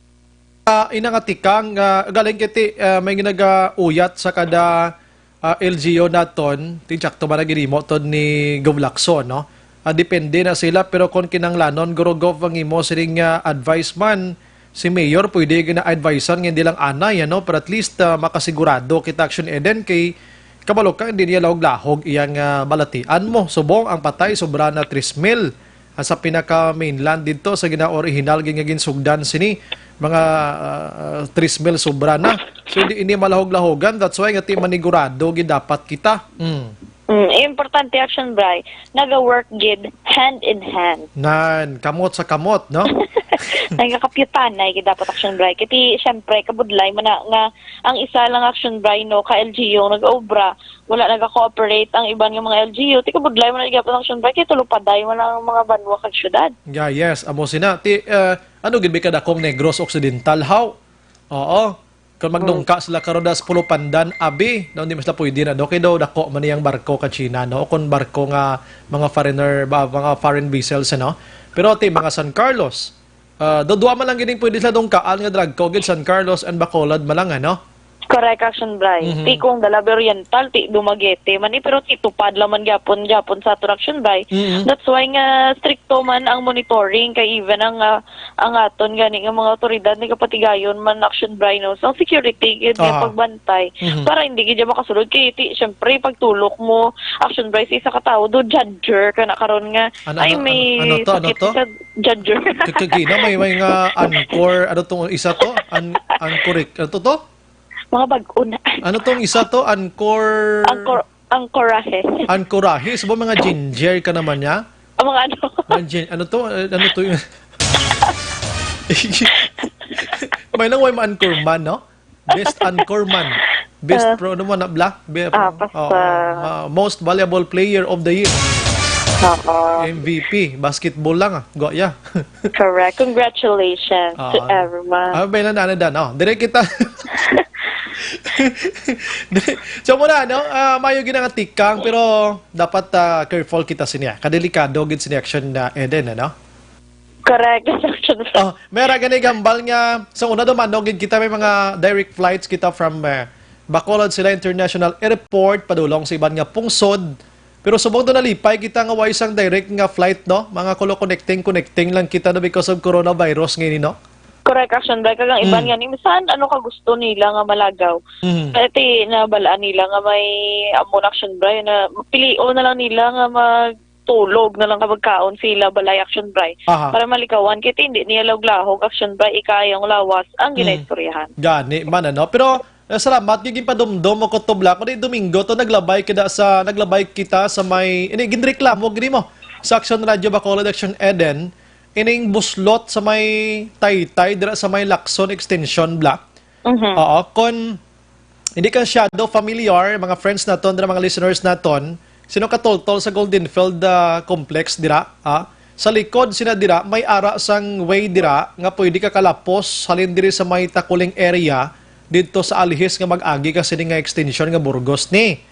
Ah, ina nga tikang, ah, galing kay ti, ah, may nagauyat sa kada, ah, L G U naton, ti insakto ba na ginhimo to ni Gov Lacson, no? Ah, depende na sila, pero kung kinahanglanon, Guro Gov, ang imo sining, ah, advice man, si Mayor pwede gina-advisean nga hindi lang anay, ano, pero at least, ah, makasigurado kita, Action Eden, kay kabalo ka, hindi niya lahog-lahog iyang, ah, balatian mo. Subong ang patay, sobra na tres mil. Ah, sa pinaka-mainland didto, sa gina-orihinal gid nga ginsugdan sini, mga, ah, tres mil sobra na. So, hindi, hindi malahog-lahogan. That's why nga ti manigurado gid dapat kita. Mm. Mm, importante, Action Bri, naga-work gid hand in hand. Nan, kamot sa kamot, no? Nagakapyutanay gid dapat, Action Bri. Kay ti, syempre, kabudlay man na nga ang isa lang, Action Bri, no, ka L G U ang nag-obra, wala naga-cooperate ang iban nga mga L G U. Ti kabudlay man na gyapon, Action Bri, kay tulupaday man ang mga banwa kag syudad. Yeah, yes, amo sina. Ti, eh, ano gid ba kadakong Negros Occidental, haw? Oo. Kung magdungka sila karon das Pulupandan, abi, daw hindi man sila pwede na do. Kay daw dako man iyang barko ka China, no? O kung barko nga mga foreigner, ba, mga foreign vessels, ano? Pero ti mga San Carlos, ah, do duwa man lang gid pwede sila dungkaan nga dragko gid, San Carlos and Bacolod man lang, ano? Correct, Action Bri. Mhm. Ti kung Dalabe Oriental, ti Dumaguete man ni, pero ti tupad lang man gyapon, gyapon sa aton, Action Bri. Mhm. That's why nga stricto man ang monitoring, kay even ang, ah, ang aton gani nga mga awtoridad ni kapatigayon man, Action Bri, no? So, security gid nga Aha. pagbantay Mhm. para hindi gid siya makasulod. Kay ti, syempre, pagtulok mo, Action Bri, sa isa ka tawo, do judger ka na karon nga, Ano, ay, ano, may ano, ano to, ano sakit to? Sa judger. Kagina, may, may nga anchor, ano tong isa to? An-, anchoric, ano to to? Mga bag-o na. Ano tong isa to? Anchor Anchor-, anchorahe. Anchorahe? Sa mga ginger ka naman niya? Ang mga ano? Mga gin-, ano to? Eh, ano to yung may lang way ma-anchorman, no? Best anchorman. Best Ah. pro, ano mo na, bla? Be-, Ah, basta oo, ma-, most valuable player of the year. Oo. M V P. Basketball lang, ah. Go, yeah. Correct. Congratulations to Oo. everyone. Ah, may nananadan, oh. Dire kita. Dire-, so muna, no? Ah, mayo gid nga tikang, pero dapat, ah, careful kita siya. Kadelikado gid siya, Action, ah, Eden, ano? Correct, Action. Oh, may ra gani gambal nga, sa una duman, no, gid kita may mga direct flights kita from, eh, Bacolod Silay International Airport, padulong sa iban nga pungsod. Pero subong do nalipay kita nga way sang direct nga flight, no? Mga kulo connecting, connecting lang kita, no, because of coronavirus ngayon, no? Correct, Action Bri. Kag ang iban Mm. nga ni, minsan ano ka gusto nila nga malagaw. Mm. Kaya ti, nabalaan nila nga may amon, Action Bri, na pilion na lang nila nga magtulog na lang kapag kaon sila balay, Action Bri. Aha. Para malikawan, kay ti, hindi niya lahog-lahog, Action Bri, ikayang lawas ang Mm. ginaistoryahan. Gani man, ano? Pero, eh, salamat, giging padumdom mo ko to, Bla. Kundi Domingo to, naglabay kita sa, naglabay kita sa may, ini, ginreklamo, gini mo, sa Action Radio Bacolod, Action Eden, ining buslot sa may Taytay, dira sa may Lacson Extension, Bla. Mhm. Oo, kon hindi ka masyado familiar, mga friends naton, dira, mga listeners naton, sino katultol sa Golden Field, ah, Complex dira, ah? Sa likod sina dira, may ara sang way dira nga pwede ka kalapos halin diri sa may Takuling area didto sa Alihis nga mag-agi ka sini nga extension nga Burgos ni.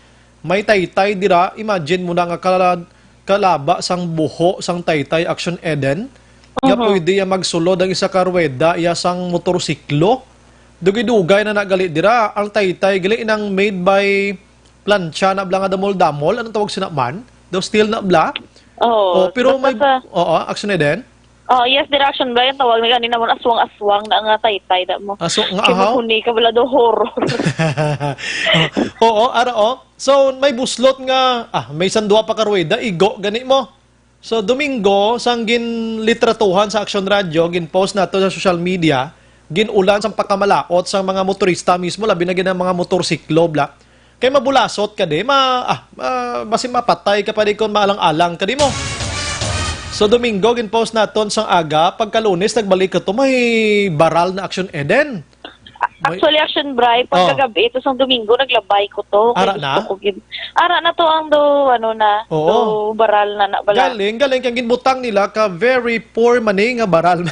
May Taytay dira, imagine mo na nga kala-, kalaba sang buho sang Taytay, Action Eden, nga Mhm. pwede ya magsulod ang isa ka ruweda iya sang motorsiklo. Dugay-dugay na nagali dira. Ang Taytay gali inang made by plancha na bla nga damol-damol. Anong tawag sina man? Daw steel na bla? Oo, Oh, pero basta may, sa oo, Action Eden? Oh, yes, dira, Action Bri, ang tawag na gani namon, aswang-aswang na nga Taytay da mo. Aso nga Kay ahaw? Mahuni ka bala do horror. Oo, ara, oh. So, may buslot nga, ah, may sandwa pa ka ruweda, igo gani mo. So, Domingo, sang ginlitratuhan sa Action Radio, ginpost nato sa social media, gin-ulan sang pagkamalaot sang mga motorista mismo, labi na gid ang mga motorsiklo, bla. Kay mabulasot ka di, ma-, ah, ah, basi mapatay ka pa di kon maalang-alang ka di mo. So, Domingo, ginpost naton sang aga, pagka Lunes, nagbalik ka to, may baral na Action Eden. May Actually, Action Bri, Oh. pagkagabi, ito sang Domingo, naglabay ko to. Kay Ara gusto na? ko gid-, ara na to ang do, ano na, Oo. do baral na na bala. Galing, galing. Kang ginbutang nila ka very poor money nga baral.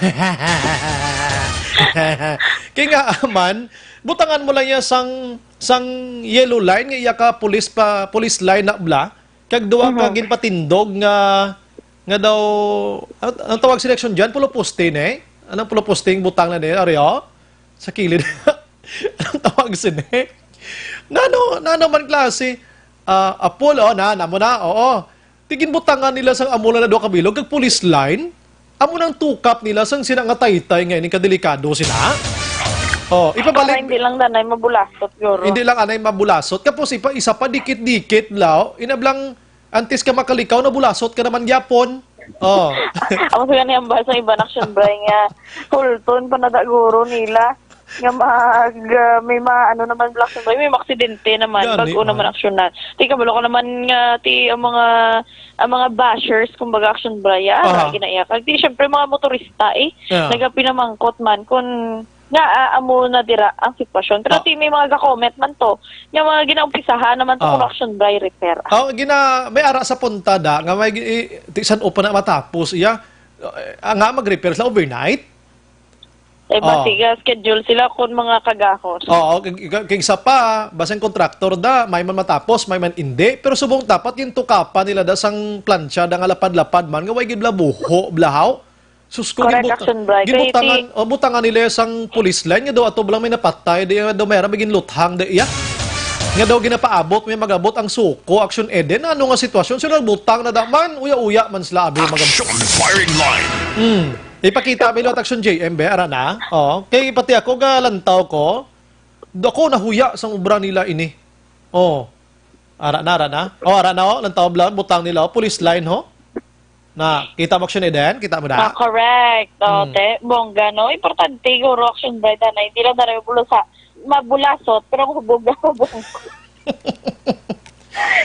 Kay nga, man, butangan mo lang yan sang, sang yellow line nga iya ka police pa, police line na bla. Kag duwa ka Mhm. ginpatindog nga, nga daw, ang, ang tawag selection dyan, pulo poste, ne? Anong pulo posting butang na, ne? Ari, oh? Sa kilid. Anong tawag sini? Nano, nano man klase? Ah, apol, oh, na, namo na, oo. Ti ginbutangan nila sang amo na duha ka bilog, kag police line. Amo nang tukap nila sang sina nga Taytay nga ini kadelikado sina. Oh, Para ipabalik. hindi lang nanay mabulasot, guro. Hindi lang anay mabulasot. Kapos ipa, isa pa, dikit-dikit, lao. Inablang, antes ka makalikaw, nabulasot ka naman gyapon. Oh. Amo sila ni ambas ang iban, Action Bri, nga kulton pa na da guro nila. nga mag, ah, may mga ano naman, Black Sunday, may mga aksidente naman, Gani, bag-o naman ah. aksyonan. Ti, kabalo ko naman nga, ti, ang mga, ang mga bashers, kumbaga, action Brian, Ah. na ginaiyak. Ti, syempre, mga motorista, eh, Yeah. nagapinamangkot man kung nga, ah, amo na dira ang sitwasyon. Pero Ah. ti, may mga ga-comment man to, nga mga ginaumpisahan naman to Ah. kung action Brian repair. Ah, gina-, may ara sa puntada nga may gi-, i-, ti, san-o pa na matapos, iya, eh, nga mag-repair sila overnight? Eh, Oh. basi, ga schedule sila kun mga kagahos. Oo, kag, kag, kag isa pa, basta ang kontraktor da, may man matapos, may man indi. Pero subong dapat yung tukapan nila da sang plancha da nga lapad-lapad man, nga way gid bala buho, blahaw. Sus ko, Correct, ginbuta-, Action Brian. Kay ginbutangan, ti- oh, butangan nila sang police line, nga daw ato bala may napatay, di nga daw may ara may ginluthang, di iya. Nga daw ginapaabot, may magabot ang suko, Action Eden. Ano nga sitwasyon? Sila butang na da man, uya-uya man sila, abi, magab- Action firing line. Hmm. Ipakita mi liwat Action J M, be, ara na. Oh, kay pati ako galantaw ko. Ako nahuya sang obra nila ini. Oh. Ara na, ara na. Oh, ara na, oh, lantaw bala, butang nila, oh, police line, ho. Na, kita mo, Action Eden? Kita mo na? Ah, correct. Oh, Hmm. te, bongga, no? Importante, siguro, Action Brian, na hindi lang na rin bulo sa mabulasot, pero ang hubog na hubog.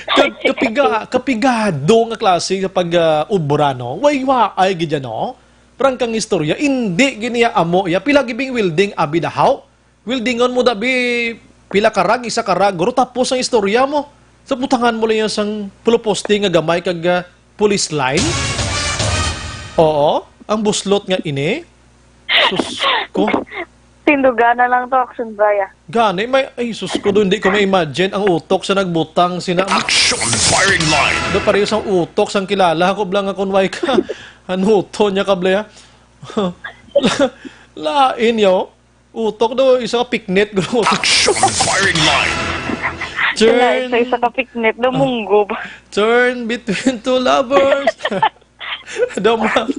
Ka-, kapiga-, kapigado nga klase sa pag, ah, obra, no? Way waay gid yan, no? Prangkang istorya, indi gid niya amo iya. Pila gibing welding, abi dahaw? Weldingon mo, dabi, pila ka rag, isa ka rag. Guro, tapos ang istorya mo. Sa butangan mo lang yan sang puluposte nga gamay kag, ah, police line? Oo, ang buslot nga ini. Sus ko. Tindugan na lang to, Action Brian. Gani, may, ay, sus ko, do, hindi ko ma-imagine ang utok sa nagbutang sina. Action firing line. Do, pareho sang utok sang kilala ko bala nga kun way ka. Ano to niya, kable, ha? La-, lain, yo. Utok do, isa ka piknit, guro. Action firing line. Turn. Isa, isa ka piknit, do, munggo ba? Turn between two lovers. Do, ma-,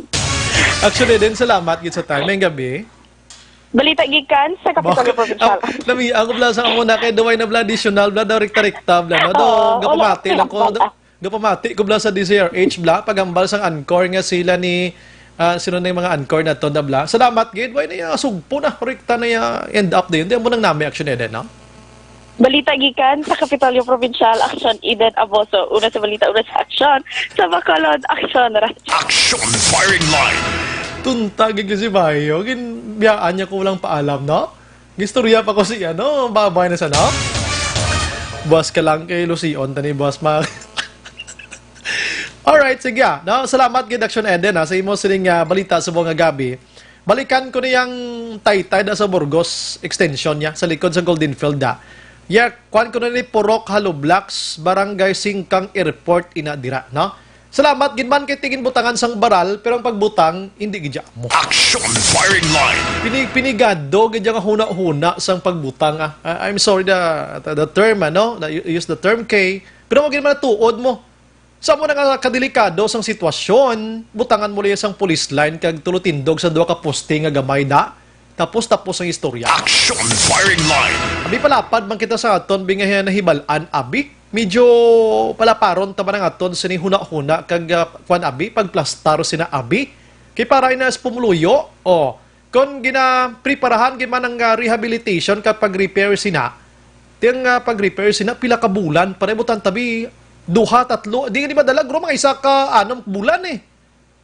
Action Eden, salamat gid sa time. May gabi. Balita gikan sa Kapitolyo Provincial. Nami, ako bala sa amo na kay duway na bala additional bala daw rekta-rekta bala, no? Do, Oo, gapamati wala. lang ko. Do, gapamati ko bala sa D Z R H bala, paghambal sang anchor nga sila ni, ah, sino na yung mga anchor na to na bala. Salamat gid, way na iya sugpo na, rekta na iya end up din. Di mo nang nami, Action Eden, no? Balita gikan sa Kapitolyo Provincial, Action Eden Aboso. Una sa balita, una sa aksyon. Sa Bacolod, Action Radyo. Action firing line. Tunta gid si Bayo. Ginbiyaan niya ko walang paalam, no? Gistorya pa ko siya, no? Babay na sana. Buwas ka lang kay Lucion, tani buwas ma-, Alright, sige, ah. No, salamat gid, Action Eden, ha, sa imo sining, ah, balita sa buong gabi. Balikan ko niyang taytay da sa Burgos extension niya, sa likod sa Golden Field, da. Ya, kuan ko na ni Purok Hollow Blocks, Barangay Singkang Airport, ina dira, no? Salamat gid man kay ti ginbutangan sang baral, pero ang pagbutang, hindi gid siya mo. Action firing line. Pinig-, pinigado gid nga huna-huna sang pagbutang, ah. I-, I'm sorry, the, the, the term, ano? The, you use the term K, pero mo gid man tuod mo. Sa amo na nga kadelikado sang sitwasyon, butangan mo lang sang police line kag tulotindog sa duha ka poste nga gamay da. Tapos, tapos ang istorya. Action firing line. Abi, palapad man kita sa aton, bi, nga nahibal-an, abi. Medyo palaparon ta man ang aton sini huna-huna kag, ah, kwan, abi, pagplastar sina, abi. Kay para ina sa pumuluyo, oh, kon ginapreparahan gid man ang, ah, rehabilitation kag pag-repair sina, ti ang, ah, pag-repair sina, pila ka bulan, para ibutan tabi, duha, tatlo, di, di madala, guro, mga isa ka anom bulan, eh.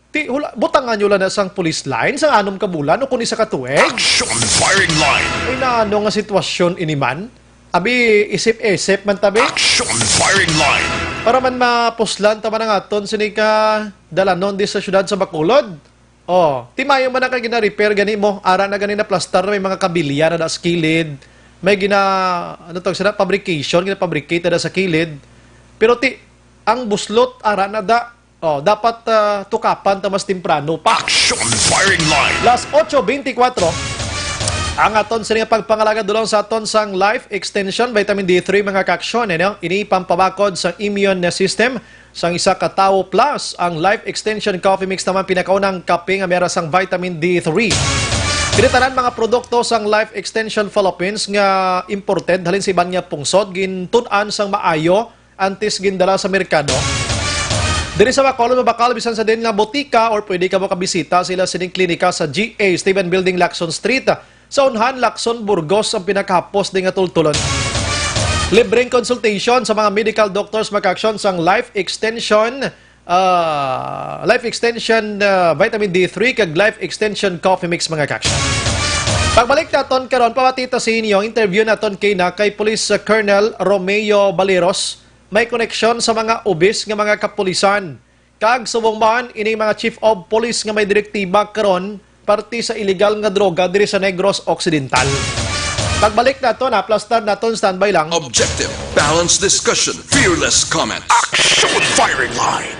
Ti, hula-, butangan nyo lang na sang police line, sang anom ka bulan, o kung isa ka tuig. Action firing line. Ay, na ano nga sitwasyon ini man? Abi, isip-isip man tabi. Action firing line. Para man mapuslan ta man ang aton sini ka dalanon di sa syudad sa Bacolod. Oh, ti mayo man na kay gina-repair gani mo. Ara na gani na plastar, may mga kabilya na da sa kilid. May gina, ano to, sila, fabrication, gina-fabricate na da sa kilid. Pero ti, ang buslot, ara na da. Oh, dapat, ah, tukapan ta mas temprano pa. Action firing line. Las otso beintikwatro. Ang aton sini nga pagpangalaga dulong sa aton sang Life Extension Vitamin D three, mga ka-aksyon, ano? Ini pampabakod sa immune system sang isa ka tawo, plus ang Life Extension Coffee Mix naman pinakaunang kape nga may ara sang vitamin D three. Kini tanan mga produkto sang Life Extension Philippines nga imported halin sa iban nga pungsod, gintun-an sang maayo antes gindala sa merkado. Diri sa Bacolod, mabakal bisan sa din nga botika or pwede ka makabisita sila sining klinika sa G A Steven Building, Lacson Street. Sa unhan, Lacson Burgos ang pinakahapos di nga tultulon. Libreng consultation sa mga medical doctors, mga ka-aksyon, sang Life Extension, ah, Life Extension, ah, Vitamin D three kag Life Extension Coffee Mix, mga ka-aksyon. Pagbalik naton karon, pamati ta sa inyo ang interview naton kay na kay Police Colonel Romeo Baleros, may koneksyon sa mga obis nga mga kapulisan. Kag subong man, ining mga chief of police nga may direktiba karon parte sa iligal nga droga diri sa Negros Occidental. Pagbalik naton, aplastar naton, standby lang. Objective, balanced discussion, fearless comment. Action firing line.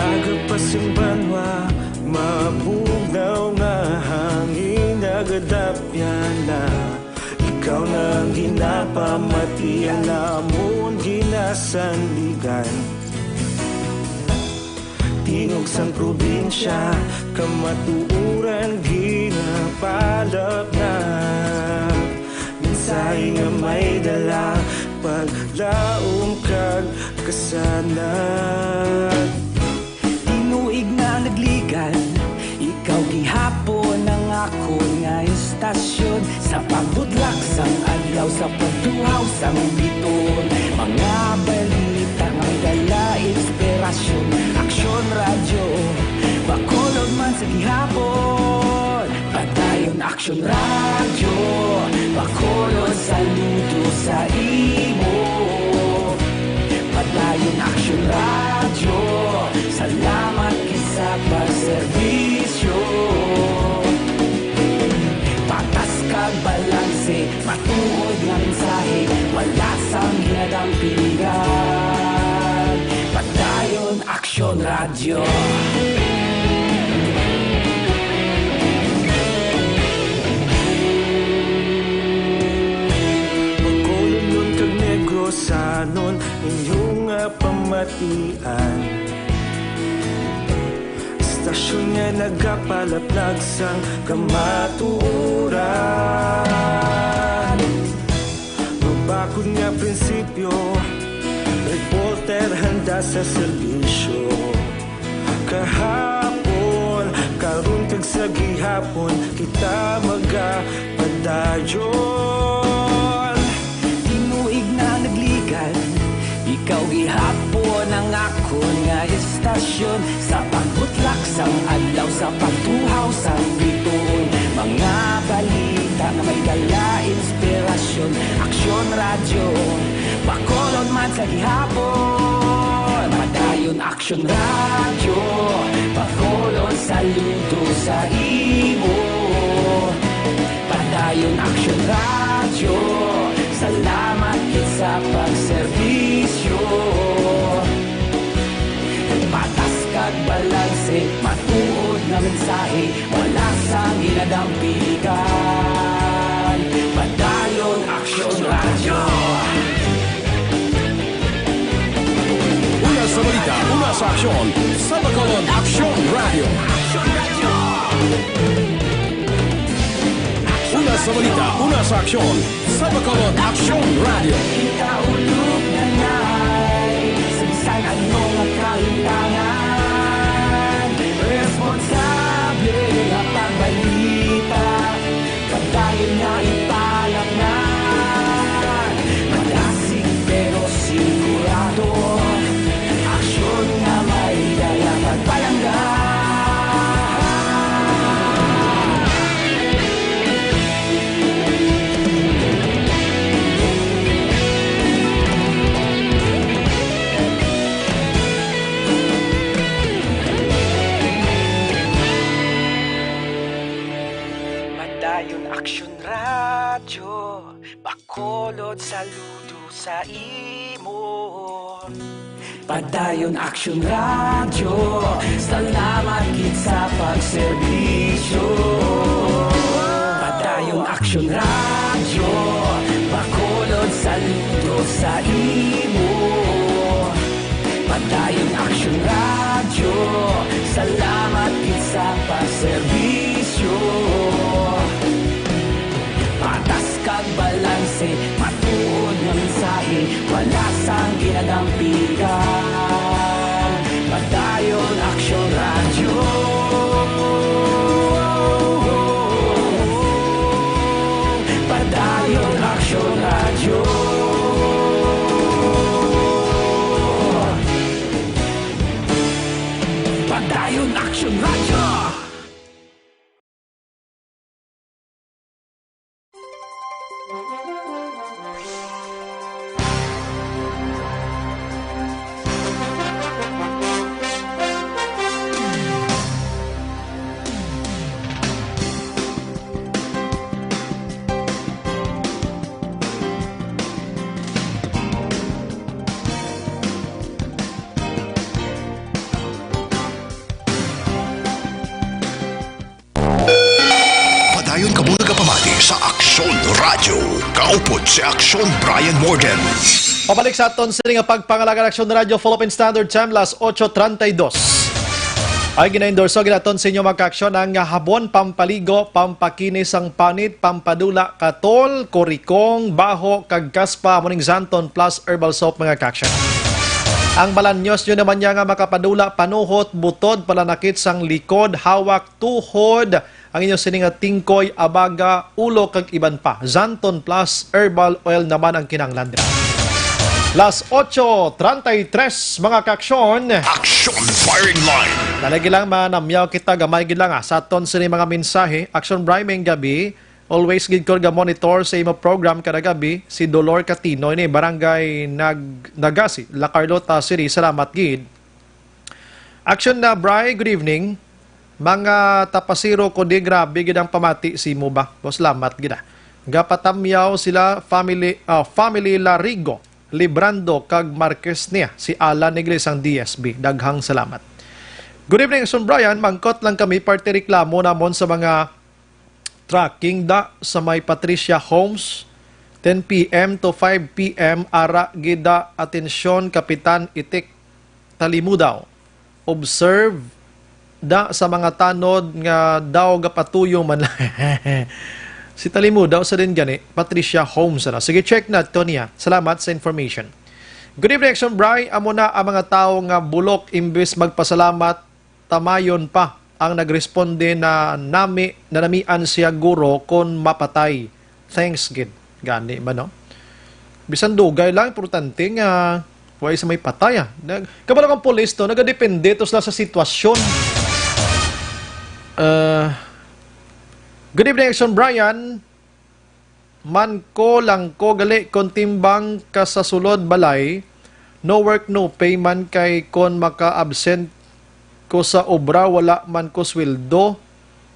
Aga pa sing banwa, mabugnaw nga hangin nagadapyan na. Ikaw na ang ginapamatian, amon ginasandigan. Tingog sang probinsya, kamatuoran ginapalapnat. Mensahe nga may dala, paglaom kag kasanag. Tinuig na nagligan, ikaw gihapon ang akon nga istasyon. Sa pagbutlak sang adlaw, sa pagtuhaw sang biton, mga balita nga may dala inspirasyon. Aksyon Radyo, Bacolod man sa gihapon. Padayon Aksyon Radyo, Bacolod, saludo sa imo. Padayon Aksyon Radyo, salamat gid sa pagserbisyo. Patas kag balanse, matuod nga mensahe, wala sang ginadampingan. Padayon Aksyon Radyo. Bacolodnon kag Negrosanon, inyo nga pamatian. Istasyon nga nagapalaplag sang kamatuoran. Mabakod nga prinsipyo, reporter handa sa serbisyo. Kahapon, karon kag sa gihapon, kita magapadayon. Tinuig na nagligan, ikaw gihapon ang akon nga istasyon. Sa pagbutlak sang adlaw, sa pagtuhaw sang bituon, mga balita nga may dala inspirasyon. Aksyon Radyo, Bacolod man sa gihapon. Padayon Aksyon Radyo, Bacolod, saludo sa imo. Padayon Aksyon Radyo, salamat gid sa pagserbisyo. Patas kag balanse, matuod nga mensahe, wala sang ginadampigan. Padayon Aksyon Radyo. Una sa balita, una sa aksyon, sa Bacolod Aksyon Radyo. Una sa balita, una sa aksyon, sa Bacolod Aksyon Radyo. Ikaulog na ngay sa bisan ano nga kahintangan. Responsable nga pagbalita, padayon nga ipalapnan. Madasig pero sigurado, aksyon nga may dala pagpalangga. Padayon Aksyon Radyo, Bacolod, saludo sa imo. Padayon Aksyon Radyo, salamat gid sa pagserbisyo. Padayon Aksyon Radyo, Bacolod, saludo sa imo. Padayon Aksyon Radyo, salamat gid sa pagserbisyo. Patas kag balanse, matuod nga mensahe, wala sang ginadampigan. Padayon Aksyon Radyo. Padayon Aksyon Radyo. Padayon Aksyon Radyo. Padayon kamo nagapamati sa Aksyon Radyo. Kaupod si Aksyon Brian Morgan. Pabalik sa aton sini nga pagpangalaga, Aksyon Radyo, Philippine Standard Time, las ocho treinta y dos. Ay ginaendorso ginaton sa inyo, mga kaaksyon, ang habon pampaligo, pampakinis sang panit, pampadula, katol, kurikong, baho, kag kaspa, amo ning Xanthone Plus Herbal Soap, mga kaaksyon. Ang balanyos nyo naman niya nga makapadula panuhot, butod, palanakit sang likod, hawak, tuhod, ang inyo sini nga tingkoy, abaga, ulo, kag iban pa. Xanthone Plus Herbal Oil naman ang kinahanglan dira. Las ocho treinta y tres, mga kaaksyon. Aksyon Firing Line. Dali gid lang, manamyaw kita gamay gid lang, ah, sa aton sini mga mensahe. Aksyon Brian, maayong gabi. Always gid ko ga-monitor sa imo program kada gabi. Si Dolor Catino ini, Barangay Nag-, Nagasi, La Carlota City. Salamat gid. Aksyon na, Bri, good evening. Mga tapasiro ko di, grabe gid ang pamati sa imo ba. Boss, salamat gid, ah. Gapatamyaw sila family, ah, family Larigo, Librando kag Marquez niya, si Alan Negre sang D S B. Daghang salamat. Good evening, Aksyon Brian. Mangkot lang kami, parte reklamo namon sa mga tracking da sa may Patricia Homes, ten P M to five P M, ara gid da, atensyon, Kapitan Itik Talimudaw. Observe da sa mga tanod nga daw gapatuyo man lang. Si Talimudaw sa din gani, Patricia Homes na. Sige, check na to niya. Salamat sa information. Good evening, Aksyon Bri. Amo na ang mga tawo nga bulok, imbis magpasalamat, tamayon pa ang nagresponde na nami, nanamian siya guro kon mapatay. Thanks gid. Gani man, no? Bisan dugay lang, importante nga way sa may patay, ah. Nag-, kabalo kang pulis to, nagadepende to sila sa sitwasyon. Uh, good evening, Action Brian. Man ko lang ko gali kon timbang ka sa sulod balay, no work, no pay man, kay kon maka-absent ko sa obra, wala man ko sweldo.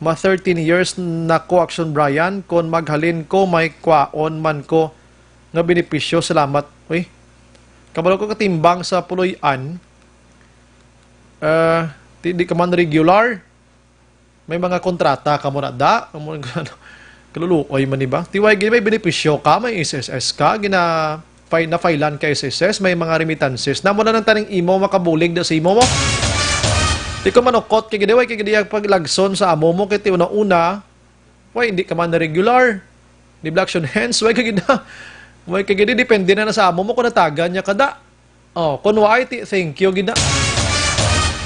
Ma thirteen years na ko, Action Brian, kon maghalin ko, may kwaon man ko. nga benepisyo. Salamat. Uy, kabalo ko katimbang sa puloy-an. Ah, di, di ka man regular. May mga kontrata ka mo na da. Amo, ano, kaluluoy man, di ba? Ti way gid may benepisyo ka, may S S S ka, gina-, file, na-filean ka S S S, may mga remittances. Namo na lang taning imo makabulig na sa imo mo. Di ko manukot kay gid, way kay gid ang paglagson sa amo mo, kay ti una-una, way, hindi ka man na regular. Di ba, action hands, way kay gid na. Way kay gid, depende na, na sa amo mo kung natagan niya kada. Oh, kung way, ti, thank you gid na.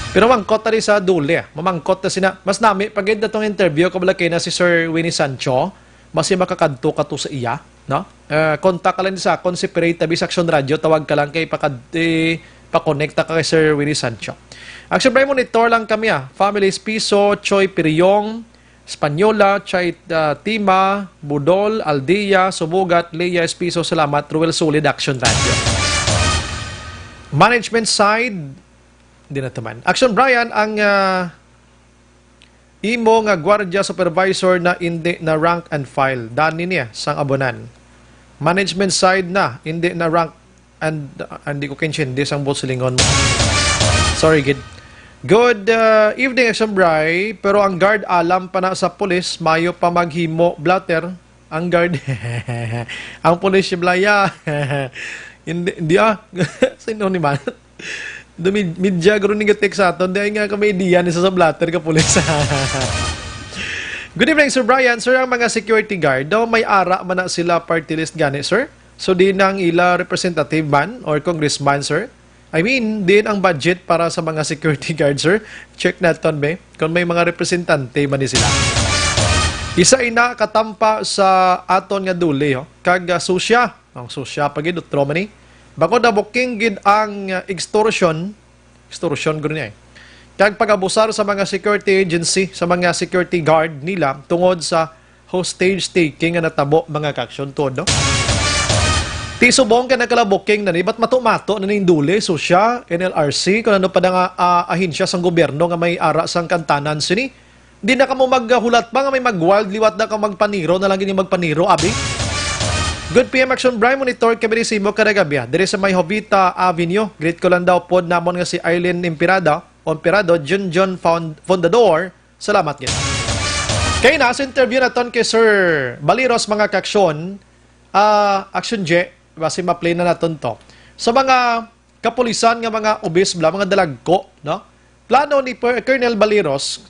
Pero mangkot ta rin sa duli, ah. Mamangkot ta sina. Mas nami pa gid na tong interview, kabalo kay na si Sir Winnie Sancho. Basi makakadto ka to sa iya, no? Eh, kontak ka lang sa akon, si Pirate Tabi sa Action Radio, tawag ka lang kay pakad-, eh, pakonekta ka kay Sir Winnie Sancho. Action Prime, monitor lang kami, ah. Family Espiso, Choi Piriong, Española, Chai, ah, Tima, Budol, Aldia, Subugat, Lea Espiso, salamat, Ruel Solid, Action Radio. Management side, di na taman. Action Brian, ang, ah, imo nga gwardiya supervisor na indi na rank and file. Dani niya sang abunan. Management side na, indi na rank and, ah, hindi ko kaintindi sang buot silingon mo. Sorry, gid. Good, ah, evening, Action Bri. Pero ang guard alam pa na sa pulis, mayo pa maghimo blotter. Ang guard. Ang pulis, si Blaya. Hindi, hindi, ah. Sino ni man? Dumi-, media guro ni gatik sa aton. Di ay nga kami diyan isa sa blotter ka pulis. Good evening, Sir Brian. Sir, ang mga security guard daw, may ara man na sila party list gani, sir? So, di nang ila representative man or congressman, sir? I mean, din ang budget para sa mga security guard, sir? Check naton, be, kung may mga representante man ni sila. Isa ina katampa sa aton nga duli, oh. Kag, ah, susya, ang susya pa gid, utro man ni. Bako na booking gid ang, ah, extortion, extortion gud niya, eh. Kag pag-abusar sa mga security agency, sa mga security guard nila tungod sa hostage taking nga natabo, mga kaaksyon, tuod, no? Ti subong kay nagkalabuking na ni, ba't mato-mato na ning duli, susya, N L R C, kung ano pa na nga, ah, ahensya sang gobyerno nga may ara sang kantanan sini? Di na kamo maghulat pa nga may mag-wild liwat na ka magpaniro na lang gid magpaniro, abi? Good P M Action Brian, monitor kami ni Simo kada gabi, ah, diri sa may Jovita Avenue. Greet ko lang daw pod namon nga si Eileen Imperada, Emperado, Junjun Found-, Fundador, Salamat gid. Kay na sa interview naton kay Sir Baliros, mga kaaksyon, ah, Action J, basi ma-play na naton to. Sa mga kapulisan nga mga obis bala, mga dalagko, no? Plano ni Per-, Colonel Baliros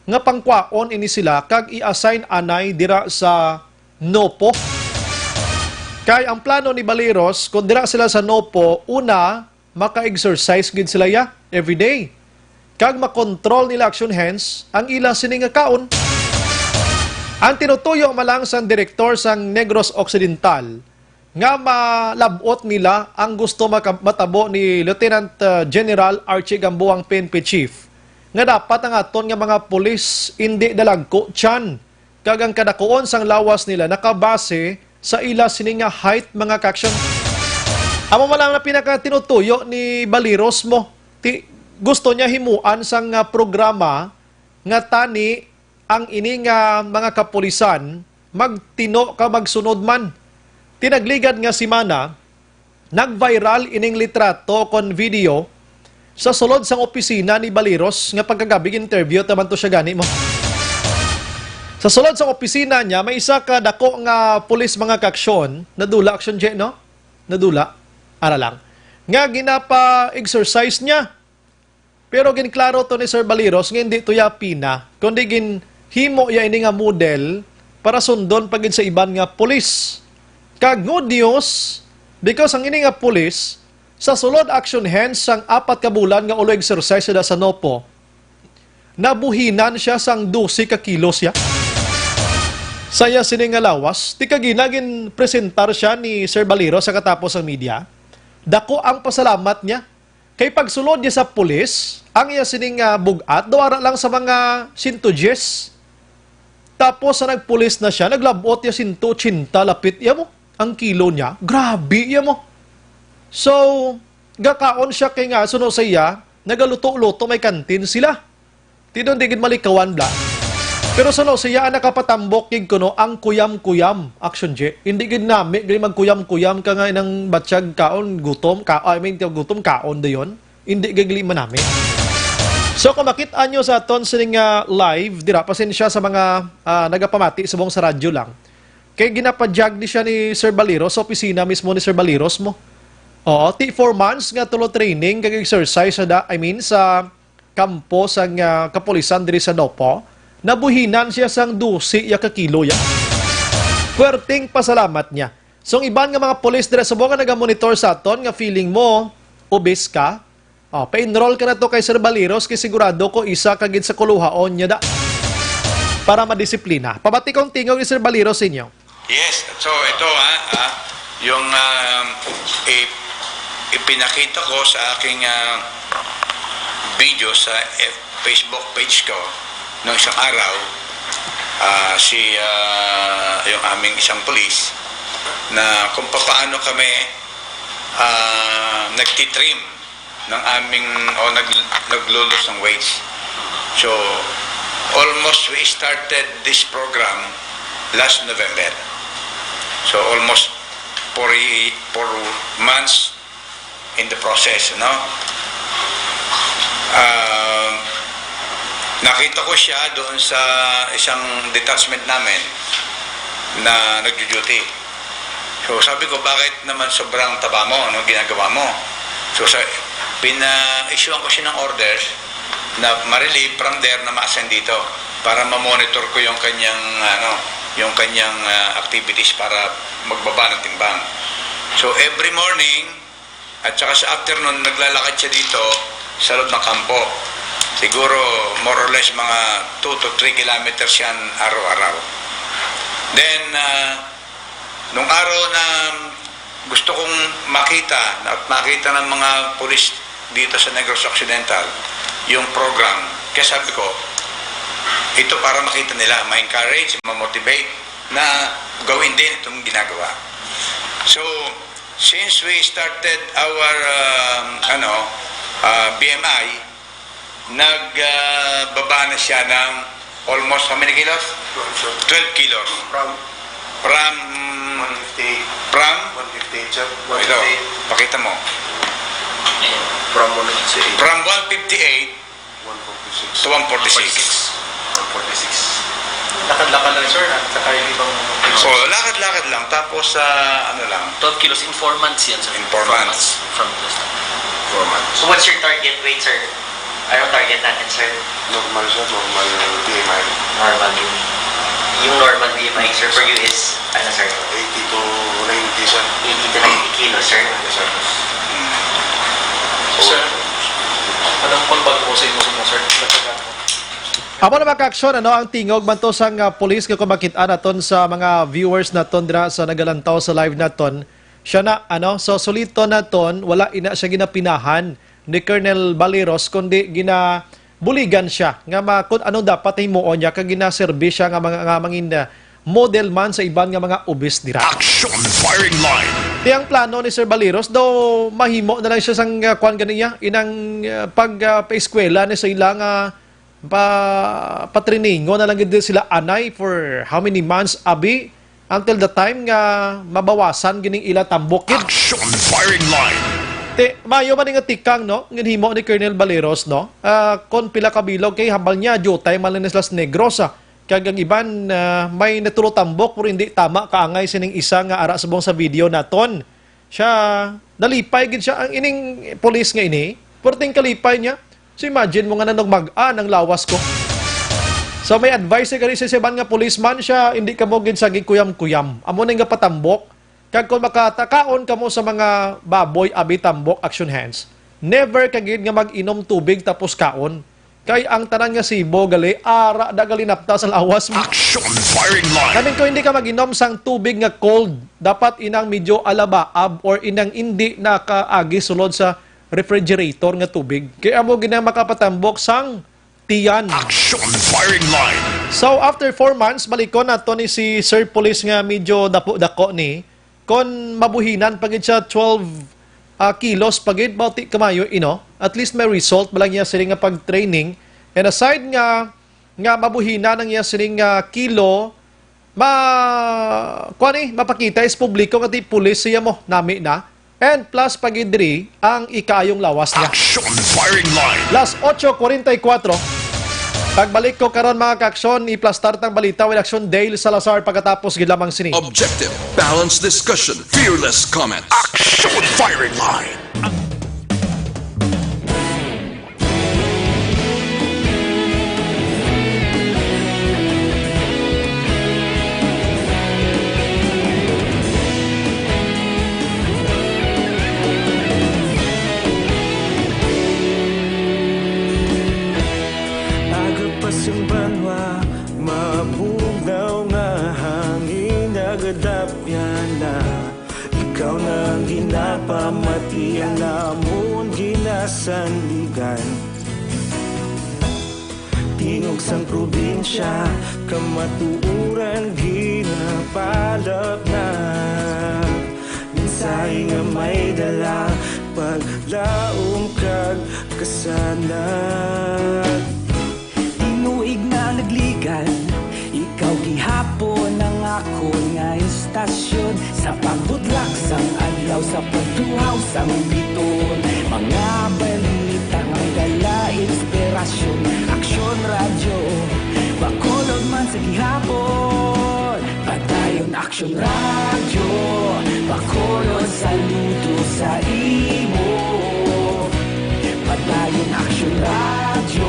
nga pangkwaon ini sila kag i-assign anay dira sa NOPO. Kay ang plano ni Baliros, kung dira sila sa NOPO, una, maka-exercise gid sila ya every day, kag makontrol nila, Action Hands, ang ila sini nga kaon. Ang tinutuyo man lang sang direktor sang Negros Occidental nga malab-ot nila ang gusto maka-, matabo ni Lieutenant, uh, General Archie Gamboa, ang P N P chief, nga dapat ang aton nga mga pulis indi dalagko tiyan kag ang kadakuon sang lawas nila nakabase sa ila sini nga height, mga kaaksyon. Amo man lang na pinakatinutuyo ni Baliros mo. Ti-, gusto niya himuan sang, ah, programa nga tani ang ini nga mga kapulisan magtino ka magsunod man. Ti nagligad nga semana, nag-viral ining litrato kon video sa sulod sang opisina ni Baliros nga pagkagabi interview taman to siya gani mo. Sa sulod sang opisina niya, may isa ka dako nga pulis, mga kaaksyon, nadula, Action J, no? Nadula. Ara lang. Nga ginapa-exercise niya. Pero ginklaro to ni Sir Baliros nga hindi to ya pina, kundi ginhimo ya ini nga model para sundon pa gid sa iban nga pulis. Kag good news, because ang ini nga pulis, sa sulod, Action Hands, sang apat ka bulan nga ulo exercise sila sa NOPO, nabuhinan siya sang dose ka kilos ya. Sa iya sini nga lawas, ti kagina ginpresentar siya ni Sir Baliros sa katapos sang media. Dako ang pasalamat niya. Kay pagsulod niya sa pulis, ang iya sining, ah, bug-at daw ara lang sa mga sento diyes. Tapos sa nagpulis na siya, naglab-ot niya sento ochenta lapit iya mo ang kilo niya. Grabe iya mo. So, gakaon siya kay nga suno sa iya, nagaluto-luto, may kantin sila. Ti doon di gid malikawan, bla. Pero suno, siya ang nakapatambok gid kuno ang kuyam-kuyam, Action J. Hindi gid nami gali magkuyam-kuyam ka nga inang batyag kaon, gutom, ka, I mean, gutom, kaon dayon. Hindi gid gali manami. So, kung makit-an nyo sa aton sining, ah, live, dira, pasensya sa mga, ah, nagapamati subong sa radyo lang. Kay ginapadyag ni siya ni Sir Baliros, sa opisina mismo ni Sir Baliros mo. Oo, ti four months nga tulo training kag exercise sa da, I mean, sa kampo sang, ah, kapulisan diri sa Nopo, nabuhinan siya sang dose ya ka kilo ya. Puwerteng pasalamat niya. So, ang iban nga mga pulis dira sa mga nagamonitor sa aton nga feeling mo, obese ka, oh, pa-enroll ka na to kay Sir Baliros, kay sigurado ko isa ka gid sa kuluhaon niya da para madisiplina. Pabati kong tingog ni Sir Baliros sa inyo. Yes, so ito, ah, ah, yung, ah, i-, ipinakita ko sa aking, ah, video sa F-, Facebook page ko nung isang araw, ah, si, ah, yung aming isang pulis na kung papaano kami, ah, nagtitrim ng aming, o nag-, naglulos ng weights. So, almost we started this program last November. So, almost four, four months in the process, no? Ah, nakita ko siya doon sa isang detachment namin na nagjo-duty. So, sabi ko, "Bakit naman sobrang taba mo, no, ginagawa mo?" So, sa, pina-issuean ko siya ng orders na ma-relieve from there na ma-assign dito para ma-monitor ko yung kanyang, ano, yung kanyang, ah, activities para magbaba ng timbang. So, every morning, at saka sa afternoon, naglalakad siya dito sa loob ng kampo. Siguro, more or less, mga two to three kilometers yan araw-araw. Then, ah, nung araw na gusto kong makita at makita ng mga pulis dito sa Negros Occidental, yung program, kaya sabi ko, ito para makita nila, ma-encourage, ma-motivate na gawin din itong ginagawa. So, since we started our, um, ano, uh, B M I, nag, uh, baba na siya ng almost how many kilos? Twelve, sir. Twelve kilos. From? From, one fifty-eight. From? One fifty-eight, sir. Ito, one fifty-eight. Pakita mo. From one fifty-eight. From one fifty-eight, one forty-six. To one forty-six. One forty-six. Lakad-lakad lang, sir, at saka yung ibang... Oh, lakad-lakad lang. Tapos, ah, ano lang. Twelve kilos in four months yan, sir. In four months. From this. Four months. So, what's your target weight, sir? Anong target natin, sir? Normal, sir. Normal B M I. Normal B M I. Yung normal B M I, sir, for you is, ano, sir? Eighty to ninety, sir. Eighty to ninety kilos, sir. Yes, sir. Sir, anong kulbag mo sa imo, sir? Amo na, mga ka-aksyon, ano, ang tingog man to sang, ah, pulis nga kung makit-an naton sa mga viewers naton dira sa nagalantaw sa live naton. Siya na, ano, so suliton naton, wala ina siya ginapinahan ni Colonel Baleros, kundi ginabuligan siya nga ma-, kung anong dapat himuon niya, kag ginaserbi siya nga mga, nga mangin, ah, model man sa iban nga mga obis dira. Action firing line. Ti ang plano ni Sir Baleros daw mahimo na lang siya sang, ah, kwan ganiya, inang, ah, pag, ah, paeskwela ni sa ila nga pa, patriningon na lang gid sila anay for how many months, abi, until the time nga mabawasan gining ila tambok gid. Action firing line. Ti, mayo man nga tikang, no, nga ginhimo ni Colonel Baleros, no? Ah, kon pila ka bilog kay hambal niya, diutay man lang sila sa Negros, ah. Kag ang iban, ah, may natulo tambok, pero hindi tama kaangay sining isa nga ara subong sa video naton. Siya, nalipay gid siya. Ang ining pulis nga ini, perting kalipay niya. So, imagine mo nga nanugmag-an ang lawas ko. So, may advice gani sa siban nga policeman siya, hindi ka mo gid sa gikuyam-kuyam. Amo na nga patambok. Kag kung makatakaon ka mo sa mga baboy, abi tambok, action hands, never ka gid nga mag-inom tubig tapos kaon. Kay ang tanan nga sibo gali, ara da gali napta sa lawas mo. Action firing line. Kaning kung hindi ka mag-inom sang tubig nga cold, dapat inang medyo alabaab or inang indi nakaagi sulod sa refrigerator nga tubig. Kay amo gina makapatambok sang tiyan. Action firing line. So, after four months, balikon nato ni si Sir Police nga medyo dapo-, dako ni. Kon mabuhinan pa gid siya twelve, ah, kilos pa gid, bauti kamayo, ino? At least may result ba lang niya sila nga pag-training. And aside nga nga mabuhinan ang iya sining, ah, kilo, ma-, kuwan, eh, mapakita sa publiko nga di pulis siya mo, nami na. And plus pa gid diri ang ikaayong lawas niya. Action Firing Line. Las ocho cuarenta y cuatro. Pagbalik ko karon, mga kaaksyon, iplastar tang balita with Action Dale Salazar pagkatapos gid lamang sini. Objective, balanced discussion, fearless comment. Action Firing Line. Aga pa sing banwa, mabugnaw nga hangin nagadapyan na. Ikaw na ang ginapamati, ang amon ginasandigan. Tingog sang probinsya, kamatuoran ginapalapnag. Mensahe nga may dala, paglaom kag kasanag. Tinuig na nagligan, ikaw gihapon ang akon nga istasyon. Sa pagbutlak sang adlaw, sa pagtuhaw sang biton, mga balita nga may dala inspirasyon. Aksyon Radyo, Bacolod man sa gihapon. Padayon Aksyon Radyo, Bacolod, saludo sa imo. Padayon Aksyon Radyo,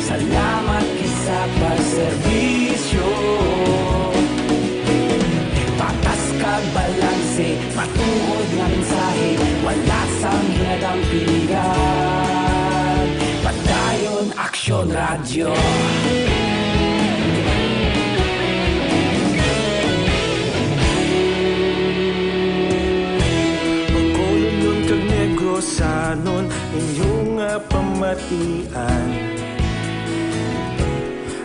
salamat gid sa pagserbisyo. Patas kag balanse, matuod nga mensahe, wala sang ginadampigan. Padayon Aksyon Radyo. Bacolodnon kag Negrosanon, inyo nga pamatian.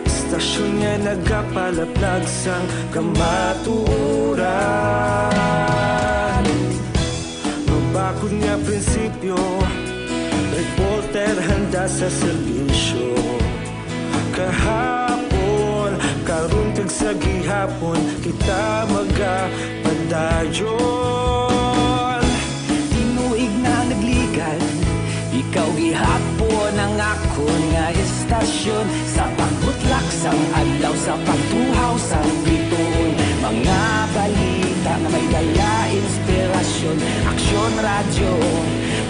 Istasyon nga nagapalaplag sang kamatuoran. Mabakod nga prinsipyo, reporter handa sa serbisyo. Kahapon, karon kag sa gihapon, kita magapadayon. Tinuig na nagligan, ikaw gihapon ang akon nga istasyon. Sa pagbutlak sang adlaw, sa pagtuhaw sang bituon, mga balita nga may dala inspirasyon. Aksyon Radyo,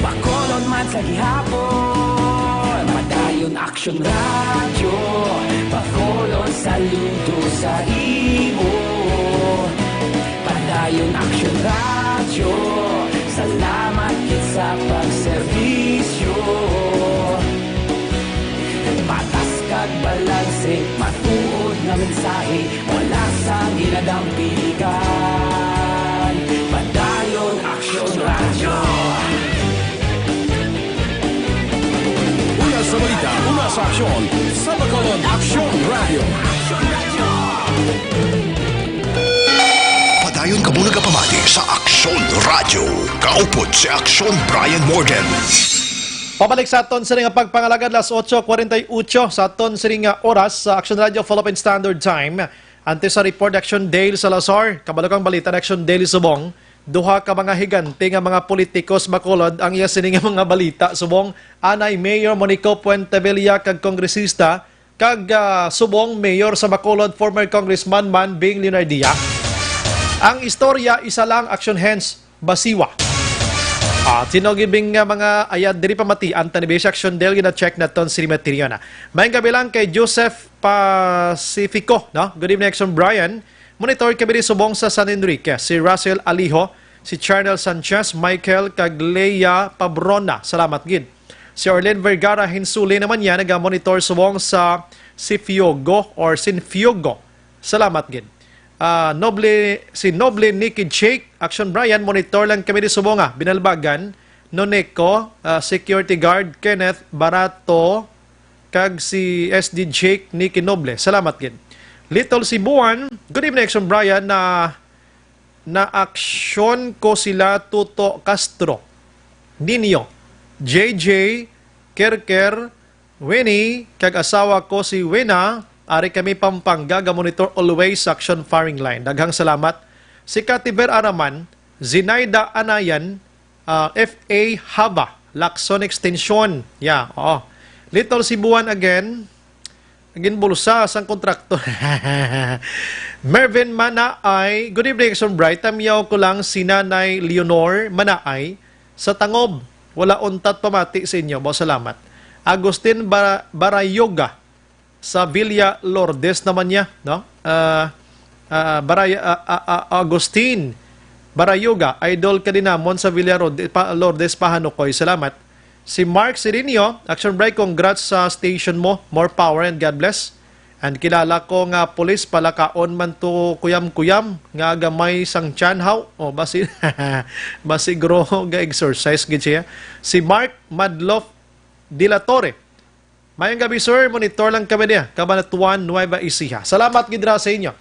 Bacolod man sa gihapon. Padayon Aksyon Radyo, Bacolod, saludo sa imo. Padayon Aksyon Radyo, salamat gid sa pagserbisyo. Patas kag balanse, matuod nga mensahe, wala sang ginadampigan. Padayon Aksyon Radyo. Una sa balita, una sa aksyon, sa Bacolod, Aksyon Radyo. Padayon kamo nagapamati sa Aksyon Radyo. Kaupod si Aksyon Brian Morgan. Pabalik sa aton sini nga pagpangalagad, las ocho cuarenta y ocho sa aton sini nga oras sa Aksyon Radyo Philippine Standard Time. Antes sa report, Aksyon Dale Salazar, kabalo kang balita na Aksyon Dale subong. Duha ka mga higante nga mga politiko sa Bacolod ang iya sini nga mga balita subong. Anay Mayor Monico Puentevilla kag kongresista kag, ah, subong mayor sa Bacolod, former Congressman man Bing Leonardia. Ang istorya, isa lang, Aksyon Hens Basiwa. Ah, sino gibing nga mga ayad diri pamati ang tanibis Aksyon Del gina-check naton si Materiona. May gabi lang kay Joseph Pacifico, no? Good evening, Aksyon Brian. Monitor kami rin subong sa San Enrique, si Russell Alijo, si Charnel Sanchez, Michael kag Lea Pabrona. Salamat gid. Si Orlin Vergara Hinsuli naman niya naga-monitor subong sa Sifiogo or Sinfiogo. Salamat gid. Ah, Noble, si Noble Nikki Jake, Action Brian, monitor lang kami di subong, ah, Binalbagan, Noneco, ah, security guard Kenneth Barato, kag si S D Jake Nikki Noble. Salamat gid. Little Cebuan, good evening, Action Brian, na naaksyon ko sila Tuto Castro, Nino, J J, Kerker, Winnie, kag asawa ko si Wena, Ari kami Pampanga, ga-monitor always sa Action Firing Line. Daghang salamat. Si Kativer Araman, Zinaida Anayan, ah, F A Hava, Lacson Extension. Yeah, oo. Little Cebuan again. Ginbulsa sang kontraktor. Mervin Manaay, good evening, Action Bright. Tamyaw ko lang si Nanay Leonor Manaay sa Tangob. Wala untat pamati sa inyo. Mao, salamat. Agustin Bara-, Barayoga sa Villa Lourdes naman niya, no? Ah, ah, Baray-, ah, ah, ah, Agustin Barayoga, idol ka din namon sa Villa Rode-, pa, Lourdes, Pahanukoy. Salamat. Si Mark Sirinio, Action Bright, congrats sa station mo. More power and God bless. And kilala ko nga pulis, palakaon man to kuyam-kuyam, nga gamay sang tiyan, haw. O, basi, basi gro ga-exercise gid siya. Si Mark Madlof de la Torre. Mayong gabi, sir. Monitor lang kami niya. Cabanatuan, Nueva Ecija. Salamat gid ra sa inyo.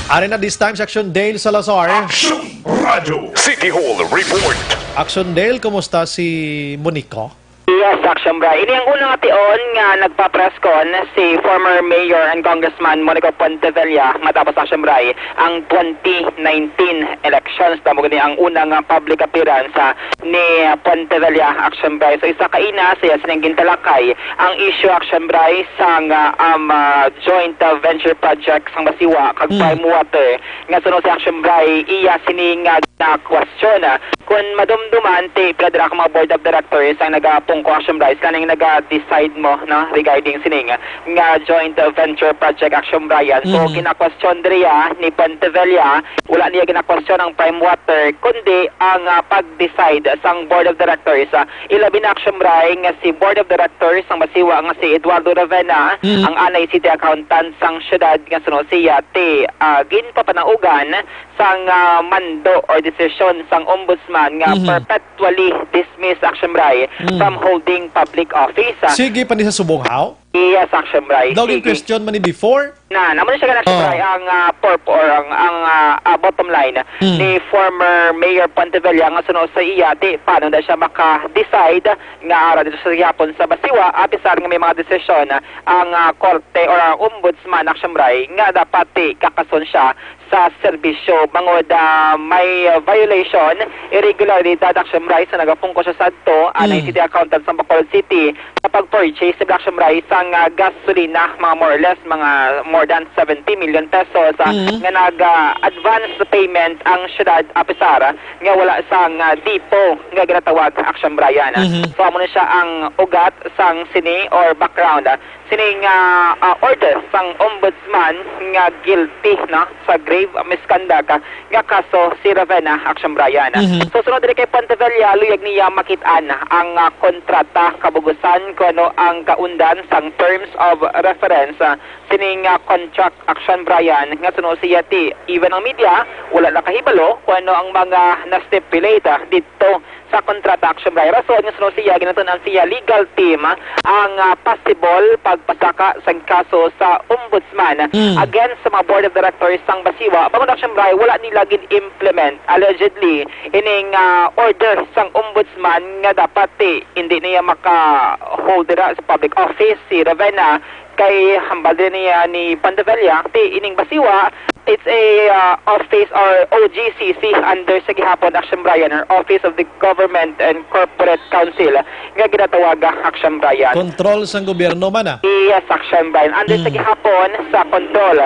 Ari na this time, si Action Dale Salazar. Action Radio City Hall Report. Action Dale, kumusta si Monico? Yes, Action Bray. Ini ang una nga tion nga nagpa-press con si former Mayor and Congressman Monico Pontevilla matapos, Action Bray, ang twenty nineteen elections. Tamo gani ang una nga public appearance, ah, ni Pontevilla, Action Bray. So, isa ka ina sa iya sining gintalakay ang issue, Action Bray, sang, ah, um, ah, joint, ah, venture project sang Masiwa kag Mm. Prime Water, nga suno si, Action Bray, iya sini nga na question, ah, kung madumduman ti pila dira ka mga board of directors ang nagapungko, Action Bray, sila ning naga-decide mo, no, regarding sining nga joint, ah, venture project, Action Bray. So, Mm. kina-question diri, ah, ni Pontevilla, wala niya gina-question ang Prime Water, kundi ang, ah, pag-decide sang board of directors, ah, ilabi na, Action Bray, nga si board of directors sang Masiwa nga si Eduardo Ravena, Mm. ang anay city accountant sang syudad nga suno siya ti, ah, ginpapanaugan sang, ah, mando or desisyon sang ombudsman nga Mhm. perpetually dismiss, Action Bray, Mm. from holding public office. Sige pa ni sa subong, haw? Yes, Action Bray. Daw Sige. Question man ni before? Na, naman siya ka na, Action Oh. Bray, ang, ah, purpo or ang, ang, ah, ah, bottom line Mm. ni former Mayor Pontevilla nga suno sa iya, di, paano na siya maka-decide nga ara dito sa gihapon sa Masiwa, apisar nga may mga desisyon ang, ah, korte or ang ombudsman, Action Bray, nga dapat, di, kakason siya sa serbisyo. Bangod, ah, may violation, irregularidad, Action Bray, sa nagapungko siya sadto, anay Mm. city accountant sa Bacolod City, sa pag-purchase sa, Action Bray, sang, ah, gasolina, mga more or less, mga more than seventy million pesos, ah, Mm. nga nag, ah, advance payment ang syudad, apisar nga wala sang, ah, dipo nga ginatawag, Action Bray, ah. Mhm. So, amo na siya ang ugat sang sini or background, ah, sining, ah, ah, order sang ombudsman nga guilty, no, sa grave misconduct, ah, nga kaso si Ravena, Action Bray. Mhm. So, sunod diri kay Pontevilla, luyag niya makit-an ang, ah, kontrata, kabugusan, kuno ang kaundan sang terms of reference, ah, sining, ah, contract, Action Bray, nga suno siya ti even ang media wala nakahibalo kuno ang mga na-stipulate, ah, dito sa kontrata, Action Bray. Rason nga suno siya, ginatun-an siya legal team, ah, ang, ah, possible pagpasaka sang kaso sa ombudsman Mm. against sa mga board of directors sang Masiwa. Bangod, Action Bray, wala nila gin-implement, allegedly, ining, ah, order sang ombudsman nga dapat, eh, hindi niya maka-hold dira sa public office si Ravena, kay hambal din niya ni Pontevilla, ti ining Masiwa, it's a, uh, office or O G C C under sa gihapon, Action Bray, or Office of the Government and Corporate Council, nga ginatawag, ah, Action Bray. Control sang gobyerno man, ah. Yes, Action Bray. Under sa Mm. gihapon sa kontrol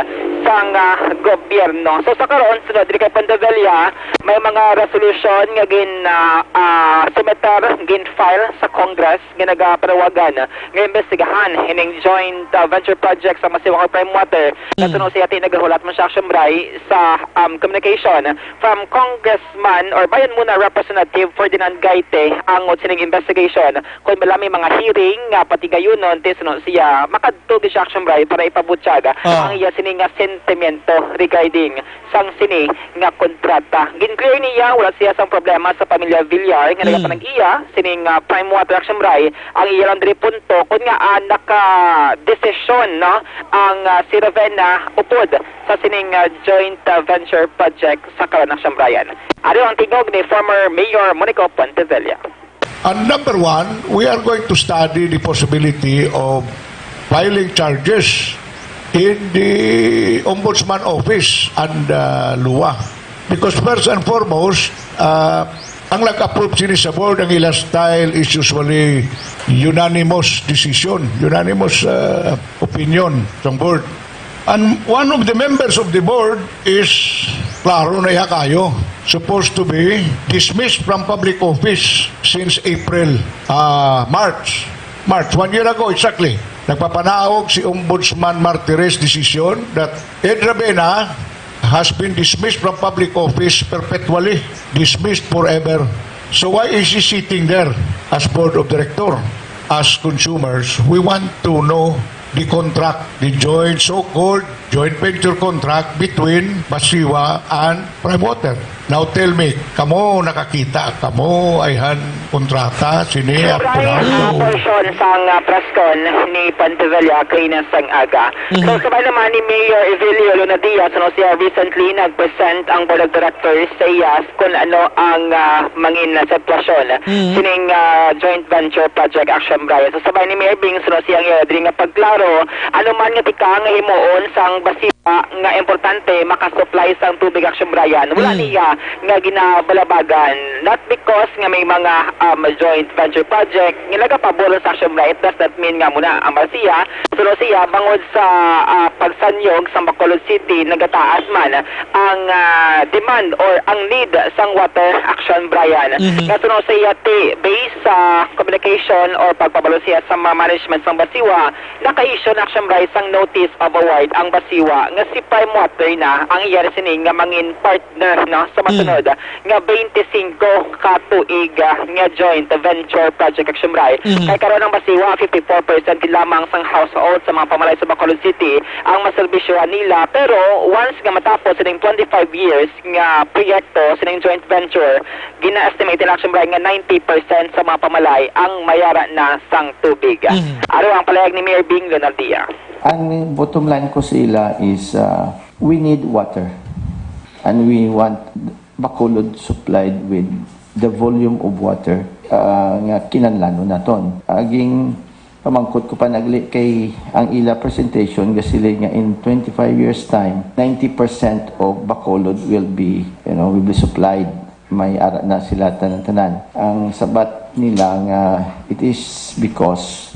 sang, ah, gobyerno. So, sa karon, sunod diri kay Pontevilla, may mga resolution nga gin, ah, ah, submitter, gin-file sa Congress nga nagapanawagan nga imbestigahan ining joint, uh, venture project sa Masiwa kag Prime Water. Mm. Nasuno siya, ti nagahulat man siya, Action Bray, sa, um, communication from Congressman or Bayan Muna Representative Ferdinand Gaite angot sining investigation. Kung bala may mga hearing nga patigayunon, ti suno siya makadto gid siya, Action Bray, para ipabutyag Ah. ang iya sini nga sentimiento regarding sang sini nga kontrata. Gin-clear niya, wala siya sang problema sa pamilya Villar nga Mm. nagapanag-iya sining, ah, Prime Water, Action Bray. Ang iya lang diri punto, kun nga, ah, naka-desisyon, no, ang, ah, si Ravenna upod sa sining, ah, joint, ah, venture project sa karon, Action Bray. Ari ang tingog ni former Mayor Monico Pontevilla. And number one, we are going to study the possibility of filing charges in the Ombudsman Office and, uh, lua. Because first and foremost, uh, ang nag-approve sini sa board, ang ila style is usually unanimous decision, unanimous, uh, opinion sa board. And one of the members of the board is, klaro na iya kayo, supposed to be dismissed from public office since April, uh, March. March, one year ago exactly. Nagpapanaog si Ombudsman Martires decision that Ed Ravena has been dismissed from public office perpetually, dismissed forever. So why is he sitting there as board of director? As consumers, we want to know the contract, the joint, so-called joint venture contract between Basiwa and Prime Water. Now tell me, kamo nakakita, kamo ayhan kontrata, sini Right, ang ah, portion sang, ah, press con ni Pantivilla kanina sang aga. Mhm. So, sabay naman ni Mayor Evelio Luna Diaz, ano, siya recently nag-present ang board of directors sa iya kung ano ang, ah, mangin na sitwasyon Mhm. sining, ah, joint venture project Action Brian. So, sabay ni Mayor Bing, sino siya nga diri nga pagklaro, ano man nga tika nga himuon sang Basiwa nga importante makasupply sang tubig Action Brian. Wala Mm. niya nga ginabalabagan, not because nga may mga, um, joint venture project nga nagapabor sa Action Brian, it does not mean nga muna ang Basiwa, pero siya, bangod sa, ah, pagsanyog sa Bacolod City, nagataas man ang, ah, demand or ang need sang water Action Brian. Mhm. Nga suno sa iya ti, based sa communication or pagpabalo siya sa mga management sang Basiwa, naka-issue na Action Brian sang notice of award ang Basiwa nga si Prime Water na ang iya sini nga mangin partner, no, sa Mm. masunod nga twenty-five ka tuig, ah, nga joint venture project Action Brian. Mhm. Kay karon ang Basiwa, fifty-four percent lamang sang household sa mga pamalay sa Bacolod City ang maserbisyohan nila. Pero once nga matapos sining twenty-five years nga proyekto sining joint venture, gina-estimate nila Action Brian nga ninety percent sa mga pamalay ang mayara na sang tubig. Mhm. Aro ang palayag ni Mayor Bing Leonardia. Ang bottom line ko sa ila is, uh, we need water. And we want Bacolod supplied with the volume of water, uh, nga kinahanglanon naton. Aging pamangkot ko pa nagli kay ang ila presentation, gasili nga in twenty-five years time, ninety percent of Bacolod will be, you know, will be supplied. May ara na sila tanan-tanan. Ang sabat nila nga it is because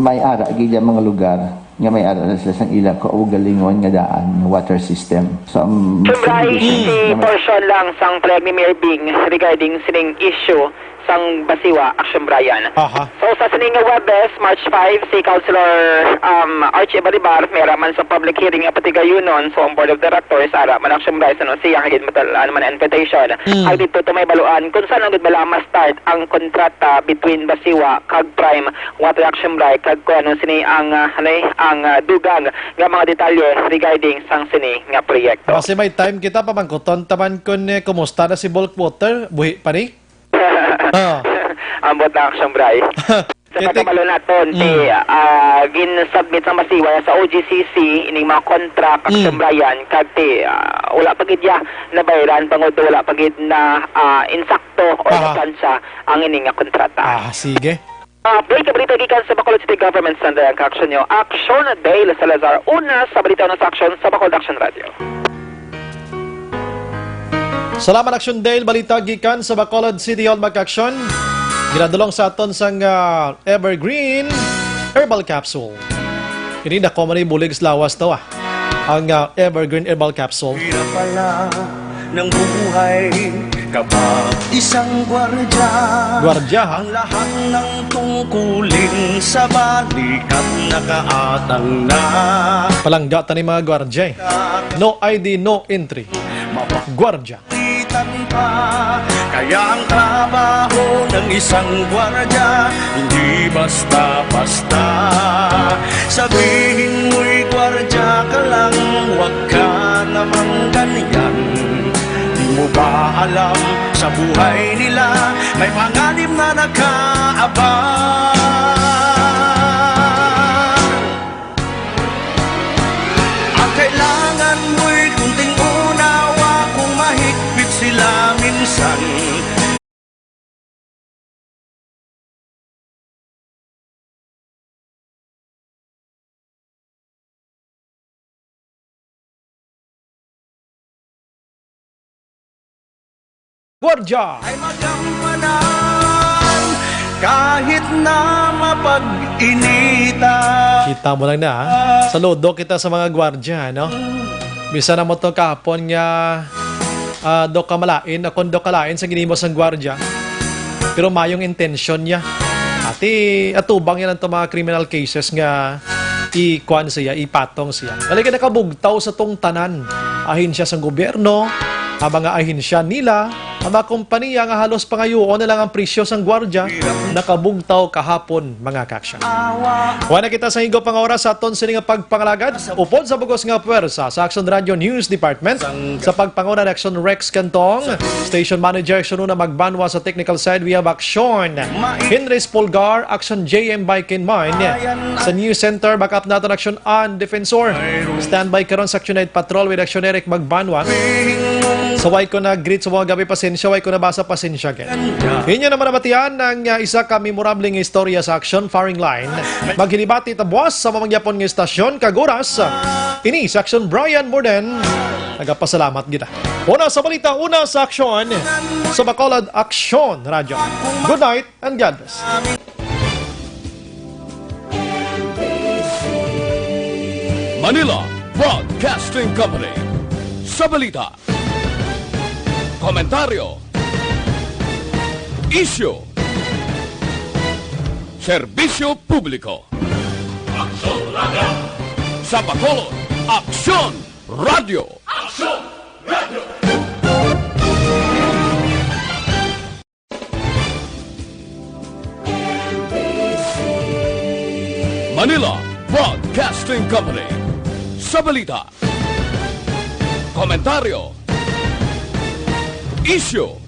may ara gid ang mga lugar nga may ara na sila sang ila kaugalingon nga daan, nga water system. So, ang Siyempre, subdivision si nga may portion lang sang palayag ni Mayor Bing regarding sining issue sang Basiwa, Action Brian. Aha. So, sa sining nga Webes, March five, si Councilor, um, Archie Balibar, may ara man sa public hearing nga patigayunon sa Board of Directors, ara man Action Brian, ano siya, hagid matalaan man ang invitation. Mm. Ay dito to may baluan kung saan ang gud bala ma-start ang kontrata between Basiwa kag Prime Water Action Brian, kag kung ano sini ang, ah, ano, eh, ang, ah, dugang nga mga detalye regarding sang sini nga proyekto. Basi may time kita pamangkuton taman kun, eh, kumusta na si bulk water? Buhi pa ni? Ah. Ambot na Action Brian. Sa Kaya ti- pagkabalo naton, ti, Mm. ah, gin-submit sang Basiwa sa O G C C ining mga contract, Mm. Action Brian, kag ti, ah, wala pa gid ya nabayaran, bangod wala pa gid na, ah, insakto o Aha. naplansya ang ini nga kontrata. Ah, sige. Ah, break, balita gikan sa Bacolod City Government Center ang kaaksyon nyo. Action Dale Salazar, una sa balita, una sa aksyon sa Bacolod Action Radio. Salamat, Action Dale. Balita gikan sa Bacolod City Hall, mga kaaksyon. Ginadulong sa aton sang, ah, Evergreen Herbal Capsule. Ini dako man ni bulig sa lawas to, ah. Ang, ah, Evergreen Herbal Capsule. Hirap pala ng buhay kapag isang gwardya. Gwardya, ha? Ang lahat ng tungkulin sa balikat nakaatang na. Palangga ta ni mga gwardya, eh. No I D, no entry. Gwardya. Kaya ang trabaho ng isang gwardya, hindi basta-basta. Sabihin mo'y gwardya ka lang, wag ka namang ganyan. Di mo ba alam, sa buhay nila, may panganib na nakaabang? Ang kailangan mo'y kunting unawa, kung mahigpit sila minsan. Gwardiya. Ay magampanan kahit na mapag-inita. Kita mo lang na, ha? Saludo kita sa mga gwardiya, no? Bisan na mo to kahapon nga, ah, do ka malain, o kung do ka lain sa ginimo sang gwardiya. Pero mayong intensyon niya. Ati, atubang yan ang mga criminal cases nga ikuan siya, ipatong siya. Talaga nakabugtaw sa tong tanan. Ahensya sang gobyerno, ang mga ahensya nila, ang mga kompanya nga halos pangayuon na lang ang presyo sang gwardiya, nakabugtaw kahapon, mga kaaksyon. Wala na kita sa higop nga oras sa aton sini nga pagpangalagad. Upod sa bugos nga puwersa sa Aksyon Radio News Department, sa pagpanguna ni Aksyon Rex Cantong, station manager Aksyon Una Magbanwa, sa technical side, we have Aksyon Henry Spolgar, Aksyon J M Baikenman. Sa News Center, backup naton Aksyon Ann Defensor. Standby karon sa Aksyon Night Patrol with Aksyon Eric Magbanwa. Sa way ko na-greet sa mga gabi, pasensya, way ko nabasa, pasensya gid. Inyo naman nabatian ang, ah, isa ka memorable nga istorya sa Aksyon Firing Line. Maghilibati ta buwas sa mamangyapon nga istasyon kag oras. Ini sa Aksyon Brian Morden. Nagapasalamat kita. Una sa balita, una sa aksyon. Sa Bacolod, Aksyon Radyo. Good night and God bless. Manila Broadcasting Company. Sa balita, komentaryo, isyu, serbisyo publiko. Aksyon Radyo. Sa Bacolod, Aksyon Radyo. Aksyon Radyo. Manila Broadcasting Company. Sa balita, komentaryo, isyu,